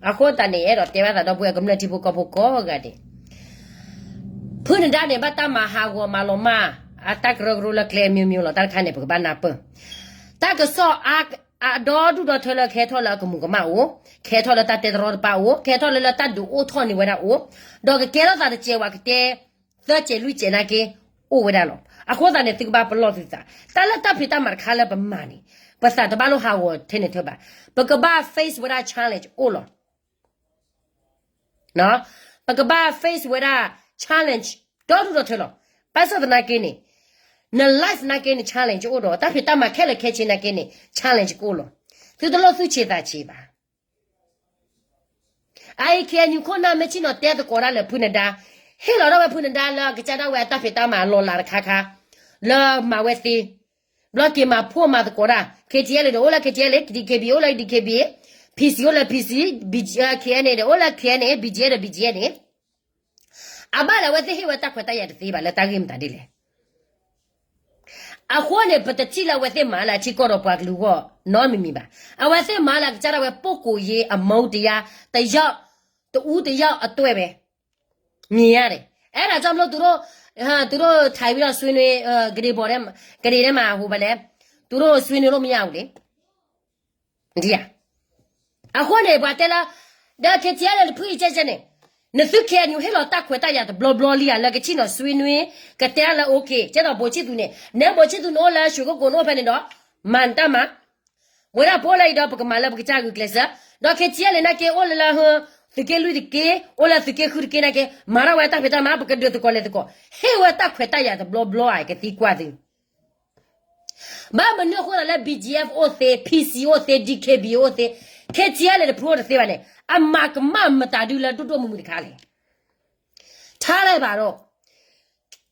အဃိသတးန့ၣ် အဲၣ်ဒိးတဲဘၣ်သးဒီပုၢ်ဝဲၢ်ကမျၢၢ်ထံဖိကီၢ်ဖိကိးဂၤဒဲး, ဖုနဒါန့ၣ် ဘၣ်တၢ်မၤဟးဂီၤမၤလီၤမၢ် အတၢ်ကရၢကရိလၢကျဲအမျိုးမျိုးလီၤ. တၢ်တခါန့ၣ် ပကဘၣ်နၢ်ပၢၢ် တၢ်ကစီၣ်အါ အဒီဒူၣ်ဒီထၢလၢကဟဲထီၣ်လၢအကမူးကမၣ်အိၣ်, ကဟဲထီၣ်လၢတၢ်တဲတရီတပါအိၣ်, ကဟဲထီၣ်လၢလၢတၢ်ဒုးအိၣ်ထီၣ်န့ၢ်ဝဲဒၣ်အိၣ်, ဒီးကကဲထီၣ်သးတစဲးဝဲကတဲ သၢစဲးလွံၢ်စဲးနာ်က့ အိၣ်ဝဲဒၣ်လီၤ. အဃိသတးန့ၣ် သုကဘၣ်ပလီၢ်သုသး, တၢ်လၢတၢ်ဖံးတၢ်မၤတခါလၢပမၤန့ၣ်, ပသးတဘၣ်လိၣ်ဟးဂီၤထဲန့ၣ်ထဲဘၣ်, ပကဘၣ် face ဝဲဒၣ် challenge အိၣ်လီၤ. ပကဘၣ် face ဝဲဒၣ် challenge ဒီဒူၣ်ဒီထၢလီၤ. ဘၣ်ဆၣ်သနာ်က့န့ၣ်, န life နာ်က့န့ၣ် challenge အိၣ်ဒီး တၢ်ဖံးတၢ်မၤခဲလၢာ်ခဲဆ့နာ်က့န့ၣ် challenge ကအိၣ်လီၤ. သုတလိၣ်သူၣ်ဆံးသးဆံးဘၣ်. အအံၤ K N U ခိၣ်နၢ်မ့ၢ်ဆ့ၣ်နီၤတဲသကိးတၢ်လၢဖုနဒါ, ဟ့ၣ်လီၤဒၣ်ဝဲဖုနဒါလၢအကစၢ်ဒၣ်ဝဲအတၢ်ဖံးတၢ်မၤအလီၢ်လၤတခါခါ, လၢမၤဝဲသ့, ဘျီက့ၤမၤဖှိၣ်မၤသကိးတၢ်, K T L A ဒီးအိၣ်လၢ K T L A, D K B A အိၣ်လၢ D K B A, P C အိၣ်လၢ P C, B G, K N A ဒီးအိၣ်လၢ K N A, B G F ဒီး B G F န့ၣ် အဘၣ်လၢအဝဲသ့ၣ်ဟ့ၣ်ဝဲတၢ်ခွဲးတၢ်ယာ်တသ့ဘၣ်လၢတၢ်ဂ့ၢ်မတၤဒ်လဲၣ်. အဃိန့ၣ် ပတထံၣ်လၢအဝဲသ့ၣ်မၤလၢအထံကီၢ်ဒီးပှၤကလုာ်အဂီၢ်နီတမံၤမံၤဘၣ်. အဝဲသ့ၣ်မၤလၢအကစၢ်ဒၣ်ဝဲ ပုၢ်ကိးရေး အမုန်းတရား, တယောက်, တဦးတယောက်အတွက်ပဲ မြင်ရတယ်. အဲဒါကြောင့်မလို့ သူတို့, သူတို့ထိုင်ပြီးတော့ဆွေးနွေး, ကဒ့ဘီၣ်ထဲ, ကဒ့ထဲမှာ ဟိုဘယ်လဲ, သူတို့ဆွေးနွေးလို့မရဘူးလေ. ဒ်ယၤ, အဃိန့ၣ် ပှၤတဲလၢ, ဒီး K T L A တဖုအံၤကဲကဲန့ၣ်, နသု K N U ဟ့ၣ်လီၤတၢ်ခွဲးတၢ်ယာ်တဘျီဘျီလံဧါ လၢကဆ့ၣ်နီၤဆွေးနွေး, ကတဲလၢ OK, ကဲသိး ဗိုလ်ချစ်သူန့ၣ်, နဲ ဗိုလ်ချစ်သူန့ၣ်အိၣ်လၢ ရွှေကုက္ကိုန့ၣ်အိၣ်ဖဲန့ၣ်ဒီး, မၤနတၢ်မၤ ဝဲဒၣ်ပအိၣ်လၢအံၤဒီး ပကမၤလၢပကစၢ်ဂုာ်ကျဲးစၢး, ဒီး K T L A နာ်က့ အိၣ်လၢလၢဟၢ, သုးက့လွံၢ်တက့ၢ်, အိၣ်လၢသုးက့ဃုတက့ၢ်နာ်က့ မၤထီၣ်ဝဲတၢ်ဖံးတၢ်မၤ ပကဒုးသကိးလဲၤသကိး, ဟ့ၣ်ဝဲတၢ်ခွဲးတၢ်ယာ်တဘျီဘျီဧါ ကသံကွၢ်သု. ဘၣ်မနုၤအဃိသတးလၢ B G F အိၣ်သ့, P C အိၣ်သ့, D K B A အိၣ်သ့, K T L A တဖုအိၣ်တသ့ဘၣ်န့ၣ်, အမၤကမၣ်မတၤဒုလၢဒိၣ်ဒိၣ်မုၢ်မုၢ်တခါလဲၣ်. ထားလိုက်ပါတော့,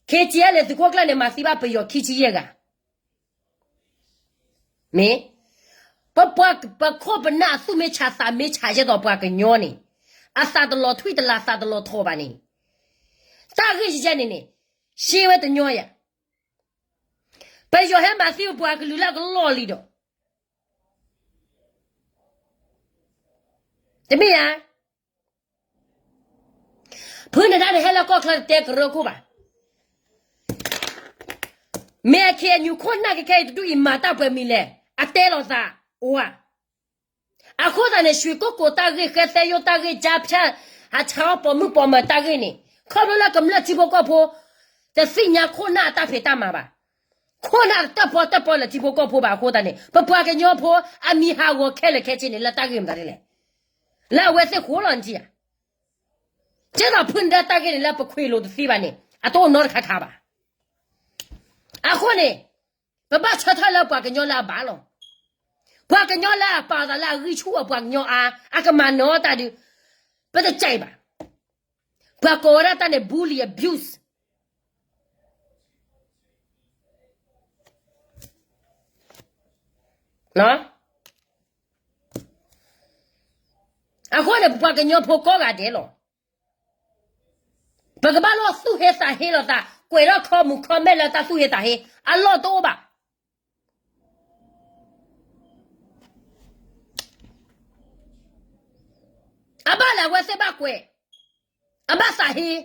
K T L A သုးခိၣ်ကျၢၢ်န့ၣ် မၤသံဘၣ်ပယီၤခံဆံယဲၢ်ဂၤ မ့ၢ်, ပပှၤ, ပခိၣ်ပနၢ်အသူၣ်မ့ၢ်ဆးသးမ့ၢ်ဆး ယဲသိးပှၤကညီန့ၣ်, အသးတလီၤထွံၣ်တလၤသးတလီၤထီၣ်ဘၣ်န့ၣ်, တၢ်ဂ့ၢ်ယဲန့ၣ်န့ၣ်, ရှင်းဝဲတညီယၤ, ပယီၤဟဲမၤသံပပှၤကလုာ်လၢအကလီၢ်လံဒီး, တမ့ၢ်ဧါ. ဖုနဒါန့ၣ် ဟဲလၢကီၢ်ချၢတတဲကရၢခိၣ်ဘၣ်. မ့ၢ်အ K N U ခိၣ်နၢ်ခဲခဲအံၤတဒူၣ်အံၤ မၤတၢ်ပှဲၤမံၤလဲၣ်, အတဲလီၤသးအိၣ်ဧါ. အဃိသတးန့ၣ် ရွှေကုက္ကိုတၢ်ဂ့ၢ်, ဃဲသဲယိၣ်တၢ်ဂ့ၢ်, ကြားဖြတ်, အဆါအီၣ်ပိာ်မုၣ်ပိာ်မၢၤတၢ်ဂ့ၢ်န့ၣ်, ခီဖျိလၢကမျၢၢ်ထံဖိကီၢ်ဖိ တသ့ၣ်ညါခိၣ်နၢ်အတၢ်ဖံးတၢ်မၤဘၣ်. ခိၣ်နၢ်တၢၣ်ပီတၢၣ်ပီလၢထံဖိကီၢ်ဖိဘၣ်အဃိသတးန့ၣ် ပပှၤကညီဖိအမံၤဟးဂီၤခဲလၢာ်ခဲဆ့န့ၣ် လၢတၢ်ဂ့ၢ်မတၤဒ်လဲၣ်. လၢအဝဲသ့ၣ်ဃိလီၤနထံၣ်ဧါ. ကဲသိးဖုနဒါတၢ်ဂ့ၢ်န့ၣ် လၢပခွ့းလိာ်တသ့ဘၣ်န့ၣ် အတအိၣ်နီတခါခါဘၣ်. အဃိန့ၣ် ပဘၣ်ဆၢထၢၣ်လၢပှၤကညီလၢအဘၣ်လီၤ. ပှၤကညီလၢအပာ်အသးလၢအဂံၢ်ဆူၣ်အပှၤကညီအါ, အကမၤနၢၤတၢ်ဒုး, ပတကြိုက်ဘၣ်. ပှၤကိးဝဲဒၣ်တၢ်န့ၣ် bully, abuse. အဃိန့ၣ် ပပှၤကညီဖိကိးဂၤဒဲးလီၤ. ပကဘၣ်လီၤသူၣ်ဟ့သးဟ့လိာ်သး, ကွဲးထီၣ်ခီမူၤခီမဲလၢတၢ်သူၣ်ဟ့သးဟ့, အလီၢ်တအိၣ်ဘၣ်. အဘၣ်လၢအဝဲသ့ၣ်ဘၣ်ကွဲး, အဘၣ်သးဟ့,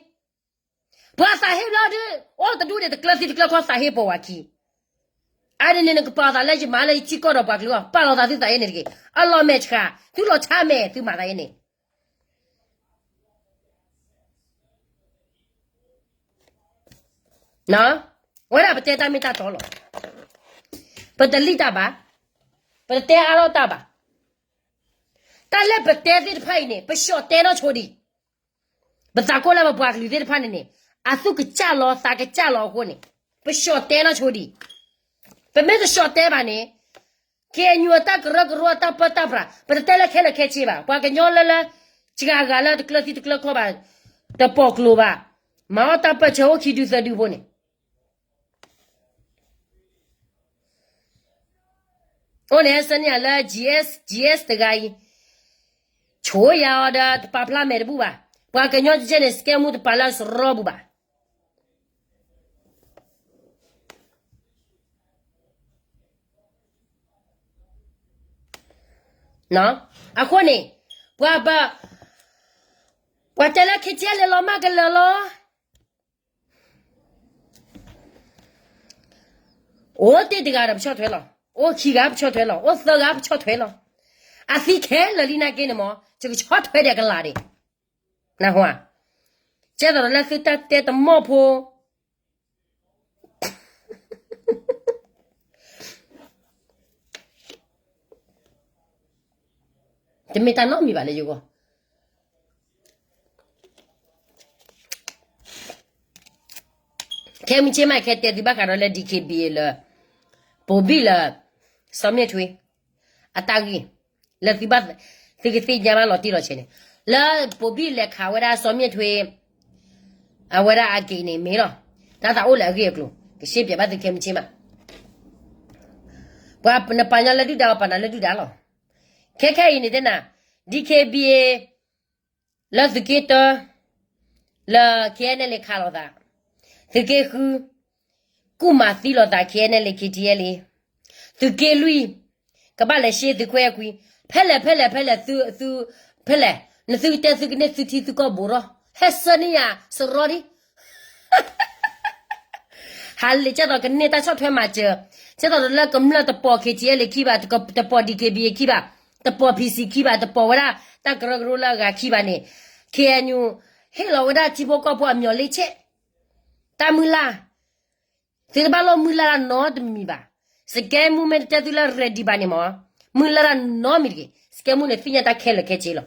ပှၤသးဟ့ဘျီဒုး အိၣ်တဒူၣ်န့ၣ် တကျၢၤသံတကျၢၤခီသးဟ့ပိာ်ဝဲခံ. အါန့ၣ်န့ၣ် နကပာ်သးလၢယမါလၢယထံကီၢ်ဒီးပှၤကလုာ်အဂီၢ်, ပာ်လီၤသးသုသးဟ့န့ၣ်တဂ့ၤ. အလီၢ်မဲာ်ဆှး, သုလီၤဆါမဲာ်သုမၤသးဟ့န့ၣ် ဝဲဒၣ်ပတဲတၢ်မ့ၢ်တၢ်တီလီၤ. ပတလံၣ်တၢ်ဘၣ်, ပတတဲအါထီၣ်တၢ်ဘၣ်. တၢ်လၢပတဲသ့ၣ်တဖၣ်အံၤန့ၣ် ပဆှီၣ်တဲနီၢ်ဆိဒံး. ပသးကိၢ်လၢပပှၤကလုာ်သ့ၣ်တဖၣ်န့ၣ်န့ၣ် အသူၣ်ကစၢ်လီၤသးကစၢ်လီၤအဃိန့ၣ် ပဆှီၣ်တဲနီၢ်ဆိဒံး. ပမ့ၢ်တဆှီၣ်တဲဘၣ်န့ၣ် KNU အတၢ်ကရၢကရိအတၢ်ပၢတၢ်ပြး ပတတဲလၢခဲလၢာ်ခဲဆ့ဘၣ်. ပှၤကညီလၢလၢ စှၤဂၤလၢတကျၢၤသံတကျၢၤခီဘၣ်, တပိာ်ကျိၤဘၣ်, မၤအီၣ်တၢ်ပၢၢ်ဆၢအိၣ်ခံဒုသၢဒုဖိန့ၣ် အိၣ်န့ၣ် ဟဲဆၢန့ၢ်ယၤလၢ GS, GS တဂၤအံၤ, ဆိယၤအီၤဒီးတပာ်ဖျါမဲာ်တဘူၣ်ဘၣ်. ပှၤကညီကဲန့ၣ် စကဲမူတပာ်လၢစရီပူၤဘၣ်. အဃိန့ၣ် ပှၤ, ပှၤတဲလၢ KTLA လီၤမၢ်ကလၢာ်လီၤ. အိၣ်တ့ၢ်တဂၤဒီးပဆီၣ်ထွဲလီၤ, အိၣ်ခံဂၤပဆီၣ်ထွဲလီၤ, အိၣ်သၢဂၤပဆီၣ်ထွဲလီၤ. အသံခဲလၢာ်လံနာ်က့န့ၣ်မ့ၢ် ယကဆီၣ်ထွဲဒီးကလၤဒံး, နၢ်ဟူဧါ. ကဲသိးဒီးလၢသုတၢ်တဲတမီၢ်ဖိ တမ့ၢ်တၢ်နီတမံၤဘၣ်လၢယဂီၢ်. ခဲမုၢ်ဆ့ၣ်မး ခဲတဲသုဘၣ်ဃးဒီးလၢ DKBA လၢ ပိာ်ဘံၣ်လၢ စီၤမ့ၣ်ထွ့ အတၢ်ဂ့ၢ် လၢသုဘၣ်, သုကသ့ၣ်ညါဘၣ်လီၤတံၢ်လီၤဆဲးန့ၣ်, လၢပိာ်ဘံၣ်လဲၤခးဝဲဒၣ်စီၤမ့ၣ်ထွ့ အဝဲဒၣ်အက့ၤန့ၣ်မ့ၢ်လီၤ. တၢ်သးအိၣ်လၢအဂ့ၢ်အကျိၤ ကရှဲပၠးဘၣ်သုခဲမုၢ်ဆ့ၣ်မး. ပှၤနပာ်ညါလၢဒုၣ်ဒါ ပာ်နၤလၢဒုၣ်ဒါလီၤ. ခဲခဲအံၤန့ၣ်တဲနၤ DKBA လၢသုးက့တၢ လၢ KNLA ခးလိာ်သး, သုးက့ဃု ကူၣ်မၤသံလိာ်သး KNLA KTLA, သုးက့လွံၢ် ကဘၣ်လဲၤရှဲသုးခွဲးကွံာ်, ဖဲလဲၣ်ဖဲလဲၣ်ဖဲလဲၣ်သု, သု, ဖဲလဲၣ် နသုကတဲသုကန့ၢ်သုထံသုကီၢ်ဘိးထီၣ်, ဟဲဆှၢန့ၢ်ယၤစရီဒံး ဟးလံာ်ကဲသိးကန့ၢ်တၢ်ဆီၣ်ထွဲမၤစၢၤ, ကဲသိးလၢကမျၢၢ်တပိာ် KTLA ခံဘၣ်, တပိာ် DKBA ခံဘၣ်, တပိာ် PC ခံဘၣ်, တပိာ်ဝဲဒၣ်တၢ်ကရၢကရိလၢအဂၤခံဘၣ်န့ၣ်, KNU ဟ့ၣ်လီၤဝဲဒၣ်ထံဖိကီၢ်ဖိအမျီၢ်လ့ဆဲး, တၢ်မုၢ်လၢ် သုတဘၣ်လိၣ်မုၢ်လၢ်တၢ်နီတမံၤဘၣ်. စကဲမူမ့ၢ်တတဲသုလၢ ready ဘၣ်န့ၣ်မ့ၢ် မုၢ်လၢ်တၢ်နီတမံၤတဂ့ၤ. စကဲမူန့ၣ်သ့ၣ်ညါတၢ်ခဲလၢာ်ခဲဆ့လီၤ.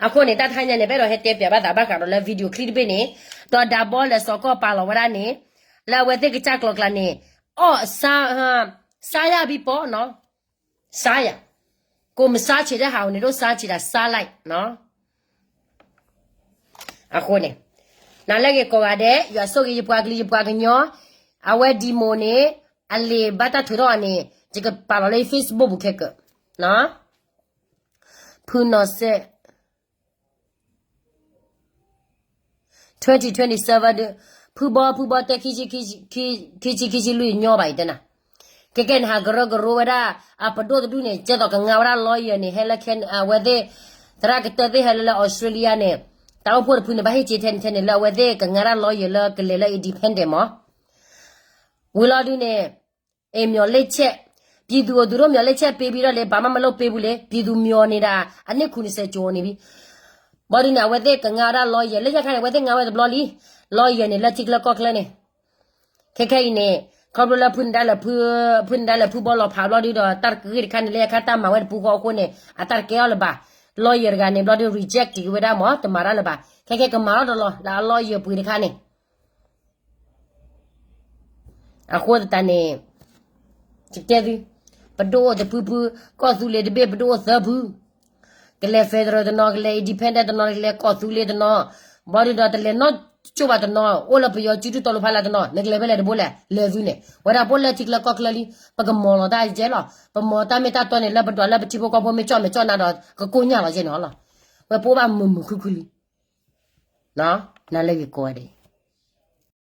အဃိန့ၣ် တၢ်တဟါညါန့ၣ် ပအဲၣ်ဒိးဟဲတဲပၠးဘၣ်သးဘၣ်ဃးဒီးလၢ video clip တဘ့ၣ်န့ၣ်, ဒီးဒၤဘီလဲၤစီၤကီၢ်ပာ်လီၤဝဲဒၣ်န့ၣ်, လၢအဝဲသ့ၣ်ကစၢ်ကျိၤကျါန့ၣ်, အီၣ်, စါယၢ်ဘံပီနီၤ, စါယၢ်, ကိးမုၢ်စါဆံးတဟးဧိၤန့ၣ် ဒိၣ်စါဆံးဒၣ်စါလဲၣ်နီၤ. အဃိန့ၣ်, နၤလၢဂ့ၤကိးဂၤဒဲး, ယွၤဆိၣ်ဂ့ၤယပှၤကလုာ် ယပှၤကညီ, အဝဲဒံမိၢ်န့ၣ်, အလံာ်ဘၣ်တၢ်ထုးထီၣ်အီၤန့ၣ်, ယကပာ်လီၤလၢယ Facebook ပူၤခဲကၢး, ဖုနီၢ်စဲး, twenty twenty-seven ဒုး, ဖုဘီဖုဘီတဲ ခံဆံခံဆံလွံၢ်ညီဘၣ်အံၤတဲနၤ, ကဲကဲန့ၣ် ဟးကရၢကရိဝဲဒၣ်, အပဒိၣ်တဒူၣ်န့ၣ် ကဲသိးကငါဝဲဒၣ် lawyer န့ၣ် ဟဲလၢ အဝဲသ့ၣ်, သရၣ်ကတၢၢ်သ့ၣ်ဟဲလၢလၢ Australia န့ၣ်, တၢ်အိၣ်ဖှိၣ်တဖုန့ၣ် ဘၣ်ဟ့ၣ်စ့ထဲန့ၣ်ထဲန့ၣ် လၢအဝဲသ့ၣ်ကငါဒၣ် lawyer လၢကလဲၤလၢ independent မး, ဝံၤလီၤဒုးန့ၣ်, အဲ မျီၢ်လ့ဆဲး, ပြည်သူအိၣ်သုးရိၣ်မျီၢ်လ့ဆဲး ပေးပြီးတော့ လၢ ဘာမှမလုပ်ပေးဘူးလၢ ပြည်သူမျီၢ်န့ၣ်ဒၣ် အနံၣ်ခုနစ်ဆယ်ကျော်န့ၣ်ဘၣ်. ဘၣ်ဒုးန့ၣ် အဝဲသ့ၣ်ကငါဝဲဒၣ် lawyer လၢညါခါန့ၣ် အဝဲသ့ၣ်ငါဝဲတဘျီလံ, lawyer န့ၣ် လၢထံချၢကီၢ်ချၢန့ၣ်, ခဲခဲအံၤန့ၣ်, ခီဖျိလၢဖုနဒါလၢ, ဖုနဒါလၢဖုဘီလီၤဖးဘျီဒုးဒီး တၢ်တဂ့ၢ်တခါန့ၣ် လၢညါခါတၢ်မၤဝဲတပူၤဃီအဃိန့ၣ် အတၢ်တကဲအီၤလၢၤဘၣ်, lawyer တဂၤန့ၣ် ဘျီဒုး reject က့ၤဝဲဒၣ်မး တမၤတၢ်လၢၤဘၣ်, ခဲခဲကမၤထီၣ်ဒီးလီၤ လၢအ lawyer ပှ့ၤတခါန့ၣ် အဃိသတးန့ၣ်, ယတဲသု, ပဒိၣ်အိၣ်တဖုဖု, ကီၢ်သူလ့ၤတဘ့ၣ် ပဒိၣ်အိၣ်သၢဖု, ကလဲၤ federal တနီၤ, ကလဲၤ independent တနီၤ, ကလဲၤကီၢ်သူလ့ၤတနီၤ, ဘျီဒုးဒီးတလဲၤနီတ ကၠိၣ်ဘၣ်တနီၤ အိၣ်လၢပယီၤစုဒုၣ်တီလိၤဖးလၢ်တနီၤ နကလဲၤဖဲလဲၣ်တဘိလဲၣ် လဲၤသုန့ၣ် ဝဲဒၣ်ပအိၣ်လၢထံကျါကီၢ်ကျါလံ ပကမီၤလီၤတၢ်ယဲလီၤ ပမီၤတၢ်မ့ၢ်တၢ်တီန့ၣ် လၢပဒွးလၢပထံဖိကီၢ်ဖိမ့ၢ်ကၠီၣ်မဲာ်ကၠီၣ်နါဒီး ကကိၢ်ညၣ်လီၤယဲန့ၣ်လီၤ ဝဲပအိၣ်ဘၣ်မုာ်မုာ်ခုၣ်ခုၣ်လံ နလၢဂ့ၤကိးဂၤဒဲး